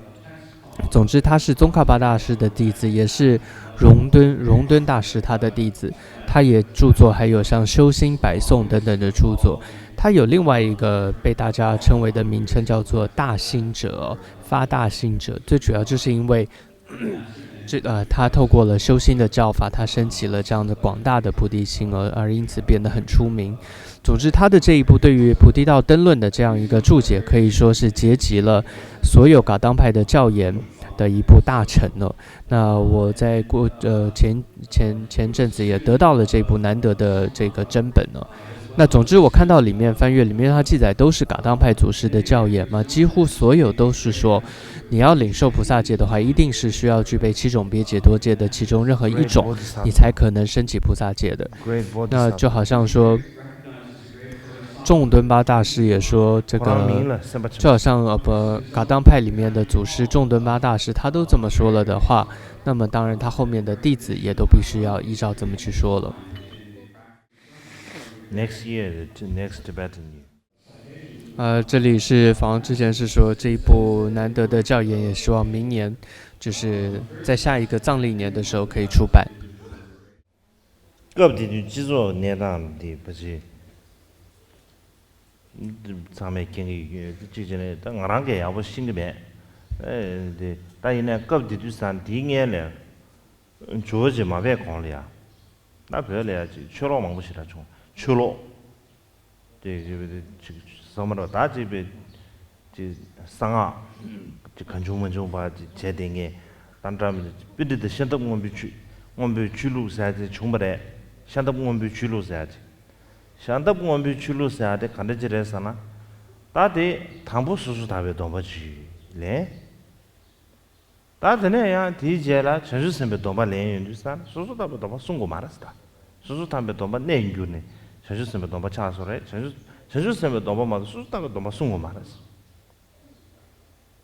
总之，他是宗喀巴大师的弟子，也是荣敦荣敦大师他的弟子。他也著作还有像《修心百颂》等等的著作。他有另外一个被大家称为的名称叫做大心者，发大心者。最主要就是因为这呃，他透过了修心的教法，他升起了这样的广大的菩提心，而而因此变得很出名。总之，他的这一部对于《菩提道灯论》的这样一个注解，可以说是结集了所有噶当派的教言的一部大成了。那我在过呃前前前阵子也得到了这部难得的这个真本呢。那总之，我看到里面翻阅里面，它记载都是噶当派祖师的教言嘛，几乎所有都是说，你要领受菩萨戒的话，一定是需要具备七种别解脱戒的其中任何一种，你才可能升起菩萨戒的。那就好像说，众敦巴大师也说这个，就好像呃不，噶当派里面的祖师众敦巴大师他都这么说了的话，那么当然他后面的弟子也都必须要依照这么去说了。 Next year, the next Tibetan year. 呃，这里是访问之前是说这一部难得的教研，也希望明年就是在下一个藏历年的时候可以出版。 སྐབས་དེ་དུས་སྤྱི་ཚོགས་གནས་སྟངས་དེ་ཕལ་ཆེར་ཚང་མས་མཁྱེན་གྱི་ཡོད། གཅིག་བྱས་ནས་ད་ང་རང་གིས་ཡག་པོ་ཤེས་ཀྱི་མེད། ཨེ་དེ་ད་ཡིན་ནའི་སྐབས་དེ་དུས་ཙང་དེའི་སྔོན་ལ་ཇོ་བོ་རྗེ་མ་ཕེབས་གོང་ལ་ཡ། ད་བོད་ལ་ཡ་ཅིག་ཆོས་ལོག་མང་པོ་ཞེ་དྲག་བྱུང་། ཆོས་ལོག་དེ་ཅིག་བསམ་མ་རོགས་ད་ཅིག་པའི་ཅིག་གསང་སྔགས་ཅིག་གང་བྱུང་མང་བྱུང་བ་ཅིག་བྱས་དེ་ངས་ད་འདྲ་མི་འདུག་པཎྜི་ཏ་ཤམ་ཐབས་མངོན་པའི་ཆོས། མངོན་པའི་ཆོས་ལུགས་ཟེར་ཅིག་བྱུང་བ་རེད། ཤམ་ཐབས་མངོན་པའི་ཆོས་ལུགས་ཟེར་ཅིག་ཤམ་ཐབས་མངོན་པའི་ཆོས་ལུགས་ཟེར་ཡ་དེ་ག་འདྲ་ཅིག་རེད་ཟེར་ན། ད་དེ་དང་པོ་སོ་སོ་ཐར་པའི་སྡོམ་པ་ཅིག་ལེན། ད་དེ་ནས་ཡང་དེའི་རྗེས་ལ་བྱང་ཆུབ་སེམས་དཔའི་སྡོམ་པ་ལེན་ཡོང་དུས་ཙང་སོ་སོ་ཐར་པའི་སྡོམ་པ་སྲུང་དགོས་མ་རེད་ཟེར། ད་སོ་སོ་ཐར་པའི་སྡོམ་པ་གནས་འགྱུར་ནས་བྱང་ཆུབ་སེམས་དཔའི་སྡོམ་པ་ཆགས་སོང་རེད། བྱང་ཆུབ་བྱང་ཆུབ་སེམས་དཔའི་སྡོམ་པ་མ་གཏོགས་སོ་སོ་ཐར་པའི་སྡོམ་པ་སྲུང་དགོས་མ་རེད་ཟེར།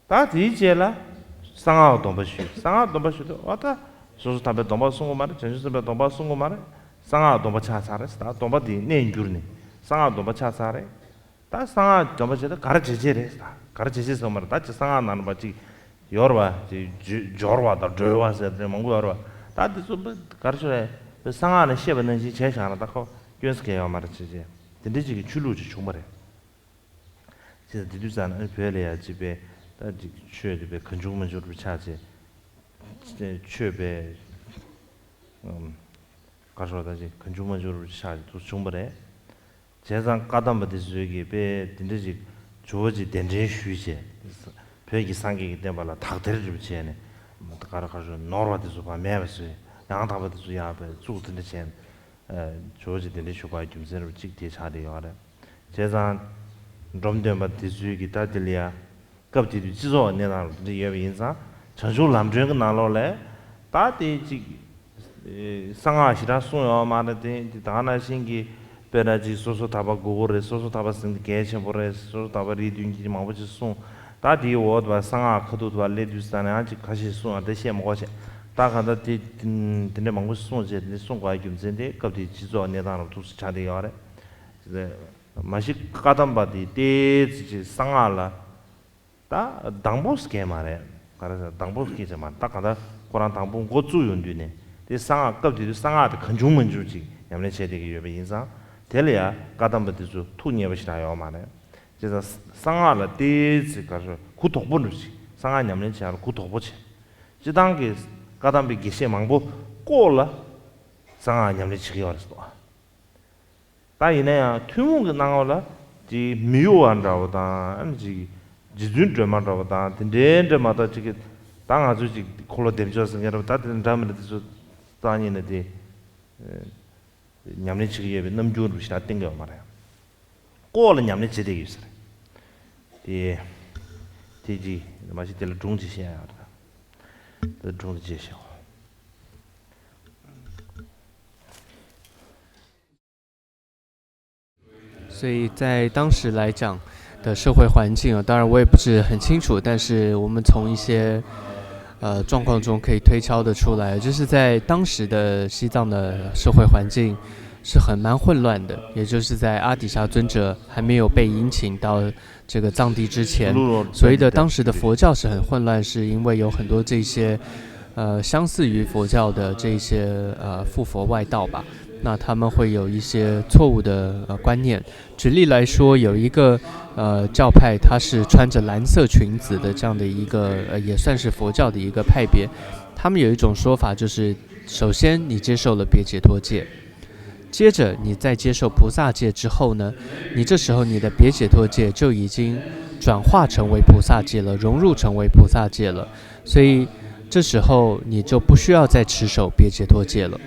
ད་དེའི་རྗེས་ལ་གསང་སྔགས་སྡོམ་པ་ཞུས། གསང་སྔགས་སྡོམ་པ་ཞུས་དུས་ཨ་ད་སོ་སོ་ཐར་པའི་སྡོམ་པ་སྲུང་དགོས་མ་རེད། བྱང་ཆུབ་སེམས་དཔའི་སྡོམ་པ་སྲུང་དགོས་མ་རེད། གསང་སྔགས་སྡོམ་པ་ཆགས་ཚར་རེད་ཟེར། ད་སྡོམ་པ་དེ་གནས་འགྱུར་ནས་གསང་སྔགས་སྡོམ་པ་ཆགས་ཚར་རེད། ད་གསང་སྔགས་སྡོམ་པ་བྱས་ད་ག་རེ་བྱེད་ཆེད་རེད་ཟེར། ད་ག་རེ་བྱེད་ཆེད་ཟེར་མ་རེད། ད་ཅིག་གསང་སྔགས་ནང་ལ་ཅིག་ཡོད་རེད་བ། ཅིག་སྦྱོར་བ་དང་སྒྲོལ་བ་ཟེར་དེ་མང་པོ་ཡོད་རེད་བ། ད་དེ་ཚོ་ག་རེ་ཞུ་རེད། གསང་སྔགས་ནས་བཤད་པ་ནང་བཞིན་བྱས་བཞག་ན་ད་ཁོ་སྐྱོན་ཟེར་མཁན་ཡོད་མ་རེད། བྱས་བྱས་དེ་འདྲ་ཅིག་གི་ཆོས་ལུགས་ཅིག་བྱུང་བ་རེད། བྱས་ཙང་དེ་དུས་ཙང་ནས་བོད་ལ་ཡ་ཅིག་པའི་ད་ཅིག་ཆོས་དེ་པའི་གང་བྱུང་མང་བྱུང་རུ་ཆགས་བྱས། ཆོས་པའི་ག་རེ་ཞུ་ད་ཅིག་གང་བྱུང་མང་བྱུང་རུ་ཆགས་བྱས་དུ་བྱུང་བ་རེད། བྱས་ཙང་བཀའ་གདམས་པ་དེ་ཚོས་ཀྱིས་དཔེ་དེ་འདྲ་ཅིག་ཇོ་བོ་རྗེ་གདན་འདྲེན་ཞུས་བྱས། བོད་ཀྱི་སངས་རྒྱས་ཀྱི་བསྟན་པ་ལ་དག་ཐེར་རེ་བྱས་ནས་ག་རེ་ག་རེ་ནོར་བ་དེ་ཚོ་ཕར་མེད་པ་བཟོས། ཡང་དག་པ་དེ་ཚོ་ཡར་བཙུགས་དེ་འདྲ་བྱས་ནས་ཇོ་བོ་རྗེ་གདན་འདྲེན་ཞུ་བའི་རྒྱུ་མཚན་རེ་གཅིག་དེ་ཆགས་བསྡད་ཡོད་རེད། བྱས་ཙང་འབྲོམ་སྟོན་པ་དེ་ཚོས་ཀྱིས་ད་དེ་ལ་ཡ། སྐབས་དེ་དུས་སྤྱི་ཚོགས་གནས་སྟངས་འདི་ཡོད་པ་ཡིན་ཙང་། བྱང་ཆུབ་ལམ་སྒྲོན་གྱི་ནང་ལོགས་ལ་ད་དེ་ཅིག་གསང་སྔགས་ཞེ་དྲག་གསུངས་ཡོད་མ་རེད་དེ། དེ་ད་ག་ནང་བཞིན་གྱི་དཔེར་ན་ཅིག་སོ་སོ་ཐར་པ་དགོས་ཀྱི་རེད། སོ་སོ་ཐར་པ་ཟེར་མཁན་དེ་གལ་ཆེན་པོ་རེད། སོ་སོ་ཐར་པ་རིགས་མཐུན་གྱི་མང་པོ་ཅིག་གསུངས། ད་དེའི་འོག་ཏུ་གསང་སྔགས་ཁ་ཐུག་ཏུ་སླེབས་དུས་ཙང་ནས་ཡང་ཅིག་ཁ་ཤས་གསུངས་ཡ་དེ་བཤད་མི་དགོས་བྱས། ད་གང་ལྟར་དེ་དེ་འདྲ་མང་པོ་གསུངས་བྱས། དེ་གསུངས་དགོས་པའི་རྒྱུ་མཚན་དེ་སྐབས་དེའི་སྤྱི་ཚོགས་གནས་སྟངས་ལ་ཐུག་སུ་ཆགས་བསྡད་ཡོད་རེད། མ་གཞི་བཀའ་གདམས་པ་དེ་ཏོག་ཙམ་ཅིག་གསང་སྔགས་ལ་ ད་དང་པོ་སྐྱེས་མ་རེད། ག་རེ་ཟེར། དང་པོ་སྐྱེས་ཚར་མ་རེད། ད་གང་ལྟར་ཁོ་རང་དང་པོ་འགོ་བཙུགས་ཡོང་དུས་ནས་དེ་གསང་སྔགས་སྐབས་དེ་དུས་གསང་སྔགས་དེ་གང་བྱུང་མང་བྱུང་ཅིག་ཉམས་ལེན་བྱས་བསྡད་ཀྱི་ཡོད་པ་ཡིན་ཙང་། དེ་ལ་ཡང་བཀའ་གདམས་པ་དེ་ཚོ་ཐུགས་མཉེས་པ་ཞེ་དྲག་ཡོད་མ་རེད། བྱས་ཙང་གསང་སྔགས་ལ་ཏོག་ཙམ་ག་རེ་ཟེར། གུ་དོག་པོ་འདྲ་ཅིག་གསང་སྔགས་ཉམས་ལེན་བྱེད་ཡག་ལ་གུ་དོག་པོ་བྱས། སྤྱིར་བཏང་གི་བཀའ་གདམས་པའི་དགེ་བཤེས་མང་པོ་ལྐོག་ལ་གསང་སྔགས་ཉམས་ལེན་བྱེད་ཀྱི་ཡོད་རེད་ཟེར། ད་ཡིན་ན་ཡང་ཐུན་མོང་གི་སྣང་བ་ལ་ཅིག་མི་གཡོ་བ་འདྲ་བོ་དང་། ཨ་ནི་ཅིག་རྗེ་བཙུན་སྒྲོལ་མ་འདྲ་བོ་དང་དེ་འདྲའི་འདྲ་མ་གཏོགས། ཅིག་གི་ད་ང་ཚོས་ཅིག་འཁོར་ལོ་བདེ་མཆོག་ཟེར་མཁན་འདྲ་བོ། ད་དེ་འདྲ་མི་འདྲ་དེ་ཚོ་རྩ་ཉིད་ནས་དེ་ཉམས་ལེན་བྱེད་ཀྱི་ཡོད་པའི་རྣམ་འགྱུར་རུ་ཞེ་དྲག་བསྟན་གྱི་ཡོད་མ་རེད། ལྐོག་ལ་ཉམས་ལེན་བྱེད་བསྡད་ཡོད་ཟེར། དེ་དེ་ཅིག་མ་གཞི་དེ་ལ་སྒྲུང་ཅིག་བཤད་ཡག་རེད། དེ་སྒྲུང་དེ་ཅིག་བཤད།所以在当时来讲的社会环境啊，当然我也不是很清楚，但是我们从一些呃状况中可以推敲得出来，就是在当时的西藏的社会环境是很蛮混乱的，也就是在阿底峡尊者还没有被迎请到这个藏地之前，所谓的当时的佛教是很混乱，是因为有很多这些呃相似于佛教的这些呃附佛外道吧。那他们会有一些错误的呃观念。举例来说，有一个呃教派，它是穿着蓝色裙子的这样的一个呃，也算是佛教的一个派别。他们有一种说法，就是首先你接受了别解脱戒，接着你再接受菩萨戒之后呢，你这时候你的别解脱戒就已经转化成为菩萨戒了，融入成为菩萨戒了，所以这时候你就不需要再持守别解脱戒了。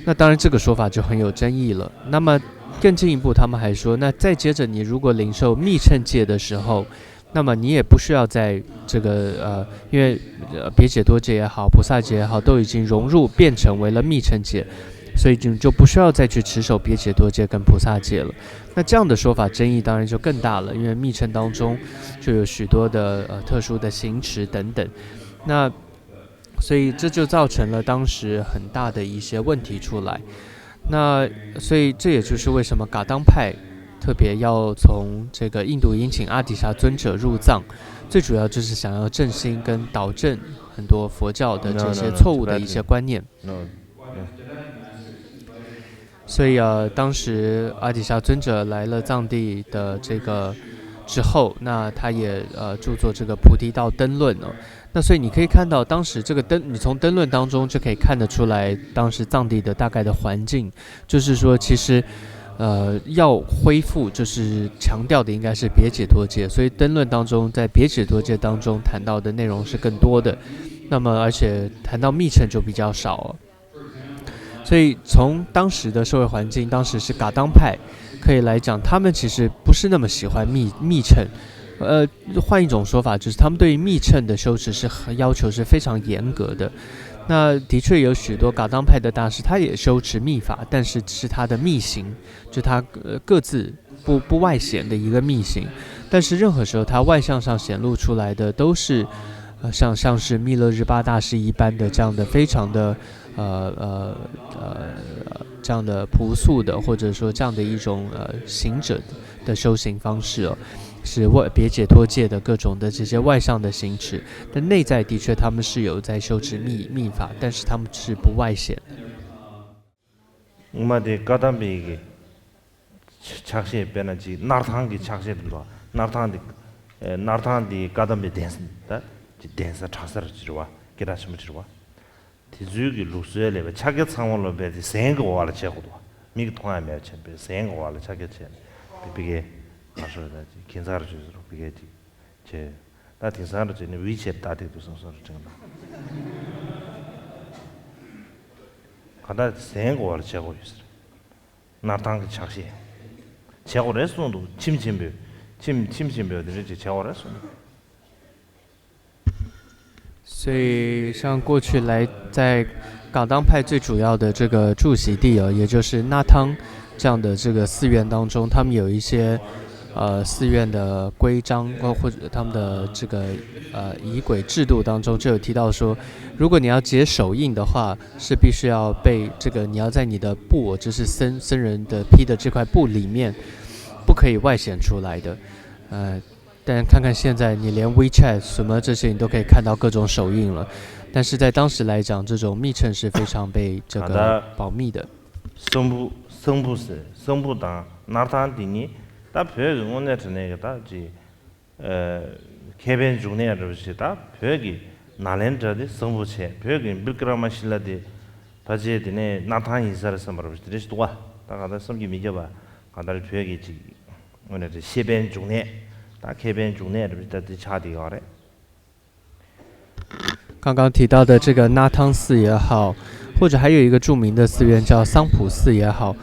那当然，这个说法就很有争议了。那么更进一步，他们还说，那再接着你如果领受密乘戒的时候，那么你也不需要在这个呃，因为呃别解脱戒也好，菩萨戒也好，都已经融入变成为了密乘戒，所以就就不需要再去持守别解脱戒跟菩萨戒了。那这样的说法争议当然就更大了，因为密乘当中就有许多的呃特殊的行持等等。那所以这就造成了当时很大的一些问题出来。那所以这也就是为什么噶当派特别要从这个印度迎请阿底峡尊者入藏，最主要就是想要正心跟导正很多佛教的这些错误的一些观念。所以呃，当时阿底峡尊者来了藏地的这个之后，那他也呃著作这个《菩提道灯论》哦。那所以你可以看到，当时这个灯，你从灯论当中就可以看得出来，当时藏地的大概的环境，就是说，其实，呃，要恢复，就是强调的应该是别解脱戒，所以灯论当中，在别解脱戒当中谈到的内容是更多的，那么而且谈到密乘就比较少了。所以从当时的社会环境，当时是噶当派，可以来讲，他们其实不是那么喜欢密密乘，呃，换一种说法，就是他们对于密乘的修持是很要求是非常严格的。那的确有许多噶当派的大师，他也修持密法，但是是他的密行，就他呃各自不不外显的一个密行。但是任何时候，他外向上显露出来的都是，呃，像像是密勒日巴大师一般的这样的非常的呃呃呃这样的朴素的，或者说这样的一种呃行者的修行方式哦，是外别解脱戒的各种的这些外向的行持，但内在的确他们是有在修持密密法，但是他们是不外显的。 སྔོན་མ་དེ་བཀའ་གདམས་པའི་གི་ཕྱག་བཞེས། དཔེར་ན་ཅིག་སྣར་ཐང་གི་ཕྱག་བཞེས་དེ་འདུག་སྣར་ཐང་དེ་སྣར་ཐང་དེ་བཀའ་གདམས་པའི་གདན་ས་ད་ཅིག་གདན་ས་གྲྭ་སར་ཅིག་རེད་བ། སྐད་གྲགས་ཆེན་པོ་ཅིག་རེད་བ། དེ་ཚོའི་གི་ལུགས་སྲོལ་ལས་པའི་ཕྱག་རྒྱ་ཚང་མ་ལོ་པའི་དེ་ཟན་གི་འོག་ལ་བྱེད་དགོས་འདུག་མིག་གིས་མཐོང་ཡ་མེད་པ་བྱས་པའི་ཟན་གི་འོག་ལ་ཕྱག་རྒྱ་བྱས་ནས་དེ་ཕ་གིའི་ག་རེ་ཟེར་ད་ཅིག་ཁྱད་མཚར་ཅིག་ཟེར་རོ། ཕ་གིའི་ཅིག་བྱས། ད་དེང་སང་རུ་བྱས་ནས་ཝི་ཆེད་ལྟ་སྟེགས་འདུག་བསམ་བསམ་རུ་དྲན་གི་འདུག་གང་ལྟར་ཟན་གི་འོག་ལ་བྱེད་དགོས་ཡོད་ཟེར། སྣར་ཐང་གི་ཕྱག་བཞེས་བྱེད་དགོས་རེད་གསུངས་འདུག་ཁྱིམ་ཆེན་པོས། ཁྱིམ་ཁྱིམ་ཆེན་པོས་དེ་འདྲ་ཅིག་བྱེད་དགོས་རེད་གསུངས་འདུག 所以，像过去来在噶当派最主要的这个住席地哦，也就是那汤这样的这个寺院当中，他们有一些呃寺院的规章，或或者他们的这个呃仪轨制度当中就有提到说，如果你要解手印的话，是必须要被这个你要在你的布，就是僧僧人的披的这块布里面，不可以外显出来的，呃。但看看现在，你连 WeChat 什么这些，你都可以看到各种手印了。但是在当时来讲，这种密乘是非常被这个保密的。 སྲང་བུ་སྲང་བུ་ཟེར་སྲང་བུ་དང་སྣར་ཐང་དེ་གཉིས་ད་བོད་ཀྱི་དངོས་གནས་དྲང་གནས་ཀྱི་ད་ཅི་ཨ་ཁེ་ཕན་འབྱུང་གནས་འདྲ་བོ་ཞིག་ད་བོད་ཀྱི་ནཱ་ལེནྡྲ་དེ་སྲང་བུ་བྱས། བོད་ཀྱི་བིཀྲ་མ་ཤི་ལ་དེ་ཕལ་ཆེར་དེ་ནས་སྣར་ཐང་ཡིན་ས་རེད་བསམ་པ་འདྲ་བོ་ཞིག་དེ་འདྲ་ཞིག་འདུག་བ། ད་གང་ལྟར་བསམ་གྱིས་མི་ཁྱབ་པ་གང་ལྟར་བོད་ཀྱི་ཅིག་དངོས་གནས་དྲང་ཁེ་ཕན་འབྱུང་གནས་ད་ཁེ་ཕན་འབྱུང་གནས་འདྲ་བོ་ཞིག་ད་དེ་ཆགས་བསྡད་ཡོད་རེད། 刚刚提到的这个那汤寺也好，或者还有一个著名的寺院叫桑普寺也好，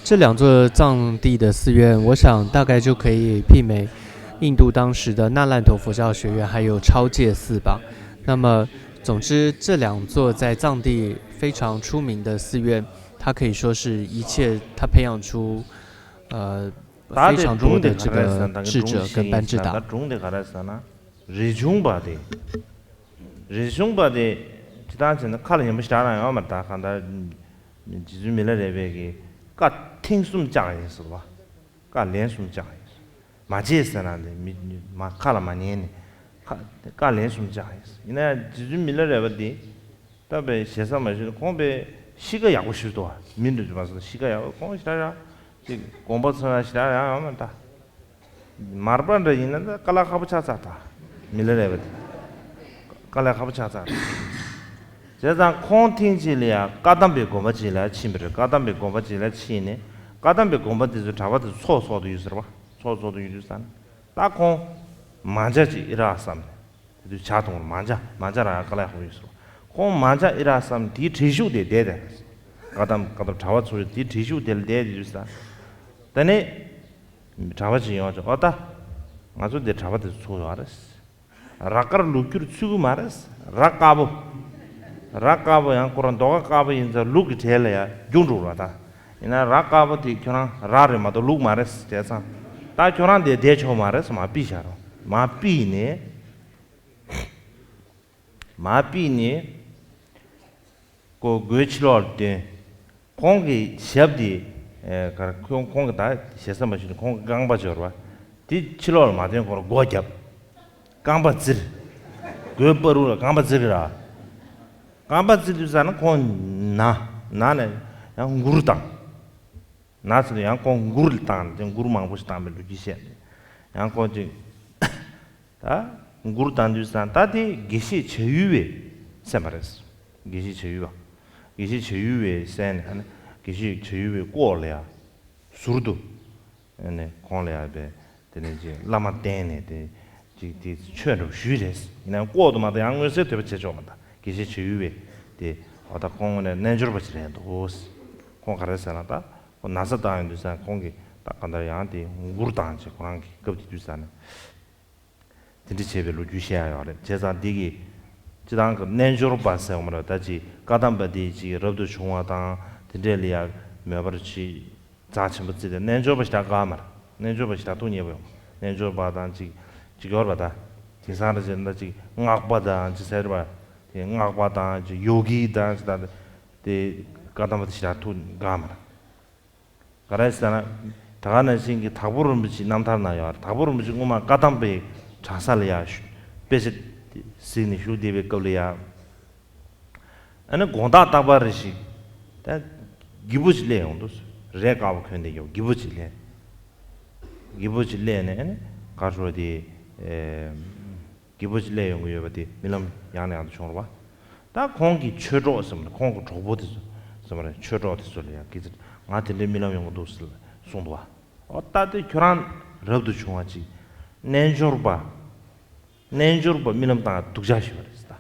这两座藏地的寺院，我想大概就可以媲美印度当时的那烂陀佛教学院还有超戒寺吧。那么，总之这两座在藏地非常出名的寺院，它可以说是一切，它培养出呃非常多的这个智者跟班智达。 རིག་གཞུང་པ་དེ། རིག་གཞུང་པ་དེ་སྤྱི་བཏང་བྱས་ན་ཁ་ལ་ཉན་པོ་ཞེ་དྲག་རང་ཡོད་མ་རེད། ད་གང་ལྟར་རྗེ་བཙུན་མི་ལ་རས་པའི་གི་བཀའ་ཐེངས་གསུམ་བཅག་ཡིན་ཟེར་བ། བཀའ་ལན་གསུམ་བཅག་ཡིན་ཟེར། མ་བྱེད་ཟེར་ན་དེ་མི་མ་ཁ་ལ་མ་ཉན་ནས་ཁ་བཀའ་ལན་གསུམ་བཅག་ཡིན་ཟེར། ཡིན་ན་ཡང་རྗེ་བཙུན་མི་ལ་རས་པ་དེ་ད་པའི་ཞེ་ས་མ་ཞུ་ཁོང་པའི་གཤིས་ཀ་ཡག་པོ་ཞུ་དོ། མི་འདྲ་ཅུ་མ་སོང་གཤིས་ཀ་ཡག་པོ་ཁོང་ཞེ་དྲག་རང་ཅིག་དགོངས་པ་ཚོམ་ཡ་ཞེ་དྲག་རང་ཡོད་མ་རེད་ད། མར་པ་འདྲ་ཡིན་ན་ད་དཀའ་ལས་ཁག་པོ་ཆགས་ཚར་ད། མི་ལ་རས་པ་དེ། དཀའ་ལས་ཁག་པོ་ཆགས་ཚར་ད། བྱས་ཙང་ཁོང་ཐེངས་གཅིག་ལ་ཡ་བཀའ་གདམས་པའི་དགོན་པ་གཅིག་ལ་ཕྱིན་པ་རེད། བཀའ་གདམས་པའི་དགོན་པ་གཅིག་ལ་ཕྱིན་ནས་བཀའ་གདམས་པའི་དགོན་པ་དེ་ཚོའི་གྲྭ་པ་དེ་ཚོ་ཚོགས་ཚོགས་ཏུ་ཡོད་ཟེར་བ། ཚོགས་ཚོགས་ཏུ་ཡོད་དུས་ཙང་ད་ཁོང་མང་ཇ་གཅིག་ཨི་རག་བསམ་ནས་དེ་དུས་ཇ་འཐུང་རུ་མང་ཇ་མང་ཇ་རག་ཡ་དཀའ་ལས་ཁག་པོ་ཡོད་ཟེར་བ། ཁོང་མང་ཇ་ཨི་རག་བསམ་ནས་དེའི་བྲེལ་ཤུགས་དེ་བསྡད་དེ། བཀའ་གདམས་བཀའ་གདམས་གྲྭ་པ་ཚོ་དེའི་བྲེལ་ཤུགས་དེ་ལ་བསྡད་དེ་དུས་ཙང་ད་ནས། གྲྭ་པ་ཅིག་ཡོང་ཅིག་ཨོ་ད། ང་ཚོ་འདི་གྲྭ་པ་དེ་ཚོ་ཚུགས་ཡོད་རེད། ར་དཀར་ལུག་སྐྱུར་ཚུགས་ཀྱི་མ་རེད། ར་དཀར་པོ། ར་དཀར་པོ་ཡང་ཁོ་རང་མདོག་ཁ་དཀར་པོ་ཡིན་ཙང་ལུག་གི་གྲས་ལ་ཡང་རྒྱུག་འགྲོ་ར་ད། ཡིན་ན་ར་དཀར་པོ་དེ་ཁྱོད་རང་ར་རེད་མ་གཏོགས་ལུག་མ་རེད་བྱས་ཙང་། ད་ཁྱོད་རང་དེ་བསྡད་ཆོག་མ་རེད་མ་ཕུད་བཞག་རོགས་མ་ཕུད་ནས། མ་ཕུད་ནས། ཀོ་སྒོའི་ཕྱི་ལོགས་ལ་བཏོན། ཁོང་གི་ཞབས་དེ། ཨེ་གར་ཁོང་ཁོང་གི་ད་ཞེ་ས་མ་ཞུ་ནས་ཁོང་གི་རྐང་པ་འབྱོར་བ། དེ་ཕྱི་ལོགས་ལ་མ་བཏོན་ཁོ་རང་སྒོ་བརྒྱབ། རྐང་པ་བཙིར། སྒོའི་བར་རུ་ལ་རྐང་པ་བཙིར་གི་ར། རྐང་པ་བཙིར་དུས་ཙ་ན་ཁོང་ན། ན་ནས་ཡང་མགུར་བཏང་། ན་ཟེར་དུས་ཡང་ཁོང་མགུར་བཏང་ནས་མགུར་མང་པོ་ཞིག་བཏང་པའི་ལོ་རྒྱུས་བཤད་ནས། ཡང་ཁོང་ཅིག་ད་མགུར་བཏང་དུས་ཙང་ད་དེ་དགེ་བཤེས་བྱ་ཡུལ་བའི་སེམས་པ་རེད། དགེ་བཤེས་བྱ་ཡུལ་བ། དགེ་བཤེས་བྱ་ཡུལ་བའི་སེམས་ནས་ཨ་ནི་དགེ་བཤེས་བྱ་ཡུལ་བའི་ལྐོག་ལ་ཡ། ཟུར་དུ། ཨ་ནི་ཁོང་ལ་ཡ་བས་དེ་ནས་ཅིག་བླ་མ་བསྟེན་ནས་དེ་ཅིག་དེ་ཆོས་འདྲ་བོ་ཞུས་རེད། ཡིན་ནའང་ལྐོག་ཏུ་མ་གཏོགས་ཡང་མངོན་གསལ་དོད་པ་བྱེད་ཆོག་མ་གཏོགས་དགེ་བཤེས་བྱ་ཡུལ་བས་དེ་འོ་ད་ཁོང་ངོས་ནས་རྣལ་འབྱོར་པ་ཞིག་རེད་འདུག་ཁོང་ག་རེ་ཟེར་ན་ད་ཁོང་ན་བཟའ་བཏང་ཡོང་དུས་ཙང་ཁོང་གིས་ད་ག་འདྲ་ཡང་དེ་མགུར་བཏང་བྱས་ཁོ་རང་གི་སྐབས་དེ་དུས་ཙང་ནས། དེ་འདྲ་བྱས་པའི་ལོ་རྒྱུས་བཤད་ཡ་ཡོད་རེད། བྱས་ཙང་འདི་གི་སྤྱི་བཏང་གི་རྣལ་འབྱོར་པ་ཟེར་བ་མ་རེད། ད་ཅིག་བཀའ་གདམས་པ་འདི་ཅིག་རབ་ཏུ་བྱུང་བ་དང་དེ་འདྲས་ལ་ཡ་མོས་པར་ཅིག་རྩ་ཆེན་པོ་བརྩིས་ཏེ་རྣལ་འབྱོར་པ་ཞེ་དྲག་དགའ་མ་རེད། རྣལ་འབྱོར་པ་ཞེ་དྲག་ཐུགས་མཉེས་པོ་ཡོང་། རྣལ་འབྱོར་པ་དང་ཅིག་ཅིག་ཡོད་རེད་པ། ད་དེང་སང་རེ་བྱས་ན་ཅིག་སྔགས་པ་དང་ཅིག་ཟེར་བ། དེ་སྔགས་པ་དང་ཅིག་ཡོ་གི་དང་ཅིག་ད་དེ་བཀའ་གདམས་པ་དེ་ཞེ་དྲག་ཐུགས་དགའ་མ་རེད། ག་རེ་ཟེར་ན། ད་ག་ནང་བཞིན་གྱི་དྭགས་པོ་རིན་པོ་ཆེའི་རྣམ་ཐར་ན་ཡོད་རེད། དྭགས་པོ་རིན་པོ་ཆེ་སྔོན་མ་བཀའ་གདམས་པའི་གྲྭ་ས་ལ་ཡ་ཞུ་དཔེ་ཆ་གཟིགས་ནས་བཞུགས་བསྡད་པའི་སྐབས་ལ་ཡ། ཨ་ནི་དགོང་དག་རྟག་པར་རེ་ཞིག་ད་རྒྱལ་པོ་ཅིག་སླེབས་ཡོང་འདུག་རས་དཀར་པོ་གོན་བསྡད་ཡོད་རྒྱལ་པོ་ཅིག་སླེབས། རྒྱལ་པོ་ཅིག་སླེབས་ནས་ཨ་ནི་ག་རེ་ཟེར་དེ། ཨེ། རྒྱལ་པོ་ཅིག་སླེབས་ཡོང་གི་ཡོད་པ་དེ་རྨི་ལམ་ཡང་ནས་ཡང་དུ་བྱུང་རེད་པ། ད་ཁོང་གི་ཆོས་གྲོགས་ཟེར་བ་ནི་ཁོང་གི་གྲོགས་པོ་དེ་ཚོ་ཟེར་བ་རེད། ཆོས་གྲོགས་དེ་ཚོ་ལ་ཡང་སྐད་ཆ་ང་དེ་འདྲའི་རྨི་ལམ་ཡོང་གི་འདུག་ཟེར་གསུངས་འདུག་བ། འོ་ད་དེ་ཁྱོད་རང་རབ་ཏུ་བྱུང་བ་ཅིག་རྣལ་འབྱོར་པ། རྣལ་འབྱོར་པ་རྨི་ལམ་བཏང་སྡུག་ཅག་ཞིག་ཡོད་རེད་ཟེར་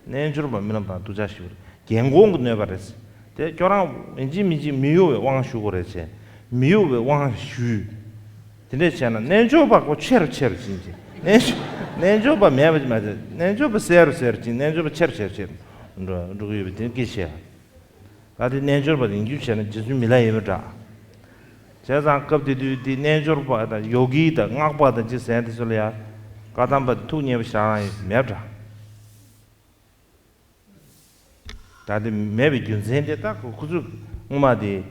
ད། རྣལ་འབྱོར་པ་རྨི་ལམ་བཏང་སྡུག་ཅག་ཞིག་ཡོད་རེད། རྒན་གོག་གི་གནོད་པ་རེད་ཟེར། དེ་ཁྱོད་རང་ཡིན་གཅིག་མིན་གཅིག་མི་གཡོ་བའི་དབང་ཞུ་དགོས་རེད་ཟེར། མི་གཡོ་བའི་དབང་ཞུས། དེ་འདྲས་བྱས་ན་རྣལ་འབྱོར་པ་ཁོ་ཆེ་རུ་ཆེ་རུ་ཕྱིན་ཅིང་། རྣལ་འབྱོར་རྣལ་འབྱོར་པ་མེད་པ་ཅིག་མ་ཟད་རྣལ་འབྱོར་པ་གསལ་རུ་གསལ་རུ་ཕྱིན། རྣལ་འབྱོར་པ་ཆེ་རུ་ཆེ་རུ་ཆེ་རུ་འགྲོ་འགྲོ་གི་ཡོད་པ་དེ་སྐད་ཆ་བཤད། ད་དེ་རྣལ་འབྱོར་པ་དེ་ཡིན་རྒྱུ་བྱས་ན་རྗེ་བཙུན་མི་ལ་ཡིན་པ་འདྲ། བྱས་ཙང་སྐབས་དེ་དུས་དེ་རྣལ་འབྱོར་པ་དང་ཡོ་གི་དང་སྔགས་པ་དང་ཅི་ཟེར་དེ་ཚོ་ལ་ཡ་བཀའ་གདམས་པ་དེ་ཐུགས་མཉེས་པ་ཞེ་དྲག་རང་ཡོད་མེད་པ་འདྲ། ད་དེ་མེད་པའི་རྒྱུ་མཚན་དེ་ད་ཁོ་ཁོ་ཚོས་སྔོན་མ་དེ་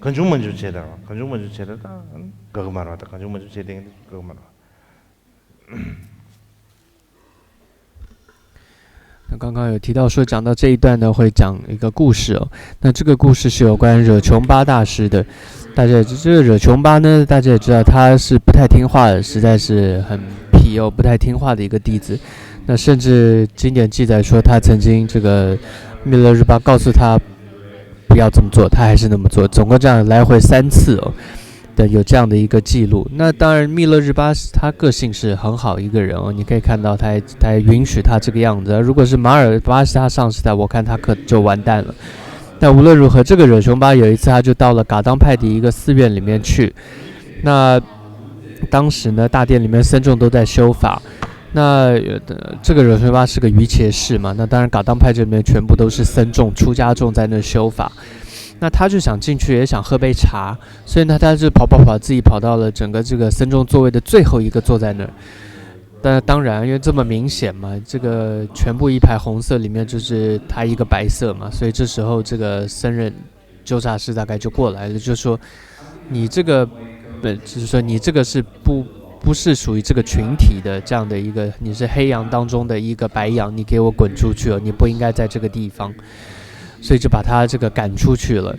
གང་བྱུང་མང་བྱུང་བྱས་དང་གང་བྱུང་མང་བྱུང་བྱས་དང་ད་དགའ་གི་མ་རེད་པ། ད་གང་བྱུང་མང་བྱུང་བྱས་དེ་དགའ་གི་མ་རེད་པ། 那刚刚有提到说，讲到这一段呢，会讲一个故事哦。那这个故事是有关惹琼巴大师的。大家这个惹琼巴呢，大家也知道他是不太听话的，实在是很皮哦，不太听话的一个弟子。那甚至经典记载说，他曾经这个密勒日巴告诉他不要这么做，他还是那么做，总共这样来回三次哦。的有这样的一个记录。那当然，密勒日巴他个性是很好一个人哦，你可以看到他他允许他这个样子。如果是马尔巴是他上时代，我看他可就完蛋了。但无论如何，这个惹琼巴有一次他就到了噶当派的一个寺院里面去。那当时呢，大殿里面僧众都在修法。那呃这个惹琼巴是个瑜伽士嘛，那当然噶当派这边全部都是僧众出家众在那修法。那他就想进去，也想喝杯茶，所以呢，他就跑跑跑，自己跑到了整个这个僧众座位的最后一个，坐在那儿。但当然，因为这么明显嘛，这个全部一排红色里面就是他一个白色嘛，所以这时候这个僧人纠察师大概就过来了，就说：“你这个，呃，就是说你这个是不不是属于这个群体的这样的一个，你是黑羊当中的一个白羊，你给我滚出去哦！你不应该在这个地方。”所以就把他这个赶出去了。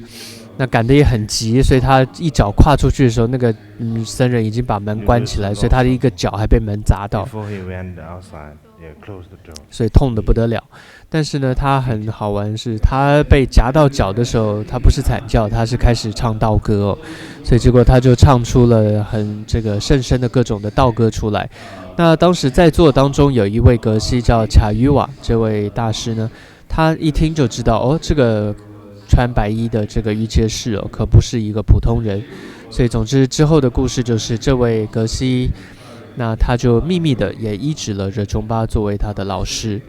那赶得也很急，所以他一脚跨出去的时候，那个嗯僧人已经把门关起来，所以他的一个脚还被门砸到，所以痛得不得了。但是呢，他很好玩，是他被夹到脚的时候，他不是惨叫，他是开始唱道歌哦，所以结果他就唱出了很这个甚深的各种的道歌出来。那当时在座当中有一位格西叫卡于瓦，这位大师呢，他一听就知道哦，这个穿白衣的这个瑜伽士哦，可不是一个普通人。所以总之之后的故事就是这位格西，那他就秘密的也医治了惹琼巴作为他的老师。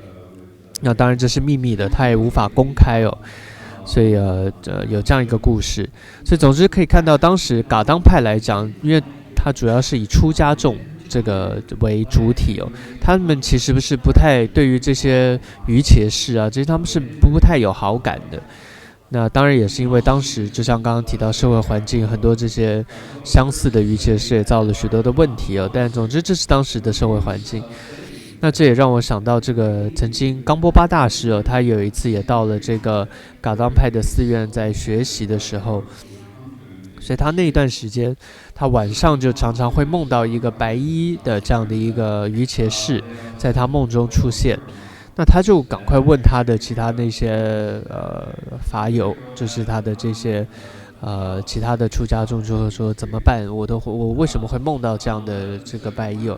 那当然这是秘密的，他也无法公开哦。所以呃呃有这样一个故事。所以总之可以看到，当时噶当派来讲，因为他主要是以出家众这个为主体哦，他们其实不是不太对于这些瑜伽士啊，这些他们是不太有好感的。那当然也是因为当时就像刚刚提到社会环境，很多这些相似的瑜伽士也造了许多的问题哦。但总之这是当时的社会环境。那这也让我想到这个曾经冈波巴大师哦，他有一次也到了这个噶当派的寺院在学习的时候，所以他那一段时间，他晚上就常常会梦到一个白衣的这样的一个瑜伽士在他梦中出现。那他就赶快问他的其他那些呃法友，就是他的这些呃其他的出家众，就会说怎么办？我都我为什么会梦到这样的这个白衣哦？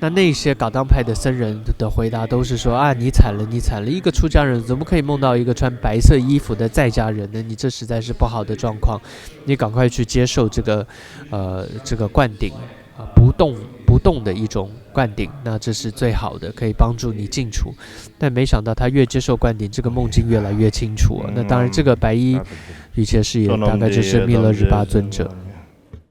那那些噶当派的僧人的回答都是说啊，你惨了，你惨了！一个出家人怎么可以梦到一个穿白色衣服的在家人呢？你这实在是不好的状况，你赶快去接受这个呃这个灌顶啊，不动不动的一种灌顶，那这是最好的，可以帮助你净除。但没想到他越接受灌顶，这个梦境越来越清楚啊。那当然，这个白衣瑜伽士也大概就是密勒日巴尊者。